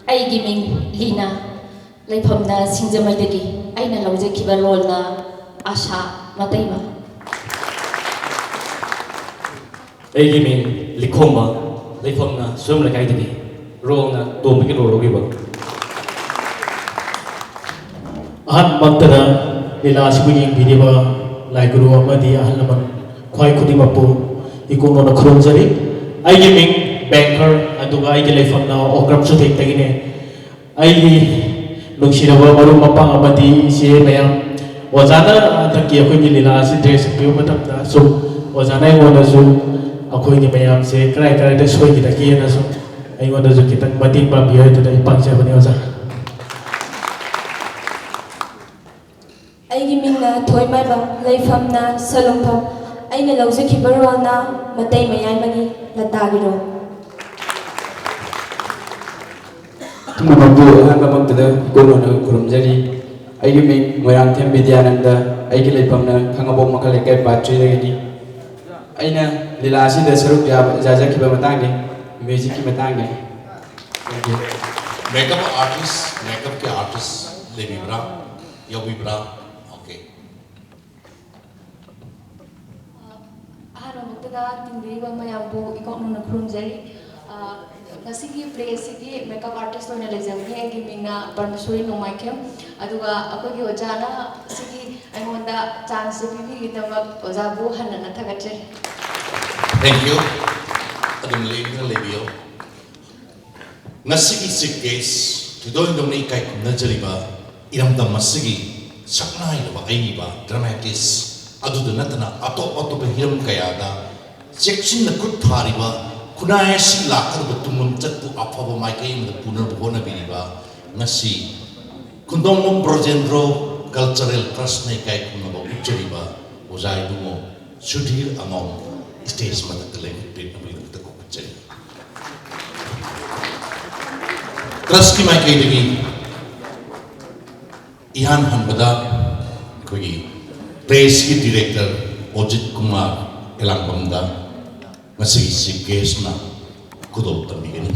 ꯑꯩꯒꯤ ꯃꯤꯡ ꯂꯤꯅꯥ, ꯂꯩꯐꯝꯅ ꯁꯤꯡꯖꯃꯩꯗꯒꯤ꯫ ꯑꯩꯅ ꯂꯧꯖꯈꯤꯕ ꯔꯣꯜꯅ ꯑꯥꯁꯥ ꯃꯇꯩꯃ꯫ ꯑꯩꯒꯤ ꯃꯤꯡ ꯂꯤꯈꯣꯝꯕ, ꯂꯩꯐꯝꯅ ꯁꯨꯔꯨꯝ ꯂꯩꯀꯥꯏꯗꯒꯤ꯫ ꯔꯣꯜꯅ ꯇꯣꯝꯕꯒꯤ ꯔꯣꯜ ꯂꯧꯈꯤꯕ꯫ ꯑꯍꯥꯟꯕꯃꯛꯇꯗ ꯂꯤꯂꯥ ꯑꯁꯤꯕꯨ ꯌꯦꯡꯕꯤꯔꯤꯕ ꯂꯥꯏꯒꯨꯔꯨ ꯑꯃꯗꯤ ꯑꯍꯜ ꯂꯃꯟ ꯈ꯭ꯋꯥꯏ ꯈꯨꯗꯤꯡꯃꯛꯄꯨ ꯏꯀꯣꯛꯅꯣꯅ ꯈꯨꯔꯨꯝꯖꯔꯤ꯫ ꯑꯩꯒꯤ ꯃꯤꯡ ꯕꯦꯡꯀꯔ, ꯑꯗꯨꯒ ꯑꯩꯒꯤ ꯂꯩꯐꯝꯅ ꯑꯣꯀ꯭ꯔꯝ ꯁꯨꯊꯦꯛꯇꯒꯤꯅꯦ꯫ ꯑꯩꯒꯤ ꯅꯨꯡꯁꯤꯔꯕ ꯃꯔꯨꯞ ꯃꯄꯥꯡ ꯑꯃꯗꯤ ꯏꯆꯦ ꯃꯌꯥꯝ, ꯑꯣꯖꯥꯅ ꯍꯟꯗꯛꯀꯤ ꯑꯩꯈꯣꯏꯒꯤ ꯂꯤꯂꯥ ꯑꯁꯤ ꯗ꯭ꯔꯦꯁ ꯄꯤꯕ ꯃꯇꯝꯗ ꯁꯨꯝ ꯑꯣꯖꯥꯅ ꯑꯩꯉꯣꯟꯗꯁꯨ, ꯑꯩꯈꯣꯏꯒꯤ ꯃꯌꯥꯝꯁꯦ ꯀꯔꯥꯏ ꯀꯔꯥꯏꯗ ꯁꯣꯏꯈꯤꯗꯒꯦꯅ ꯁꯨꯝ ꯑꯩꯉꯣꯟꯗꯁꯨ ꯈꯤꯇꯪ ꯃꯇꯦꯡ ꯄꯥꯡꯕꯤꯌꯨ ꯍꯥꯏꯗꯨꯅ ꯑꯩ ꯄꯥꯡꯖꯕꯅꯤ, ꯑꯣꯖꯥ꯫ ꯑꯩꯒꯤ ꯃꯤꯡꯅ ꯊꯣꯏꯃꯥꯏꯕꯝ, ꯂꯩꯐꯝꯅ ꯁꯂꯨꯡꯐꯝ꯫ ꯑꯩꯅ ꯂꯧꯖꯈꯤꯕ ꯔꯣꯜꯅ ꯃꯇꯩ ꯃꯌꯥꯏꯃꯒꯤ ꯂꯇꯥꯒꯤ ꯔꯣꯜ꯫ ꯄꯨꯝꯅꯃꯛꯄꯨ ꯑꯍꯥꯟꯕꯃꯛꯇꯗ ꯏꯀꯣꯛꯅꯣꯅ ꯈꯨꯔꯨꯝꯖꯔꯤ꯫ ꯑꯩꯒꯤ ꯃꯤꯡ ꯃꯣꯏꯔꯥꯡꯊꯦꯝ ꯕꯤꯗ꯭ꯌꯥꯅꯟꯗ, ꯑꯩꯒꯤ ꯂꯩꯐꯝꯅ ꯈꯥꯉꯕꯣꯛ ꯃꯈꯥ ꯂꯩꯀꯥꯏ ꯄꯥꯔꯠ ꯊ꯭ꯔꯤꯗꯒꯤꯅꯤ꯫ ꯑꯩꯅ ꯂꯤꯂꯥ ꯑꯁꯤꯗ ꯁꯔꯨꯛ ꯌꯥꯕ-, ꯌꯥꯖꯈꯤꯕ ꯃꯇꯥꯡꯅꯤ, ꯃ꯭ꯌꯨꯖꯤꯛꯀꯤ ꯃꯇꯥꯡꯅꯤ꯫ Thank you. ꯃꯦꯀꯞ ꯑꯥꯔꯇꯤꯁ, ꯃꯦꯀꯞꯀꯤ ꯑꯥꯔꯇꯤꯁ ꯂꯩꯕꯤꯕ꯭ꯔꯥ? ꯌꯥꯎꯕꯤꯕ꯭ꯔꯥ? ꯑꯣꯀꯦ꯫ ꯑꯍꯥꯟꯕꯃꯛꯇꯗ ꯇꯤꯟꯕꯤꯔꯤꯕ ꯃꯌꯥꯝꯕꯨ ꯏꯀꯣꯛꯅꯣꯅ ꯈꯨꯔꯨꯝꯖꯔꯤ꯫ ꯑ, ꯉꯁꯤꯒꯤ ꯄ꯭ꯂꯦ ꯑꯁꯤꯒꯤ ꯃꯦꯀꯞ ꯑꯥꯔꯇꯤꯁ ꯑꯣꯏꯅ ꯂꯩꯖꯕꯅꯤ꯫ ꯑꯩꯒꯤ ꯃꯤꯡꯅ ꯄꯔꯃꯦꯁꯣꯔꯤ ꯅꯣꯡꯃꯥꯏꯊꯦꯝ꯫ ꯑꯗꯨꯒ ꯑꯩꯈꯣꯏꯒꯤ ꯑꯣꯖꯥꯅ ꯁꯤꯒꯤ ꯑꯩꯉꯣꯟꯗ ꯆꯥꯟꯁꯁꯦ ꯄꯤꯕꯤꯕꯒꯤꯗꯃꯛ ꯑꯣꯖꯥꯕꯨ ꯍꯟꯅ ꯍꯟꯅ ꯊꯥꯒꯠꯆꯔꯤ꯫ Thank you. ꯑꯗꯨꯝ ꯂꯦꯡꯗꯨꯅ ꯂꯩꯕꯤꯌꯨ꯫ ꯉꯁꯤꯒꯤ ꯆꯤꯐ ꯒꯦꯁ, ꯊꯣꯏꯗꯣꯛ ꯍꯦꯟꯗꯣꯛꯅ ꯏꯀꯥꯏ ꯈꯨꯝꯅꯖꯔꯤꯕ ꯏꯔꯝꯗꯝ ꯑꯁꯤꯒꯤ ꯁꯛꯅꯥꯏꯔꯕ ꯑꯏꯕ, ꯗ꯭ꯔꯃꯥꯇꯤꯁ ꯑꯗꯨꯗ ꯅꯠꯇꯅ ꯑꯇꯣꯞ ꯑꯇꯣꯞꯄ ꯍꯤꯔꯝ ꯀꯌꯥꯗ ꯆꯦꯛꯁꯤꯟꯅ ꯈꯨꯠ ꯊꯥꯔꯤꯕ ꯈꯨꯟꯅꯥꯏ ꯑꯁꯤ ꯂꯥꯛꯀꯗꯕ ꯇꯨꯡꯂꯝꯆꯠꯄꯨ ꯑꯐꯕ ꯃꯥꯏꯀꯩ ꯑꯃꯗ ꯄꯨꯅꯕ ꯍꯣꯠꯅꯕꯤꯔꯤꯕ ꯉꯁꯤ ꯈꯨꯟꯗꯣꯡꯕꯝ ꯕ꯭ꯔꯣꯖꯦꯟꯗ꯭ꯔꯣ ꯀꯜꯆꯔꯦꯜ ꯇ꯭ꯔꯁꯅ ꯏꯀꯥꯏ ꯈꯨꯝꯅꯕ ꯎꯠꯆꯔꯤꯕ ꯑꯣꯖꯥ ꯏꯕꯨꯡꯉꯣ ꯁꯨꯙꯤꯔ ꯑꯉꯥꯎ ꯁ꯭ꯇꯦꯖ ꯃꯊꯛꯇ ꯂꯦꯡꯈꯠꯄꯤꯔꯛꯅꯕꯒꯤꯗꯃꯛꯇ ꯀꯧꯈꯠꯆꯔꯤ꯫ ꯇ꯭ꯔꯁꯀꯤ ꯃꯥꯏꯀꯩꯗꯒꯤ ꯏꯍꯥꯟ ꯍꯥꯟꯕꯗ ꯑꯩꯈꯣꯏꯒꯤ ꯄ꯭ꯔꯦꯁꯀꯤ ꯗꯤꯔꯦꯛꯇꯔ ꯑꯣꯖꯤꯠ ꯀꯨꯃꯥꯔ ꯑꯦꯂꯥꯡꯕꯝꯗ ꯉꯁꯤꯒꯤ ꯆꯤꯐ ꯒꯦꯁꯅ ꯈꯨꯗꯣꯜ ꯇꯝꯕꯤꯒꯅꯤ꯫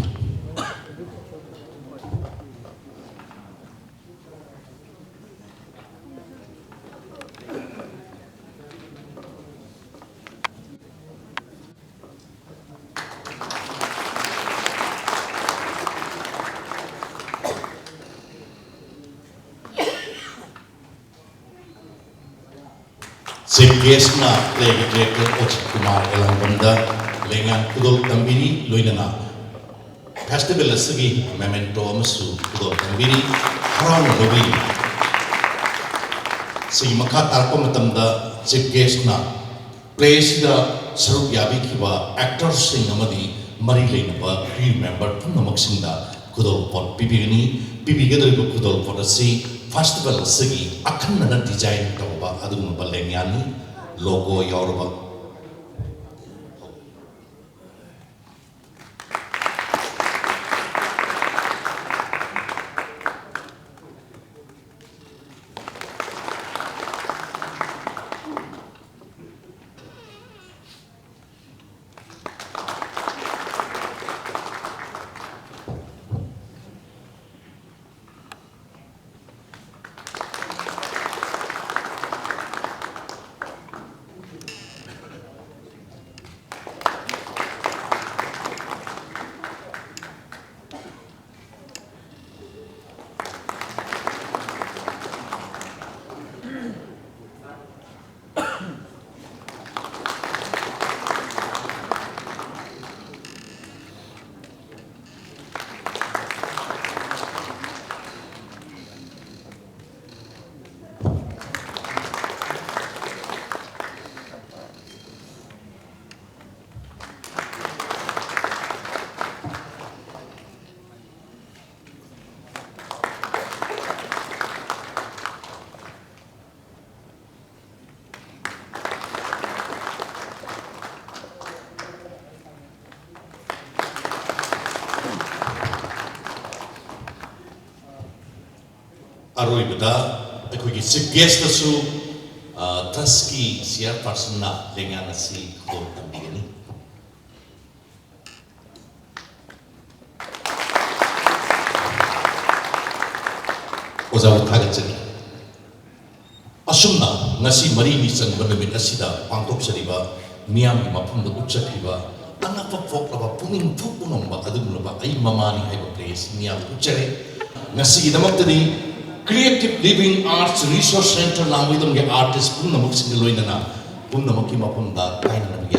Chief Guest ꯅ Play ꯒꯤ Director ꯑꯣꯖꯤꯠ ꯀꯨꯃꯥꯔ ꯑꯦꯂꯥꯡꯕꯝꯗ ꯂꯦꯡꯌꯥꯟ ꯈꯨꯗꯣꯜ ꯇꯝꯕꯤꯔꯤ, ꯂꯣꯏꯅꯅ festival ꯑꯁꯤꯒꯤ memento ꯑꯃꯁꯨ ꯈꯨꯗꯣꯜ ꯇꯝꯕꯤꯔꯤ꯫ ꯍꯔꯥꯎꯅ ꯂꯧꯕꯤꯔꯤ꯫ ꯁꯤꯒꯤ ꯃꯈꯥ ꯇꯥꯔꯛꯄ ꯃꯇꯝꯗ Chief Guest ꯅ Play ꯑꯁꯤꯗ ꯁꯔꯨꯛ ꯌꯥꯕꯤꯈꯤꯕ actor ꯁꯤꯡ ꯑꯃꯗꯤ ꯃꯔꯤ ꯂꯩꯅꯕ crew member ꯄꯨꯝꯅꯃꯛꯁꯤꯡꯗ ꯈꯨꯗꯣꯜꯄꯣꯠ ꯄꯤꯕꯤꯒꯅꯤ꯫ ꯄꯤꯕꯤꯒꯗꯧꯔꯤꯕ ꯈꯨꯗꯣꯜꯄꯣꯠ ꯑꯁꯤ festival ꯑꯁꯤꯒꯤ ꯑꯈꯟꯅꯅ design ꯇꯧꯕ ꯑꯗꯨꯒꯨꯝꯂꯕ ꯂꯦꯡꯌꯥꯟꯅꯤ, logo ꯌꯥꯎꯔꯕ꯫ ꯑꯔꯣꯏꯕꯗ ꯑꯩꯈꯣꯏꯒꯤ Chief Guest ꯇꯁꯨ, ꯑ, Trust ꯀꯤ Chairperson ꯅ ꯂꯦꯡꯌꯥꯟ ꯑꯁꯤ ꯈꯨꯗꯣꯜ ꯇꯝꯕꯤꯒꯅꯤ꯫ ꯑꯣꯖꯥꯕꯨ ꯊꯥꯒꯠꯆꯔꯤ꯫ ꯑꯁꯨꯝꯅ ꯉꯁꯤ ꯃꯔꯤꯅꯤ ꯆꯟꯕ ꯅꯨꯃꯤꯠ ꯑꯁꯤꯗ ꯄꯥꯡꯊꯣꯛꯆꯔꯤꯕ ꯃꯤꯌꯥꯝꯒꯤ ꯃꯐꯝꯗ ꯎꯠꯆꯈ꯭ꯔꯤꯕ ꯑꯉꯛꯄ ꯄꯣꯛꯂꯕ ꯄꯨꯛꯅꯤꯡ ꯊꯨꯞ ꯎꯅꯧꯕ ꯑꯗꯨꯒꯨꯝꯂꯕ ꯑꯩ ꯃꯃꯥꯅꯤ ꯍꯥꯏꯕ Play ꯑꯁꯤ ꯃꯤꯌꯥꯝꯗ ꯎꯠꯆꯔꯦ꯫ ꯉꯁꯤꯒꯤꯗꯃꯛꯇꯗꯤ Creative Living Arts Resource Center ꯂꯥꯡꯃꯩꯗꯣꯡꯒꯤ artist ꯄꯨꯝꯅꯃꯛꯁꯤꯡꯒ ꯂꯣꯏꯅꯅ ꯄꯨꯝꯅꯃꯛꯀꯤ ꯃꯐꯝꯗ ꯀꯥꯏꯅꯅꯕꯒꯤ